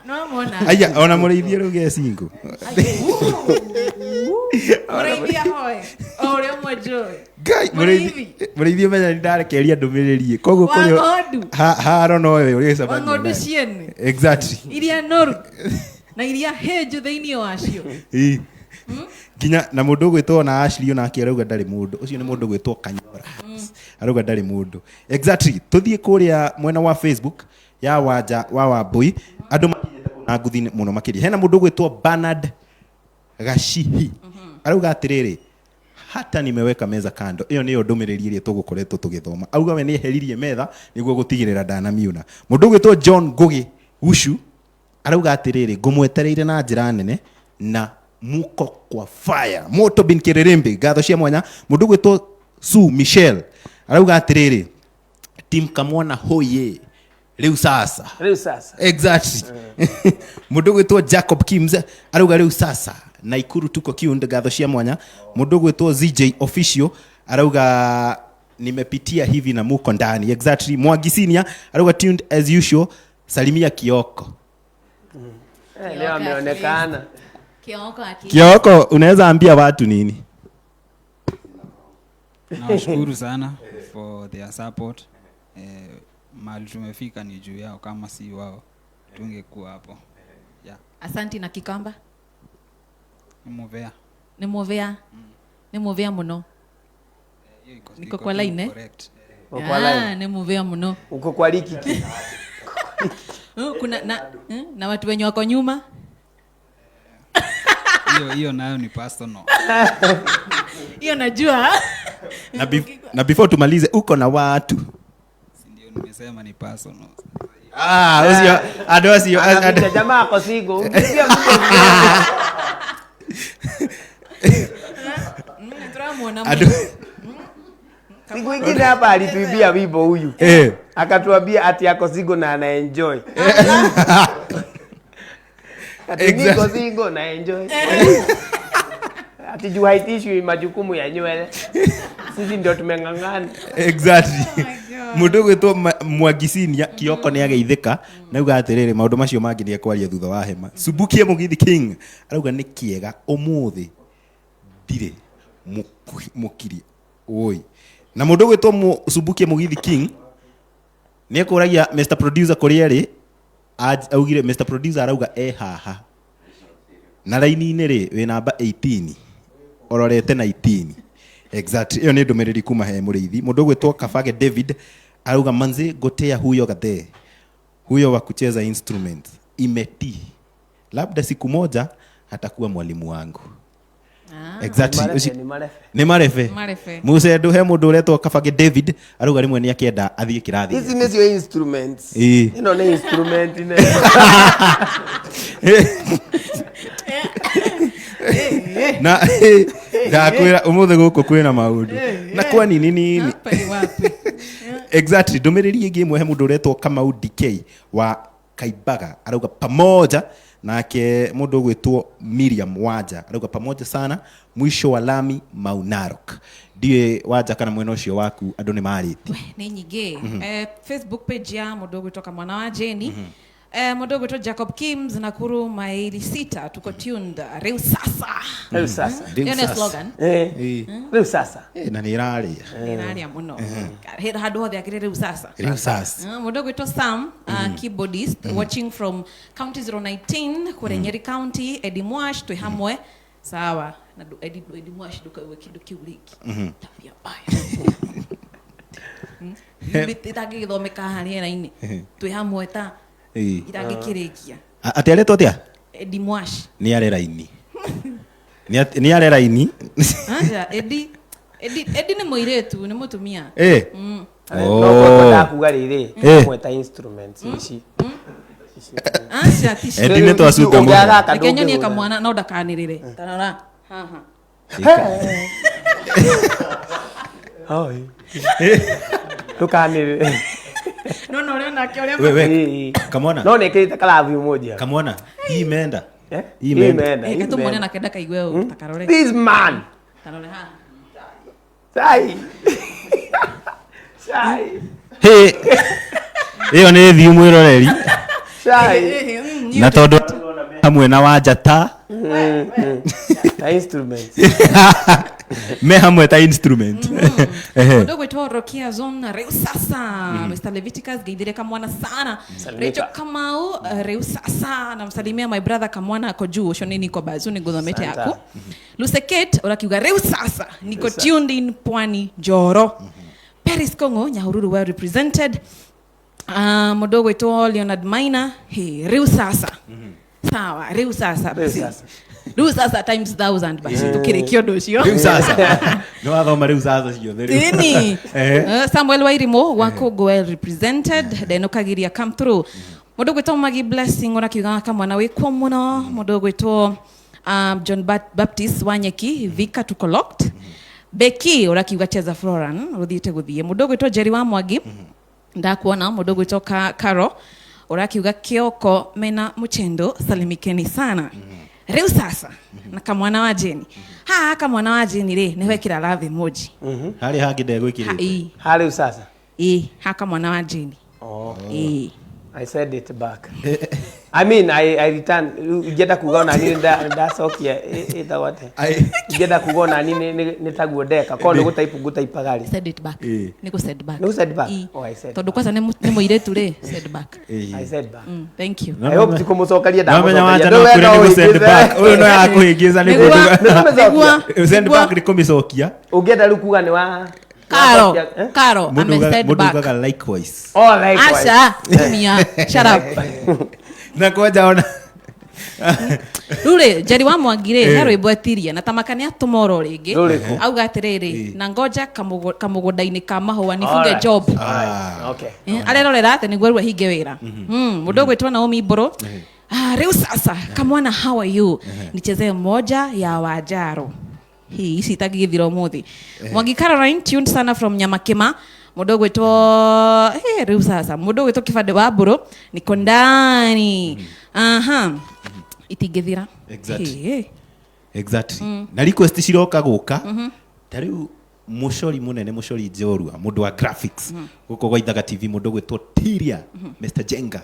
No mona. Aya ona mũrĩithi rĩu ge single. Mũrĩithi ahoe. O ũrĩa ũmwe njũĩ. Ngai Mũrĩithi. mũrĩithi ũmenya nĩ ndarekeria ndũmĩrĩri. Koguo Wa kũrĩ ng'ondu. haro nowe Wa ũrĩgĩcemania ng'ondu naye. ciene. Exactly. Iria noru. Na iria hĩnju thĩinĩ wacio. Ĩ. Nginya na mũndũ ũgwĩtwo na Ashley onake arauga ndarĩ mũndũ ũcio nĩ mũndũ ũgwĩtwo Kanyora arauga ndarĩ mũndũ. Exactly. Tũthiĩ kũrĩa mwena wa Facebook ya Wanja wa Wambũi, andũ makinyĩte kũu na nguthi mũno makĩria. Hena mũndũ ũgwĩtwo Bernard Gashihi arauga atĩrĩrĩ, hata nimeweka meza kando. Ĩyo nĩyo ndũmĩrĩri ĩrĩa tũgũkoretwo tũgĩthoma. Auga we nĩeheririe metha nĩguo gũtigĩrĩra ndanamiuna. Mũndũ ũgwĩtwo John Ngugi Gucu arauga atĩrĩrĩ, ngũmwetereire na njĩra nene na muko kwa fire moto bin Kererembe, ngatho cia mwanya. Mũndũ ũgwĩtwo Sue Michelle arauga atĩrĩrĩ, team Kamwana hoye rĩu sasa. Rĩu sasa. Exactly. Mũndũ ũgwĩtwo Jacob Kims arauga rĩu sasa Naikuru tuko kiund, ngatho cia mwanya. Mũndũ ũgwĩtwo ZJ Official arauga nimepitia hivi na muko ndani. Exactly. Mwangi Senior arauga tuned as usual, salimia Kioko. Leo ameonekana. Kioko aki. Kioko, unaweza ambia watu nini? Nawashukuru sana for their support. Mahali tumefika ni juu yao, kama si wao tungekuwa hapo. Yeah. Asanti na Kikamba. Ni muvea. Ni muvea. Ni muvea muno. Niko kwa line, eh? Correct. Uko kwa line. Ni muvea muno. Uko kwa likiki. Kuna na watu wenye wako nyuma. Hiyo nayo ni personal. Hiyo najua. Na before tumalize, uko na watu. Hiyo nimesema ni personal. Ah, ũcio andũ acio Anaficha jamaa ako single. Ukiambia mtu Tũramuona andũ siku ingine hapa alituibia wimbo huyu. Eh. Akatuambia ati ako single na ana enjoy. Ati Exactly. niko single na enjoy. Ati juu haitishwi majukumu ya nywele. Sisi ndio tumeng'ang'ana. Exactly. Mũndũ ũgwĩtwo Mwangicinia Kioko nĩ ageithĩka na auga atĩrĩrĩ, maũndũ macio mangĩ nĩ ekwaria thutha wa hema. Subukia Mũgithi King arauga nĩ kĩega ũmũthĩ ndirĩ mũkiri oi. Na mũndũ ũgwĩtwo Subukia Mũgithi King nĩ ekũragia Mr Producer kũrĩa arĩ, augire Mr Producer arauga e haha na raini-inĩ rĩ wĩ namba 18 ũrorete 19. Exactly, ĩyo nĩ ndũmĩrĩri kuma he mũrĩithi. Mũndũ ũgwĩtwo Kabage David arauga manzi gotea huyo gathe huyo wa kucheza instrument imeti, labda siku moja atakuwa mwalimu wangu. Exactly. Ni Ũcio- marefe, ni marefe. nĩ marefe. Marefe. Mũcendo he mũndũ ũretwo Kabage David arauga rĩmwe nĩ akĩenda athiĩ kĩrathi. Hizi nĩcio instruments. Ĩĩ. Ĩno nĩ instrument ine. Na ndakwĩra ũmũthĩ gũkũ kwĩna maũndũ na kwa nini nini. Hapa ni wapi? Exactly. Ndũmĩrĩri ĩngĩ ĩmwe he mũndũ ũretwo Kamau DK wa Kaibaga arauga pamoja, nake mũndũ ũgwĩtwo Miriam Wanja arauga pamoja sana, mwisho wa lami Mau Narok. Ndiũĩ Wanja kana mwena ũcio waku andũ nĩ marĩtie. Nĩ nyingĩ. Facebook page ya mũndũ ũgwĩtwo Kamwana wa Jeni, mũndũ ũgwĩtwo Jacob Kims, Nakuru maili sita, tuko tuned rĩu sasa. Rĩu sasa. Rĩu Ĩyo nĩ sasa. slogan. Eh. Rĩu sasa. Na nĩ ĩrarĩa. Ĩraria mũno handũ hothe akĩrĩ rĩu sasa. Rĩu sasa. Mũndũ ũgwĩtwo Sam, keyboardist, watching from county 019 kũrĩa Nyeri County. Eddie Mwash twĩ hamwe sawa na Eddie Mwash ndũkauge kĩndũ kĩu rĩngĩ, tabia mbaya itangĩgĩthomeka haha rĩera-inĩ, twĩ hamwe ta itangĩkĩrĩkia. Atĩ aretwo atĩa? Eddie Mwash. Nĩ are raini. Nĩ are raini. Aca, Eddie Eddie nĩ mũirĩtu, nĩ mũtumia. Eh. No ngwendaga kuga rĩrĩ, hamwe ta instruments ici. Aca, ti cio. Eddie nĩ twacunga mũno. Ũngĩathaka Reke nyonie ndũngĩhũra. kamwana no ndakanĩrĩre. Tarora haha. Oi. Ndũkanĩrĩre. No no ũrĩa nake ũrĩa We, we, Ĩĩ. kamwana. No nĩkĩrĩte kalabu moja. Kamwana, hii imeenda. Eh? Hii Hii imeenda. imeenda, hii Reke tumuone imeenda. nake ndakaigue ũũ, takarore. This man. Tarore haha. Sai. Sai. Hĩ. Ĩyo nĩ thiu mwĩroreri. Sai. Na tondũ hamwe na Wanja ta Na instruments. me hamwe ta instrument. Ehe. Mũndũ ũgwĩtwo Rokia Zone rĩu sasa. Mr Leviticus geithire kamwana sana. Salimika. Rachel Kamau, rĩu sasa namsalimia my brother kamwana ako juu ũcio nĩ niko bazu nĩ ngũthomete Asante. yaku. Luseket ũrakiuga rĩu sasa niko tuned in Pwani Njoro. Paris Kongo Nyahururu well represented. Mũndũ ũgwĩtwo Leonard Maina, hey, rĩu sasa. Sawa, rĩu sasa Rĩu basi. sasa. Rĩu sasa times 1000 basi tukĩrĩkia ũndũ ũcio. Rĩu sasa. Nĩ wathoma rĩu sasa ciothe rĩu. Ini. Ehe. Samuel Wairimu wa Kongo well represented, ndenukagiria come through. Mũndũ ũgwĩtwo Maggie Blessing ũrakiuga kamwana wĩkuo mũno. Mũndũ ũgwĩtwo John Baptist Wanyeki Vika tuko locked. Becky ũrakiuga cheza Floran rũthiĩte gũthiĩ. Mũndũ ũgwĩtwo Jerry wa Mwangi ndakuona. Mũndũ ũgwĩtwo Caro ũrakiuga Kioko mena Muchendo salimikeni sana. Rĩu sasa na kamwana wa Jeni haha, kamwana wa Jeni rĩ nĩho ĩkĩra love emoji. Harĩ hangĩ ndegwĩkĩrĩte. Ĩĩ. Ha rĩu sasa. Ĩĩ, ha kamwana wa Jeni. Oh. Ĩĩ. I said it back. I mean, I return. Ingĩenda kuga ona niĩ ndacokia ĩtagwo atĩa? Ingĩenda kuga ona niĩ nĩ taguo ndeka. Korwo nĩ gũtaipu ngũtaipaga rĩ. Send it back. Ĩĩ. Nĩ gũ send back. Nĩ gũ send back? Ĩĩ. Oh, I said Tondũ kwanza nĩ mũirĩtu rĩ, send back. I said back. Thank you. I hope ti kũmũcokeria Namenya ndamũcokeria. wanja Rĩu no we kwĩre no nĩ gũ send ũingĩze. back. Ũyũ no yakũhĩngĩca nĩ Nĩguo- Nĩkũmĩcokia? nĩguo- Send back nĩ kũmĩcokia. Ũngĩenda rĩu kuga nĩ wa Karo, Eh? Karo, Mũndũ ame send mũndũ back. ugaga likewise. Oh, likewise. Asha, tumia. Shut up. Na kwanja ona Rĩu rĩ, Njeri wa Mwangi rĩ, he rwĩmbo etirie na tamaka nĩ atũmoro rĩngĩ. Rũrĩkũ? Auga atĩrĩrĩ, na ngoja kamũgũnda-inĩ ka mahũa nifunge Alright. job. Alright. Okay. Arerorera atĩ nĩguo rĩu ahinge wĩra. Mũndũ ũgwĩtwo Naomi Mbũrũ. Ah, rĩu sasa kamwana, how are you? Nichezee moja ya Wajaro. Hii ici itangĩgĩthira ũmũthĩ. Mwangi Caroline tuned sana from Nyamakima. Mũndũ ũgwĩtwo rĩu sasa mũndũ ũgwĩtwo Kibande wa Mbũrũ niko ndani. Aha. Itingĩthira. Exactly. Hĩ. Exactly. Na request ciroka gũka ta rĩu mũcori mũnene, mũcori njorua, mũndũ wa graphics gũkũ gwa Ithaga TV, mũndũ ũgwĩtwo Tiria Mr Jenga,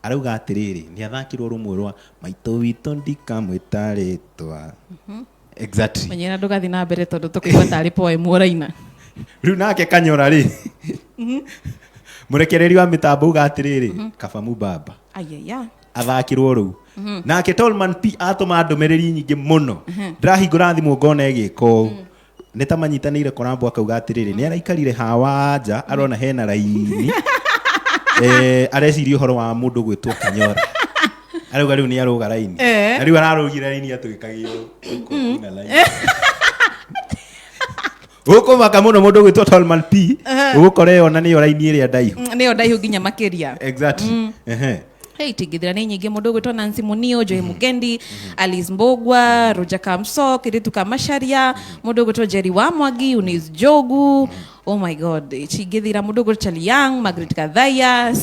arauga atĩrĩrĩ, nĩ athakirwo rũmwe rwa maitũ witũ ndikamwĩta rĩtwa. Exactly. Menyera ndũgathiĩ na mbere tondũ tũkũigua tarĩ poem ũraina. Rĩu nake Kanyora rĩ, mũrekereri wa mĩtambo, uga atĩrĩrĩ, kaba mubaba Ayaya. athakirwo rũu. Nake Tolman P atũma ndũmĩrĩri nyingĩ mũno, ndĩrahingũra thimũ ngona ĩgĩka ũũ, nĩ ta manyitanĩire korambo, akauga atĩrĩrĩ, nĩ araikarire hawa nja, arona hena raini, areciria ũhoro wa mũndũ gwĩtwo Kanyora, arauga rĩu nĩ arũga raini. Na rĩu ararũgire raini atwĩkagio ina raini ũkũmaka mũno. Mũndũ gwĩtwo Tolman P ũgũkora ĩyo na nĩyo raini ĩrĩa ndaihu. Nĩyo ndaihu nginya makĩria. Exactly. Ehe. Hey, tingithira nĩ nyingĩ. Mũndũ ũgwĩtwo Nancy Munio, Joy Mugendi, Alice Mbogwa, Roger Kamso, Kiritu Kamasharia, mũndũ ũgwĩtwo Jerry wa Mwangi, Eunice Jogu. Oh my God, chingithira mũndũ ũgwĩtwo Charlie Young, Margaret Kathaya,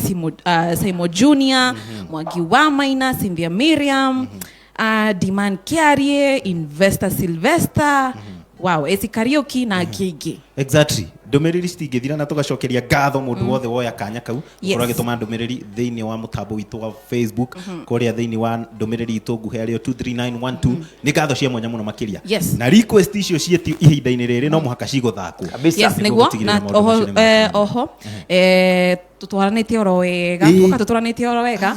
Simo Junior, Mwangi wa Maina, Cynthia Miriam, Diman Kiarie, Investor Sylvester. Wow, Esi Kariuki na angĩ. Exactly, ndũmĩrĩri citingĩthira na tũgacokeria ngatho mũndũ wothe woya kanya kau Yes. ũkorwo agĩtũma ndũmĩrĩri thĩinĩ wa mũtambo witũ wa Facebook, kũrĩa thĩinĩ wa ndũmĩrĩri itũ nguhĩ arĩo 23912. Nĩ ngatho cia mwanya mũno makĩria. Yes. Na request icio ciĩtio ihinda-inĩ rĩrĩ no mũhaka cigũthakwo. Kabisa. Yes, nĩguo gũtigĩrĩra na maũndũ oho macio nĩ oho tutwaranĩtie oro wega. Tugoka tutwaranĩtie oro wega.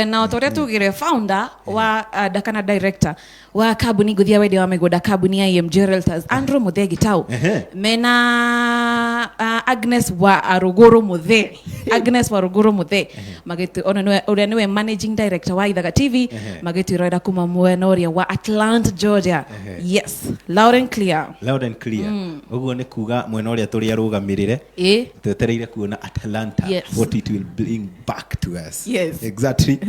Na o ta ũrĩa tugire, founder wa kana director wa kambuni ngũthia wendia wa mĩgũnda, kambuni ya EMG Realtors, Andrew Muthee Gitau, mena Agnes wa Aruguru Muthee, Agnes wa Aruguru Muthee, magĩtu ona nĩwe ũrĩa nĩwe managing director wa Ithaga TV, magĩtwĩrorera kuma mwena ũrĩa wa Atlanta, Georgia. Yes, loud and clear. Loud and clear. Ũguo nĩ kuga mwena ũrĩa tũrĩ arũgamĩrĩre, twetereire kuona Atlanta, what it will bring back to us. Exactly.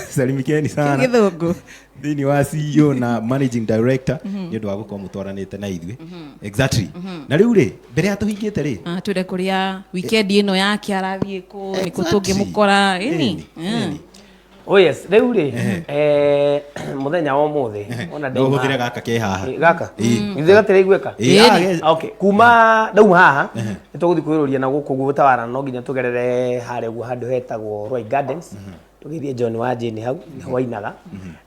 Salimikeni sana Gĩthũngũ. Thĩinĩ wa CEO na managing director nĩ ũndũ wa gũkorwo mũtwaranĩte na ithuĩ. Exactly. Na rĩu rĩ, mbere ya tũhingĩte rĩ, Ah, twĩre kũrĩa weekend ĩno yake arathiĩ kũ, nĩkũ tũngĩmũkora ĩni. Ĩni. Oh yes, rĩu rĩ, mũthenya wa ũmũthĩ ona No ũhũthĩre gaka ke haha. Gaka githĩ gatiraiguĩka? Ĩĩ, Ĩni. Okay, kuma ndauma haha nĩ tũgũthiĩ kwĩrũria na gũkũ guo tawara, no nginya tũgerere harĩa ũguo handũ hetagwo Roy Gardens, tũgĩthiĩ John wa Jane, hau nĩho wainaga.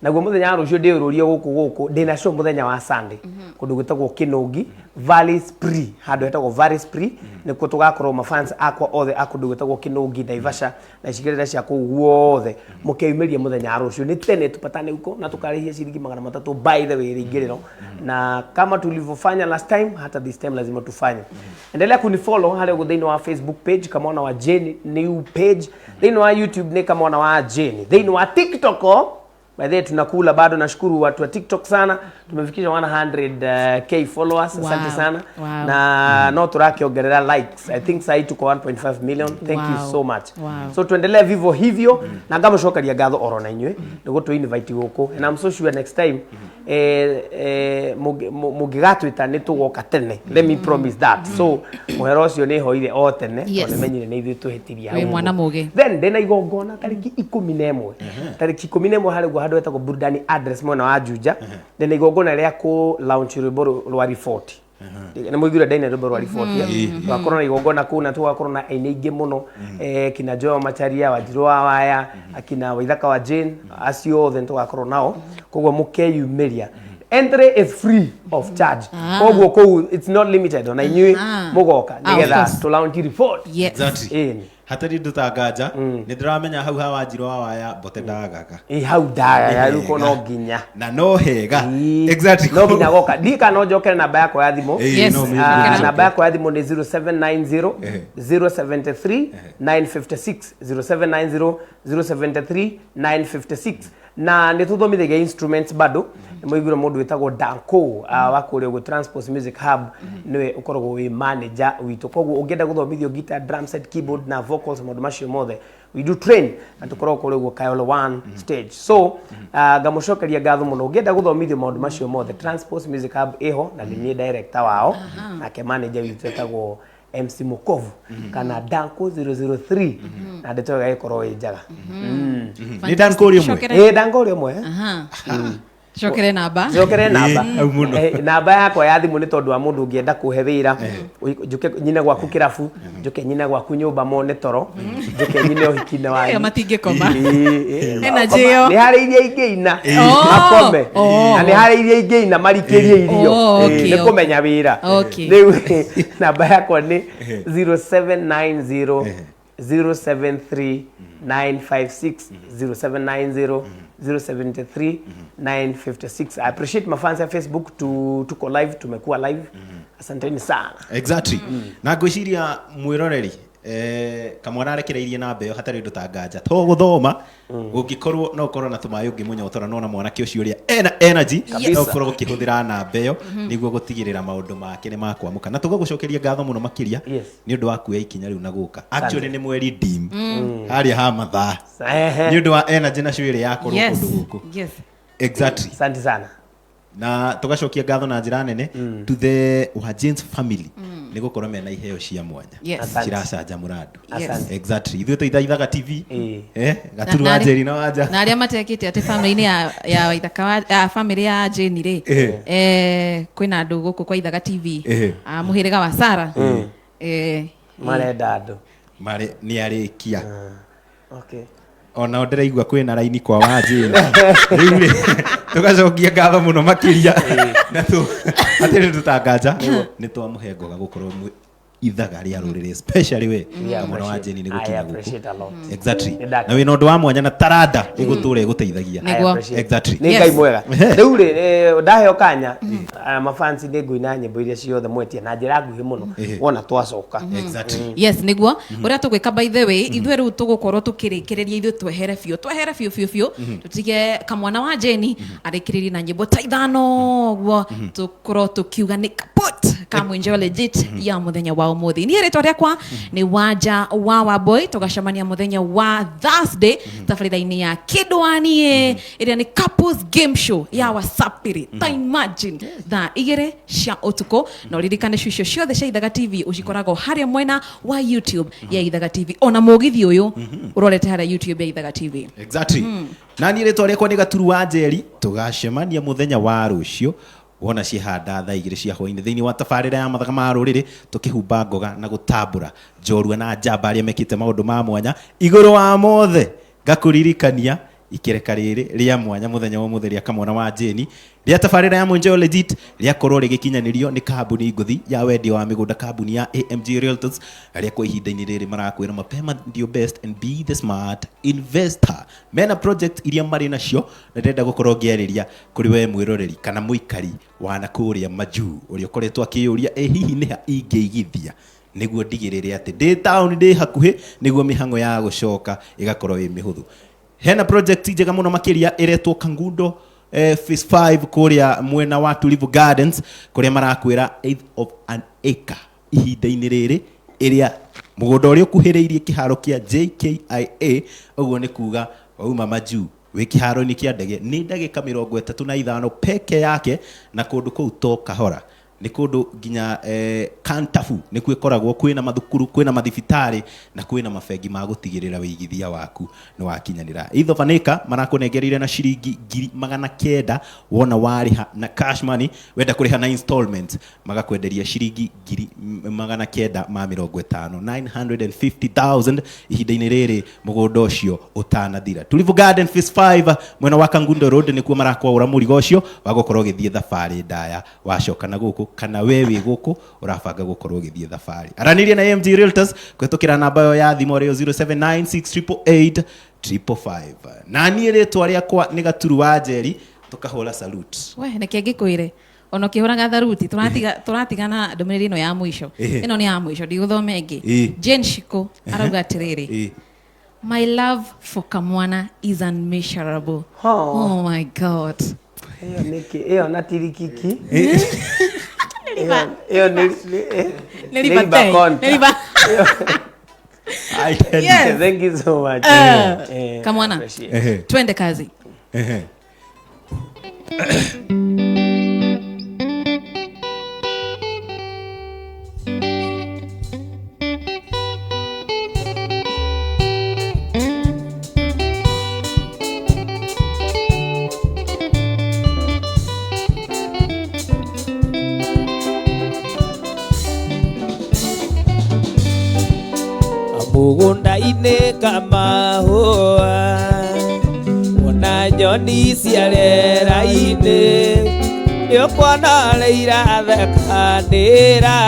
Naguo mũthenya wa rũciũ ndĩũrũrie gũkũ ndĩna show mũthenya wa Sunday kũndũ gwĩtagwo Kĩnũngi Valley Spree, handũ hetagwo Valley Spree, nĩkuo tũgakorwo. Mafans akwa othe a kũndũ gwĩtagwo Kĩnũngi, Naivasha na icigĩrĩra cia kũu guothe, mũkeyumĩrie mũthenya wa rũciũ nĩ tene, tupatane huko na tukarĩhia ciringi 300, by the way, rĩingĩrĩro. Na kama tulivyofanya last time, hata this time lazima tufanye. Endelea kunifollow harĩa ũguo thĩinĩ wa Facebook page Kamwana wa Jane new page, thĩinĩ wa YouTube nĩ Kamwana wa Jane, thĩinĩ wa TikTok, oh, by the way tunakula bado. Nashukuru watu wa TikTok sana, tumefikisha 100K followers. Asante sana. Na no turakiongerera likes, I think sahi tuko 1.5 million. Thank you so much. So tuendelee vivyo hivyo na ngamucokeria ngatho oro na inyuĩ nĩ gũtũ invite gũkũ, and I'm so sure next time mũngĩgatwĩta nĩ tũgoka tene. Let me promise that. So mũhera ũcio nĩ hoire o tene, tondũ nĩmenyire nĩ ithuĩ tũhĩtirie hau Wĩ mwana ũguo. mũgĩ. Then ndĩna igongona tarĩki 11, tarĩki 11 harĩ ũguo handũ hetagwo Burudani Address mwena wa Juja. Ndĩna igongona rĩa kũ launch rwĩmbo rwa riboti. Nĩ mũiguire ndaina rwĩmbo rwa riboti, eh? Tũgakorwo na igongona kũu na tũgakorwo na aini aingĩ mũno, kina Joe Macharia, Wanjirũ wa Waya, akina Waithaka wa Jane, acio othe nĩ tũgakorwo nao. Koguo mũkeyumĩria, entry is free of charge. Koguo kũu it's not limited, ona inyuĩ mũgoka Ah, of nĩgetha course. tũ launch report. Yes. Exactly. Ĩni. Hatarĩ ndũtanganja, nĩ ndĩramenya hau ha Wanjirũ wa Waya mbote ndagaga. Ĩ hau ndagaga Nĩ rĩu ko no hega. nginya. Na no hega. Ĩ, Exactly. No nginya goka. Ndiĩ kana no njokere namba yakwa ya thimũ. Ĩ, Yes. no Ah, mĩthuri. Namba yakwa ya thimũ nĩ 0790 073 956, 0790 073 956. Na nä tå thomithagia instruments bado. Nä må må ndå wä tagwo Danko wa kå rä a å guo Transport Music Hub, nĩwe ũkoragwo wĩ manager witũ. Koguo ũngĩenda gũthomithio guitar, drum set, keyboard na vocals, maũndũ macio mothe we do train, na tũkoragwo kũrĩa ũguo Kayole One stage. So ngamũcokeria ngatho mũno. Ũngĩenda gũthomithio maũndũ macio mothe, Transport Music Hub ĩho, na nĩ niĩ director wao, nake manager witũ etagwo MC Mukovu kana Danko 003, na ndeto ĩyo ĩgagĩkorwo ĩ njega. Nĩ Danko ũrĩa ũmwe? Cokere. Ĩ, Danko ũrĩa ũmwe, eh? Aha. Cokere namba. Cokere namba. Ĩ, hau mũno. Namba yakwa ya thimũ nĩ tondũ wa mũndũ ũngĩenda kũhe wĩra, njũke nyine gwaku kĩrabu, njũke nyine gwaku nyũmba mone toro, njũke nyine ũhiki-inĩ wanyu. Ĩyo matingĩkoma. Ĩ, ĩ, Energy ĩyo. Nĩ harĩ iria ingĩina Oh, makome, oh. na nĩ harĩ iria ingĩina marikĩrie irio. Oh, Ĩ, okay, nĩ okay. kũmenya wĩra. Okay. Rĩu namba yakwa nĩ 0790 073 956, 0790 073 956. I appreciate mafans ya Facebook tuko live, tumekuwa live. Asanteni sana. Exactly. Na ngwĩciria mwĩroreri kamwana arekereirie namba ĩyo hatarĩ ũndũ tanganja to gũthoma, ũngĩkorwo no ũkorwo na tũmaĩ ũngĩmũnyotora, nona mwanake ũcio ũrĩa ena energy no ũkorwo ũkĩhũthĩra namba ĩyo nĩguo gũtigĩrĩra maũndũ make nĩ makwamũka, na tũgagũcokeria ngatho mũno makĩria Yes. nĩ ũndũ wa kuoya ikinya rĩu na gũka. Actually nĩ mweri dim harĩa ha mathaa Ehe. nĩ ũndũ wa energy na cuĩrĩ yakorwo Yes. kũndũ gũkũ. Yes. Exactly. Asante sana. Na tugacokia ngatho na njĩra nene to the Wajins family nĩ gũkorwo mena iheo cia mwanya Yes. Asante. ciracanjamũra andũ. Yes. Asante. Exactly. Ithuĩ tũithaithaga TV Ĩĩ. gaturu Na- wa na arĩ- Njeri na wanja. Na arĩa matekĩte atĩ family-inĩ ya Waithaka ya family ya Jane rĩ, kwĩna andũ gũkũ kwa Ithaga TV a mũhĩrĩga wa Sara, Marenda andũ. Marĩ nĩ arĩkia. Okay. Ona ndĩraigua kwĩna raini kwa Wanjĩri rĩu rĩ, tũgacokia ngatho mũno makĩria, na hatirĩ tũtanganja nĩ twamũhe ngoga gũkorwo ithaga rĩa rũrĩrĩ, especially we Yeah, kamwana wa appreciate. Jane nĩ I gũkinya appreciate a gũkũ. lot. Exactly. Nĩ ndakena. Na wĩna ũndũ wa mwanya na taranda ĩgũtũra ĩgũteithagia. I Nĩguo. appreciate. Exactly. Nĩ Yes. Ngai mwega. Ehe. Rĩu rĩ, ndaheo kanya, mafansi nĩ ngũina nyĩmbo iria ciothe mwetia na njĩra nguhĩ mũno wona twacoka. Exactly. Yes, nĩguo ũrĩa tũgwĩka. By the way, ithuĩ rĩu tũgũkorwo tũkĩrĩkĩrĩria, ithuĩ twehere biũ, twehere biũ biũ biũ, tũtige kamwana wa Jane arĩkĩrĩrie na nyĩmbo ta ithano ũguo, tũkorwo tũkiuga nĩ kaput kamwenjewa legit ya mũthenya wa ũmũthĩ. Niĩ rĩtwa rĩakwa nĩ Wanja wa Wamboi. Tũgacemania mũthenya wa Thursday tabarĩra-inĩ ya Kĩndwaniĩ ĩrĩa nĩ couples game show ya Wasapiri. Ta imagine thaa 2 cia ũtukũ, na ũririkane ciucio ciothe cia Ithaga TV ũcikoragwo harĩa mwena wa YouTube ya Ithaga TV, ona mũgithi ũyũ ũrorete harĩa YouTube ya Ithaga TV. Exactly. Na niĩ rĩtwa rĩakwa nĩ Gaturu wa Njeri. Tũgacemania mũthenya wa rũciũ wona cihanda thaa 2 cia hwainĩ thĩinĩ wa tabarĩra ya mathaga ma rũrĩrĩ, tũkĩhumba ngoga na gũtambũra njorua na njamba arĩa mekĩte maũndũ ma mwanya. Igũrũ wa mothe ngakũririkania ikereka rĩrĩ rĩa mwanya mũthenya wa ũmũthĩ rĩa kamwana wa Jane rĩa tabarĩra ya Mwenjeo Legit rĩakorwo rĩgĩkinyanĩrio nĩ kambuni ngũthi ya wendia wa mĩgũnda, kambuni ya AMG Realtors, arĩa kwa ihinda-inĩ rĩrĩ marakwĩra mapema ndio best and be the smart investor. Mena project iria marĩ nacio, na ndĩrenda gũkorwo ngĩarĩria kũrĩ we mwĩroreri kana mũikari wa na kũrĩa majuu ũrĩa ũkoretwo akĩyũria, ĩ hihi nĩ ha ingĩigithia nĩguo ndigĩrĩre atĩ ndĩ taũni ndĩ hakuhĩ nĩguo mĩhang'o ya gũcoka ĩgakorwo ĩ mĩhũthũ. Hena project njega mũno makĩria ĩretwo Kangundo Phase 5 kũrĩa mwena wa Tulivu Gardens, kũrĩa marakwĩra eighth of an acre ihinda-inĩ rĩrĩ, ĩrĩa mũgũnda ũrĩa ũkuhĩrĩirie kĩharo kĩa JKIA, ũguo nĩ kuga wauma majuu wĩ kĩharo-inĩ kĩa ndege nĩ ndagĩka 35 peke yake, na kũndũ kũu to kahora, nĩ kũndũ nginya Kantafu nĩkuo ĩkoragwo, kwĩna mathukuru, kwĩna mathibitarĩ na kwĩna mabengi ma gũtigĩrĩra wĩigithia waku nĩ wakinyanĩra. Either of an acre marakũnengereire na ciringi 900,000 wona warĩha na cash money, wenda kũrĩha na installment magakwenderia ciringi 950,000, 950,000 ihinda-inĩ rĩrĩ mũgũnda ũcio ũtanathira. Tulivu Garden Phase 5 mwena wa Kangundo Road nĩkuo marakwaũra mũrigo ũcio wa gũkorwo ũgĩthiĩ thabarĩ ndaya wacoka na gũkũ. Gũkũ kana we wĩ gũkũ ũrabanga gũkorwo ũgĩthiĩ thabarĩ, aranĩria na AMG Realtors kũhetũkĩra namba ĩyo ya thimũ arĩyo 0796 888 555. Na niĩ rĩtwa rĩakwa nĩ Gaturu wa Njeri, tũkahũra salute. We reke ngĩkwĩre, ona ũkĩhũraga tharuti, tũratigana ndũmĩrĩri ĩno ya mũico. Ĩno nĩ ya mũico, ndigũthoma ĩngĩ. Jane Shiko arauga atĩrĩrĩ, "My love for Kamwana is unmeasurable." Oh. Oh my God. Ĩyo nĩkĩ ĩyo na tirikiki ĩyo Nĩ nĩ riba riba te. contra. Nĩ riba. I tell you. Yes. Thank you so much. Kamwana. Appreciate. Twende kazi. Mũgũnda-inĩ kamahũa, ona nyoni cia rĩera-inĩ, nĩũkuona ũrĩa irathekanĩra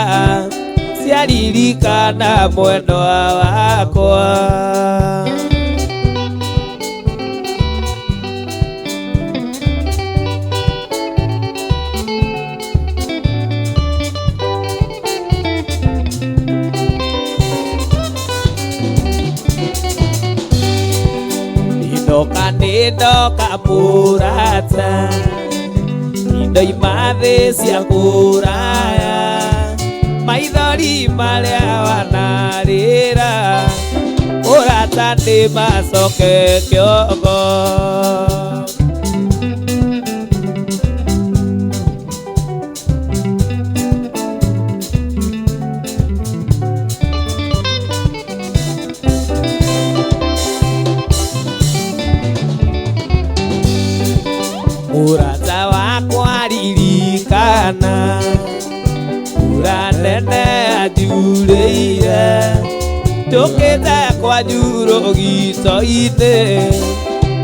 ciaririkana mwendwa wakwa. Ndoka nĩ ndoka mũrata, ndoima thĩ cia kũraya, maithori marĩa wanarĩra ũrata nĩ macoke kĩongo. Mũrata wakwa, ririkana mbura nene anjurĩire tũkĩte kwanyu rũgito-inĩ,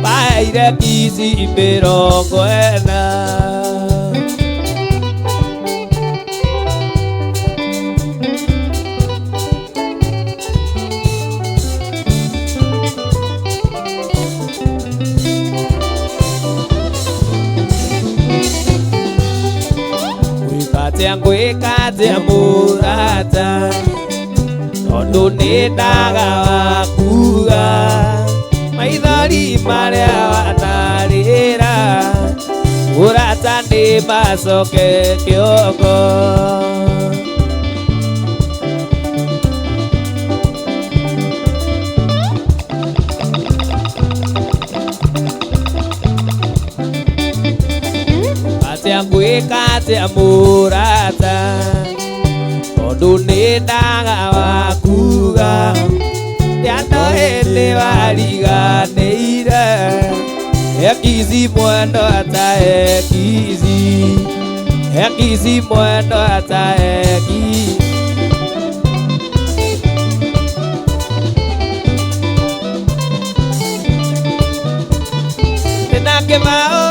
baire kici 40. Ngwĩkatia, ngwĩkatia mũrata, tondũ nĩ ndaga wakuga maithori marĩa wanarĩra ũrata nĩ macoke kĩongo. Atia ngwĩka atĩa mũrata, tondũ nĩ ndaga wakuga rĩano hĩndĩ wariganĩire ekici mwendo ata ekici ekici mwendo ata ekici. Ndĩna kĩbao.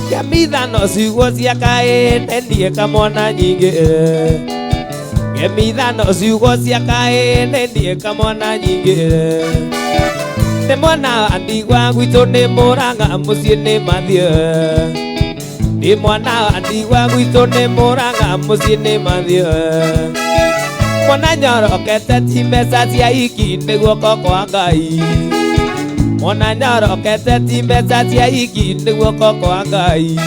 Ngemithano ciugo cia kaĩne niĩ kamwana nyingĩ, ngemithano ciugo cia kaĩne niĩ kamwana nyingĩ, nĩ mwana wa ndigwa gwitũ nĩ mũrang'a mũciĩ nĩ mathiĩ, nĩ mwana wa ndigwa gwitũ nĩ mũrang'a mũciĩ nĩ mathiĩ, mwana nyorokete ti mbeca cia iki nĩ guoko kwa Ngai, mwana nyorokete ti mbeca cia iki nĩ guoko kwa Ngai.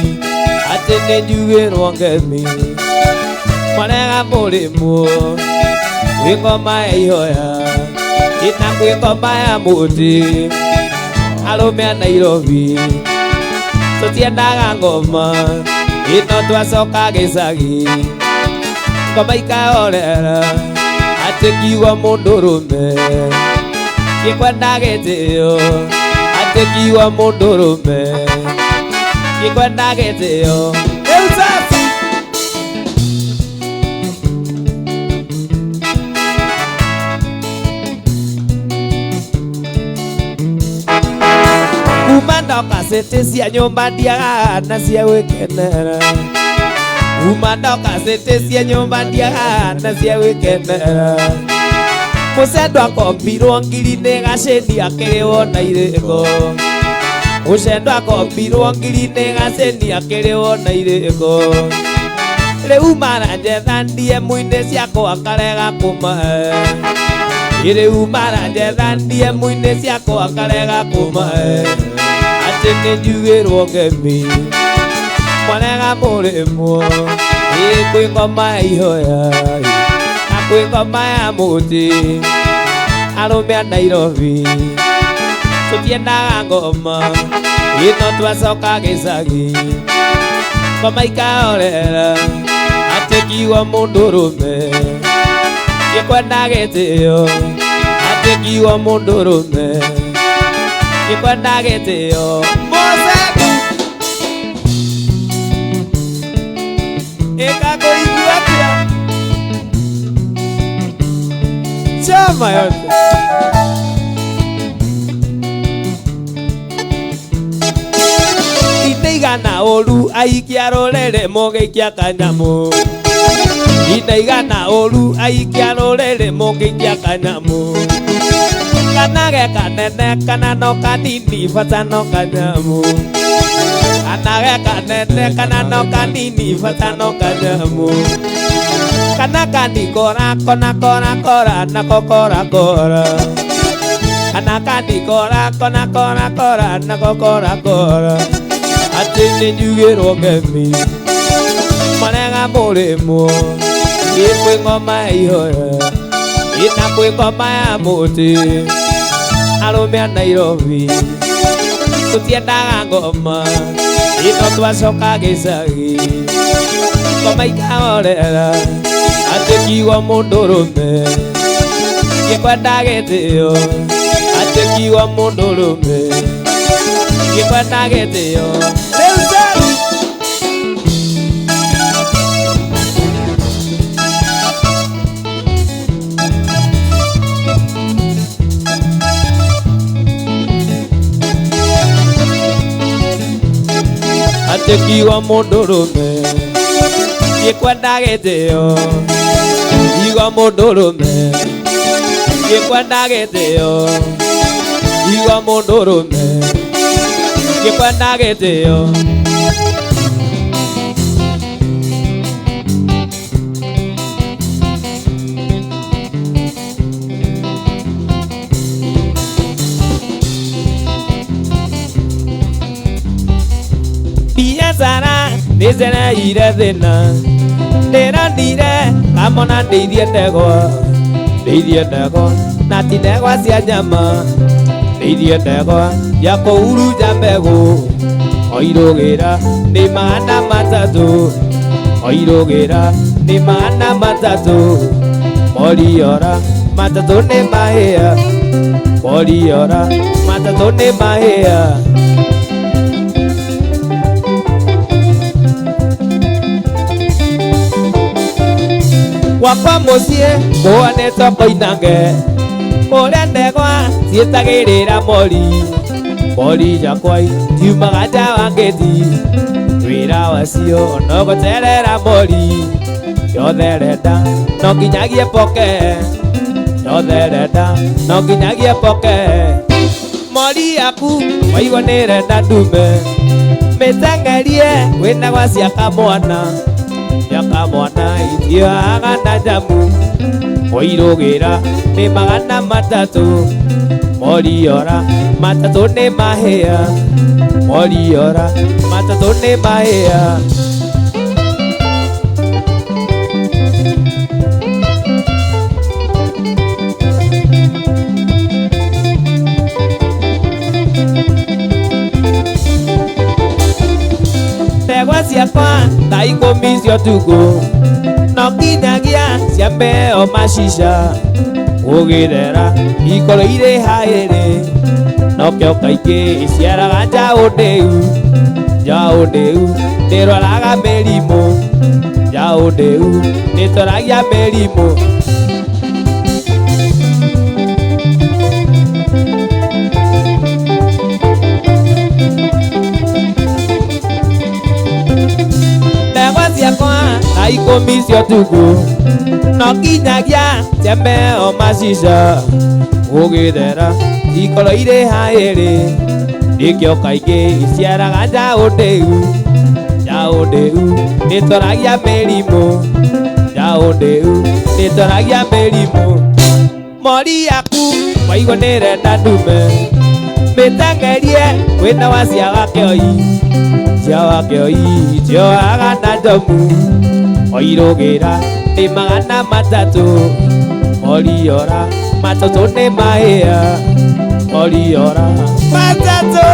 Atĩ Atĩ nĩ njugĩrwo ngemi Mwarega mũrĩmũ Kwĩ ngoma ya ihoya Ina kwĩ ngoma ya mũtĩ Arũme a Nairobi Tũtiendaga ngoma Ino twacoka gĩcagi Ngoma ikahorera Atĩ kiugo mũndũrũme Gĩkwenda gĩtĩo Atĩ kiugo mũndũrũme Gĩkwenda gĩtĩo Rĩu sasa Kuma ndoka city cia nyũmba ndiagaga na cia gwĩkenera Kuma ndoka city cia nyũmba ndiagaga na cia gwĩkenera Mũcendo akombirwo ngiri nĩ gacĩni akĩrĩwo na irĩko Mũcendo akombirwo ngiri nĩ gacĩni akĩrĩwo na irĩko Rĩu maranjetha DM-inĩ ciakwa akarega kũmahe Rĩu maranjetha DM-inĩ ciakwa akarega kũmahe Atĩ nĩ njugĩrwo ngemi Mwarega mũrĩmũ Ĩ kwĩ ngoma ya ihoya Na kwĩ ngoma ya mũtĩ Arũme a Nairobi Tũtiendaga ngoma Ĩno twacoka gĩcagi Ngoma ikahorera Atĩ kiugo mũndũrũme Gĩkwenda gĩtĩo Atĩ kiugo mũndũrũme Gĩkwenda gĩtĩo Moseku Ĩkakũigua atĩa Chama yote Itaigana ũru aikia rũrĩrĩ mũgĩikia kanyamũ Itaigana ũru aikia rũrĩrĩ mũgĩikia kanyamũ Kana ge kanene kana no kanini bata no kanyamũ Kana ge kanene kana no kanini bata no kanyamũ Kana kani kora kona kora kora nako kora kora Kana kani kora kona kora kora nako kora kora Atĩ nĩ njugĩrwo ngemi Mwarega mũrĩmũ Ĩ kwĩ ngoma ya ihoya Ina kwĩ ngoma ya mũtĩ Arũme a Nairobi Tũtiendaga ngoma Ino twacoka gĩcagi Ngoma ikahorera Atĩ kiugo mũndũrũme Gĩkwenda gĩtĩo Atĩ kiugo mũndũrũme Gĩkwenda gĩtĩo Rĩu sasa Atĩ kiugo mũndũrũme Gĩkwenda gĩtĩo Kiugo mũndũrũme Gĩkwenda gĩtĩo Kiugo mũndũrũme Gĩkwenda gĩtĩo Biacara nĩnjereire thĩna Ndĩronire kamona ndĩithie ndegwa na ti ndegwa cia nyama Ndĩithie ndegwa ya kũhurunja mbegũ Oirũgĩra nĩ 300 Oirũgĩra nĩ 300 Moriora 3 nĩ mahĩa Moriora 3 nĩ mahĩa Gwakwa mũciĩ kũhanĩtwo koinange Kũrĩa ndegwa ciĩtagĩrĩra mori Mori jakwa ciumaga nja wa ngĩti Wĩra wacio no gũcerera mori Yothe renda no nginyagie poke Yothe renda no nginyagie poke Mori yaku waigua nĩrenda ndume Mĩteng'erie wĩna gwa cia kamwana Kamwana itioaga na njamu Oirũgĩra nĩ 300 Moriora 3 nĩ mahĩa Moriora 3 nĩ mahĩa. ikũmi cia ũtukũ no nginyagia cia mbeo macica gũgĩthera ikoro irĩ haĩrĩ nokĩo kaingĩ iciaraga njaũ ndĩu njaũ ndĩu nĩrwaraga mĩrimũ njaũ ndĩu nĩtoragia mĩrimũ. Ndegwa ciakwa thaa ikũmi cia ũtukũ no nginyagia ciambeo macica gũgĩthera ikoro irĩ haĩrĩ nĩkĩo kaingĩ iciaraga njaũ ndĩu njaũ ndĩu nĩtoragia mĩrimũ njaũ ndĩu nĩtoragia mĩrimũ. Mori yaku waigua nĩrenda ndume mĩteng'erie wĩna wa cia wakĩoi cia wakĩoi cioaga na njomu oirũgĩra nĩ 300 moriora matatũ nĩ mahĩa moriora matatũ.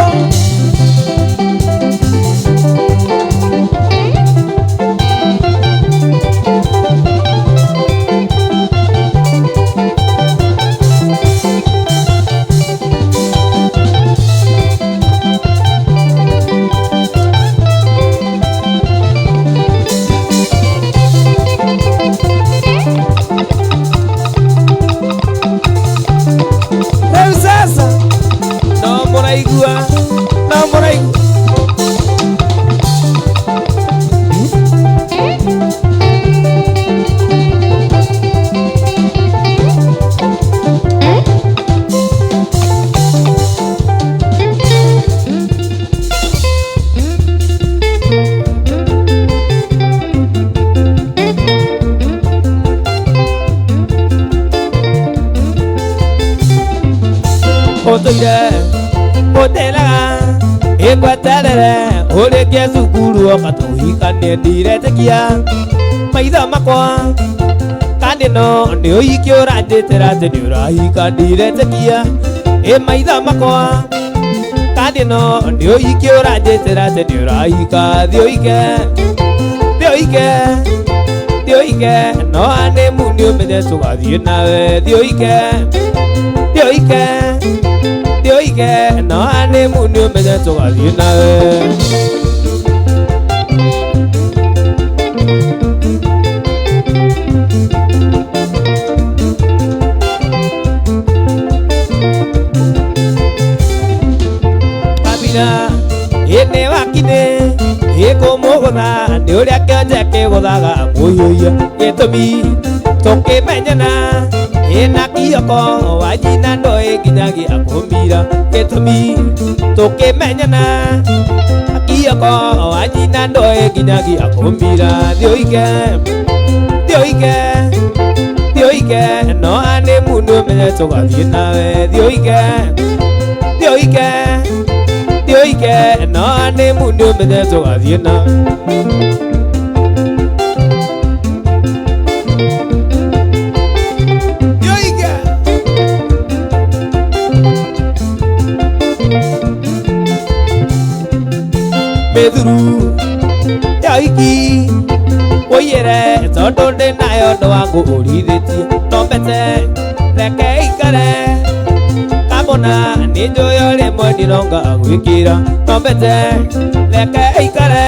Rĩu sasa no mũraigua no mũraigua. Ũtũire ũtĩraga ĩngweterere ũrĩkie cukuru oka tũhikanie ndiretĩkia maitho makwa kandi no nĩ ũhiki ũranjĩtĩra atĩ nĩ ũrahika ndiretĩkia ĩ maitho makwa kandi no nĩ ũhiki ũranjĩtĩra atĩ nĩ ũrahika thiĩ ũhike thiĩ ũhike thiĩ ũhike no anĩmu nĩ ũmenye tũgathiĩ nawe thiĩ ũhike thiĩ ũhike thiĩ ũhike no anĩmu nĩ ũmenye tũgathiĩ nawe. Kabira ĩnĩ wakinĩ ĩkũmũgũtha nĩ ũrĩa kĩonje kĩgũthaga mũhiũhia gĩtũmi tũkĩmenyana ĩna kioko wa nyina ndoĩ nginyagia kũmira gĩtũmi tũkĩmenyana kioko wa nyina ndoĩ nginyagia kũmira thiĩ ũhike thiĩ ũhike thiĩ ũhike no anĩmu nĩ ũmenye tũgathiĩ nawe thiĩ ũhike thiĩ ũhike thiĩ ũhike no anĩmu nĩ ũmenye tũgathiĩ nawe. Thiĩ ũhike. Mĩthuru ya ũhiki ũiyĩre tondũ ndĩ nayo ũndũ wangu ũrithĩtie no mbete reke ikare kamona nĩ njũĩ o rĩmwe ndironga gwĩkĩra no mbete reke ikare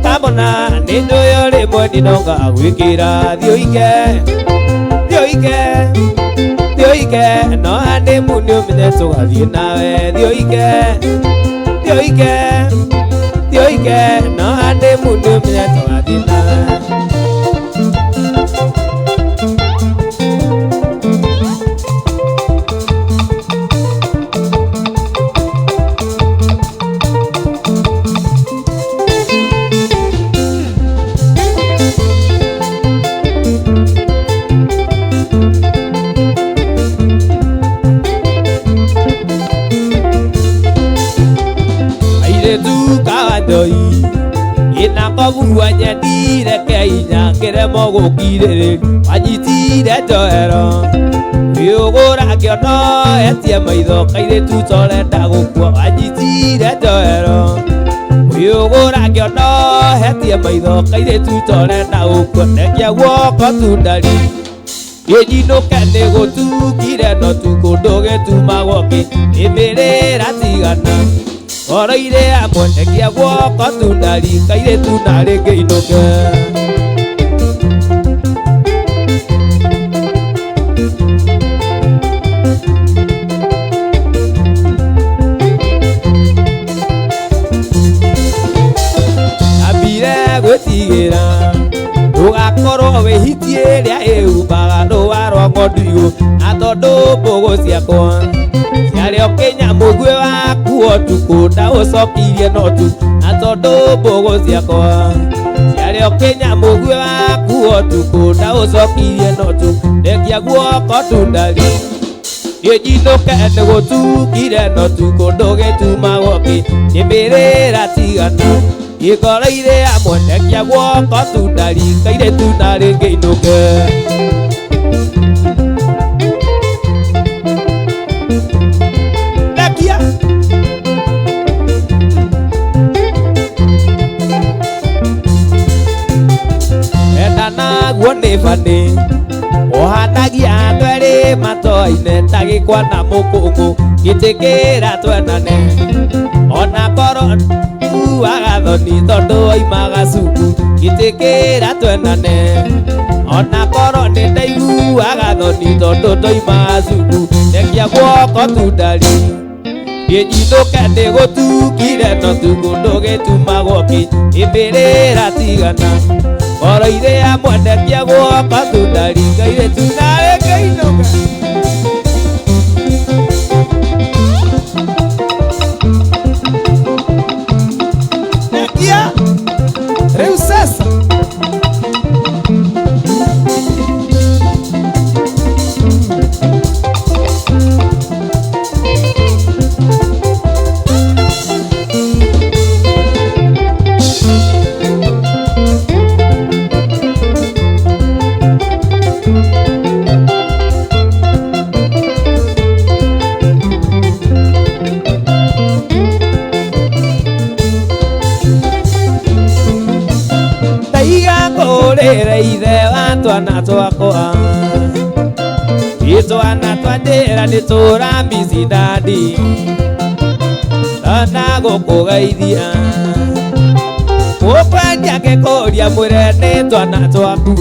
kamona nĩ njũĩ o rĩmwe ndinonga gwĩkĩra thiĩ ũhike thiĩ ũhike thiĩ ũhike no anĩmu nĩ ũmenye tũgathiĩ nawe thiĩ ũhike thiĩ ũhike thiĩ ũhike no anĩmu nĩ ũmenye tũgathiĩ nawe. Airĩtu kawanjoi ĩna koburua nyendire keinya ngĩremwo gũkirĩrĩria wanyitire njohero wĩũgũra kĩondo etie maitho kairĩtu torenda gũkua wanyitire njohero wĩũgũra kĩondo Ũroretie maitho kairĩtu torenda ũkuonekia guoko tu ndari Ĩnyinũke nĩ gũtukire no tukũ ndũgĩtumagwo kĩ ĩmĩrĩra tigana Oroire amwenekia guoko tu ndari kairĩtu narĩ ngĩinũke. Ambire gwĩtigĩra ndũgakorwo wĩhitie ĩrĩa ĩhumbaga rũa rwa ng'ondu igũ na tondũ mbũgũ ciakwa ciarĩ o kĩnya mũguĩ waku ũtukũ ndaũcokirie no tu na tondũ mbũgũ ciakwa ciarĩ o kĩnya mũguĩ waku ũtukũ ndaũcokirie no tu ndekia guoko tu ndari Ĩnyinũke nĩ gũtukire no tukũ ndũgĩtumagwo kĩ ĩmĩrĩra tigana Ikoroire amwenekia guoko tu ndari kairĩtu narĩ ngĩinũke. Ndekia Enda naguo nĩ bani Ohanagia andũ erĩ matoaine ta gĩkwa na mũkũngũ gĩtĩkĩra twenane ona korwo kuaga thoni tondũ oimaga cuku gĩtĩkĩra twenane ona korwo nĩ ndaiguaga thoni tondũ ndoimaga cuku ndekia guoko tu ndari Ĩnyinũke nĩ gũtukire no tukũ ndũgĩtumagwo kĩ ĩmĩrĩra tigana Oroire amwenekia guoko tu ndari kairĩtu narĩ ngĩinũke. Ndekia rĩu sasa Ndaiga kũrĩra ithe wa twana twakwa Itwana twa njĩra nĩ tũrambici ndandi Twana gũkũgeithia Ũkwendia ngĩkũria mwĩre nĩ twana twaku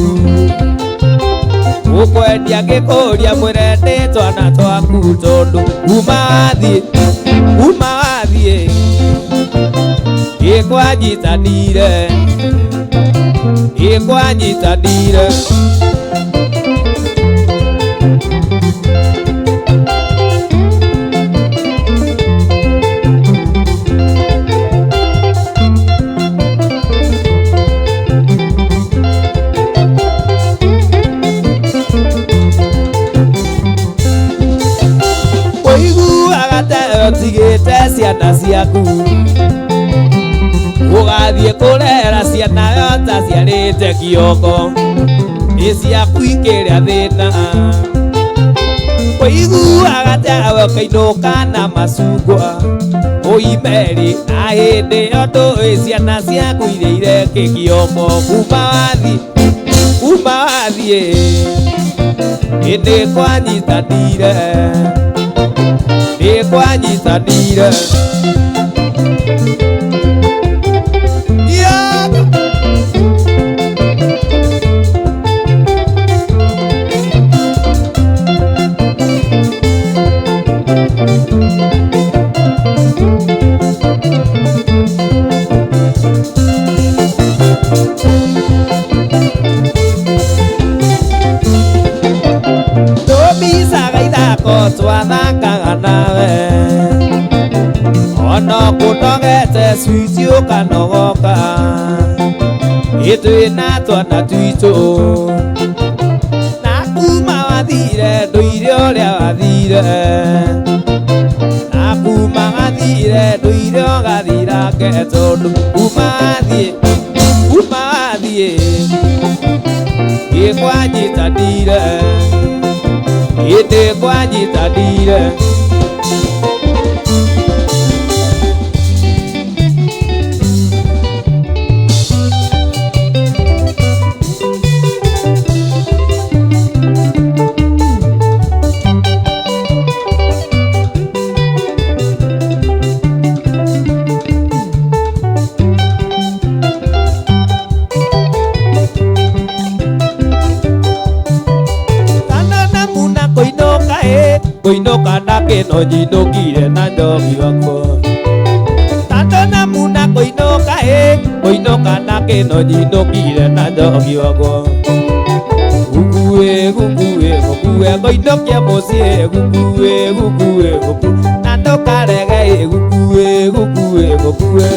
Ũkwendia ngĩkũria mwĩre nĩ twana twaku tondũ kuma wathiĩ kuma wathiĩ Ĩkwanyitanire Ĩkwanyitanire Ũiguaga ta ũtigĩte ciana ciaku Ũgathiĩ kũrera ciana yota ciarĩte kĩoko nĩ ciaku ikĩrĩa thĩna Ũiguaga ta ũkainũka na macungwa ũimerĩ na hĩndĩ ĩyo ndũĩ ciana ciaku irĩire kĩ kĩoko kuma wathiĩ kuma wathiĩ ĩndĩ kwanyitanire ĩ kwanyitanire. Tũmbicaga ithako twathakaga nawe ona kũnogete switi ũkanogoka ĩtwĩ na twana twitũ na kuma wathire ndũire ũrĩa wathire na kuma wathire ndũire ũgathirange tondũ kuma wathiĩ kuma wathiĩ ĩkwanyitanire ĩndĩ kwanyitanire. Ngũinũka na kĩno nyinũkire na njohi wakwa. Tando na muna kũinũka ĩ, kũinũka na kĩno nyinũkire na njohi wakwa. Gukuĩ gukuĩ gukuĩ ngũinũkie mũciĩ gukuĩ gukuĩ gukuĩ na ndũkarege ĩ gukuĩ gukuĩ gukuĩ.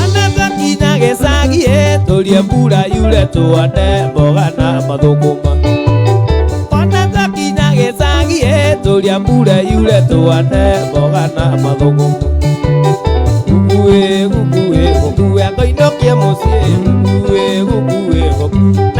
Anatwakinya gĩcagi ĩ, tũrie mbura yure tũhande mboga na mathũkũma. Ona twakinya gĩcagi ĩ, tũrie mbura yure tũhande mboga na mathũkũma. Gukuĩ gukuĩ gukuĩ ngũinũkie mũciĩ gukuĩ gukuĩ gukuĩ na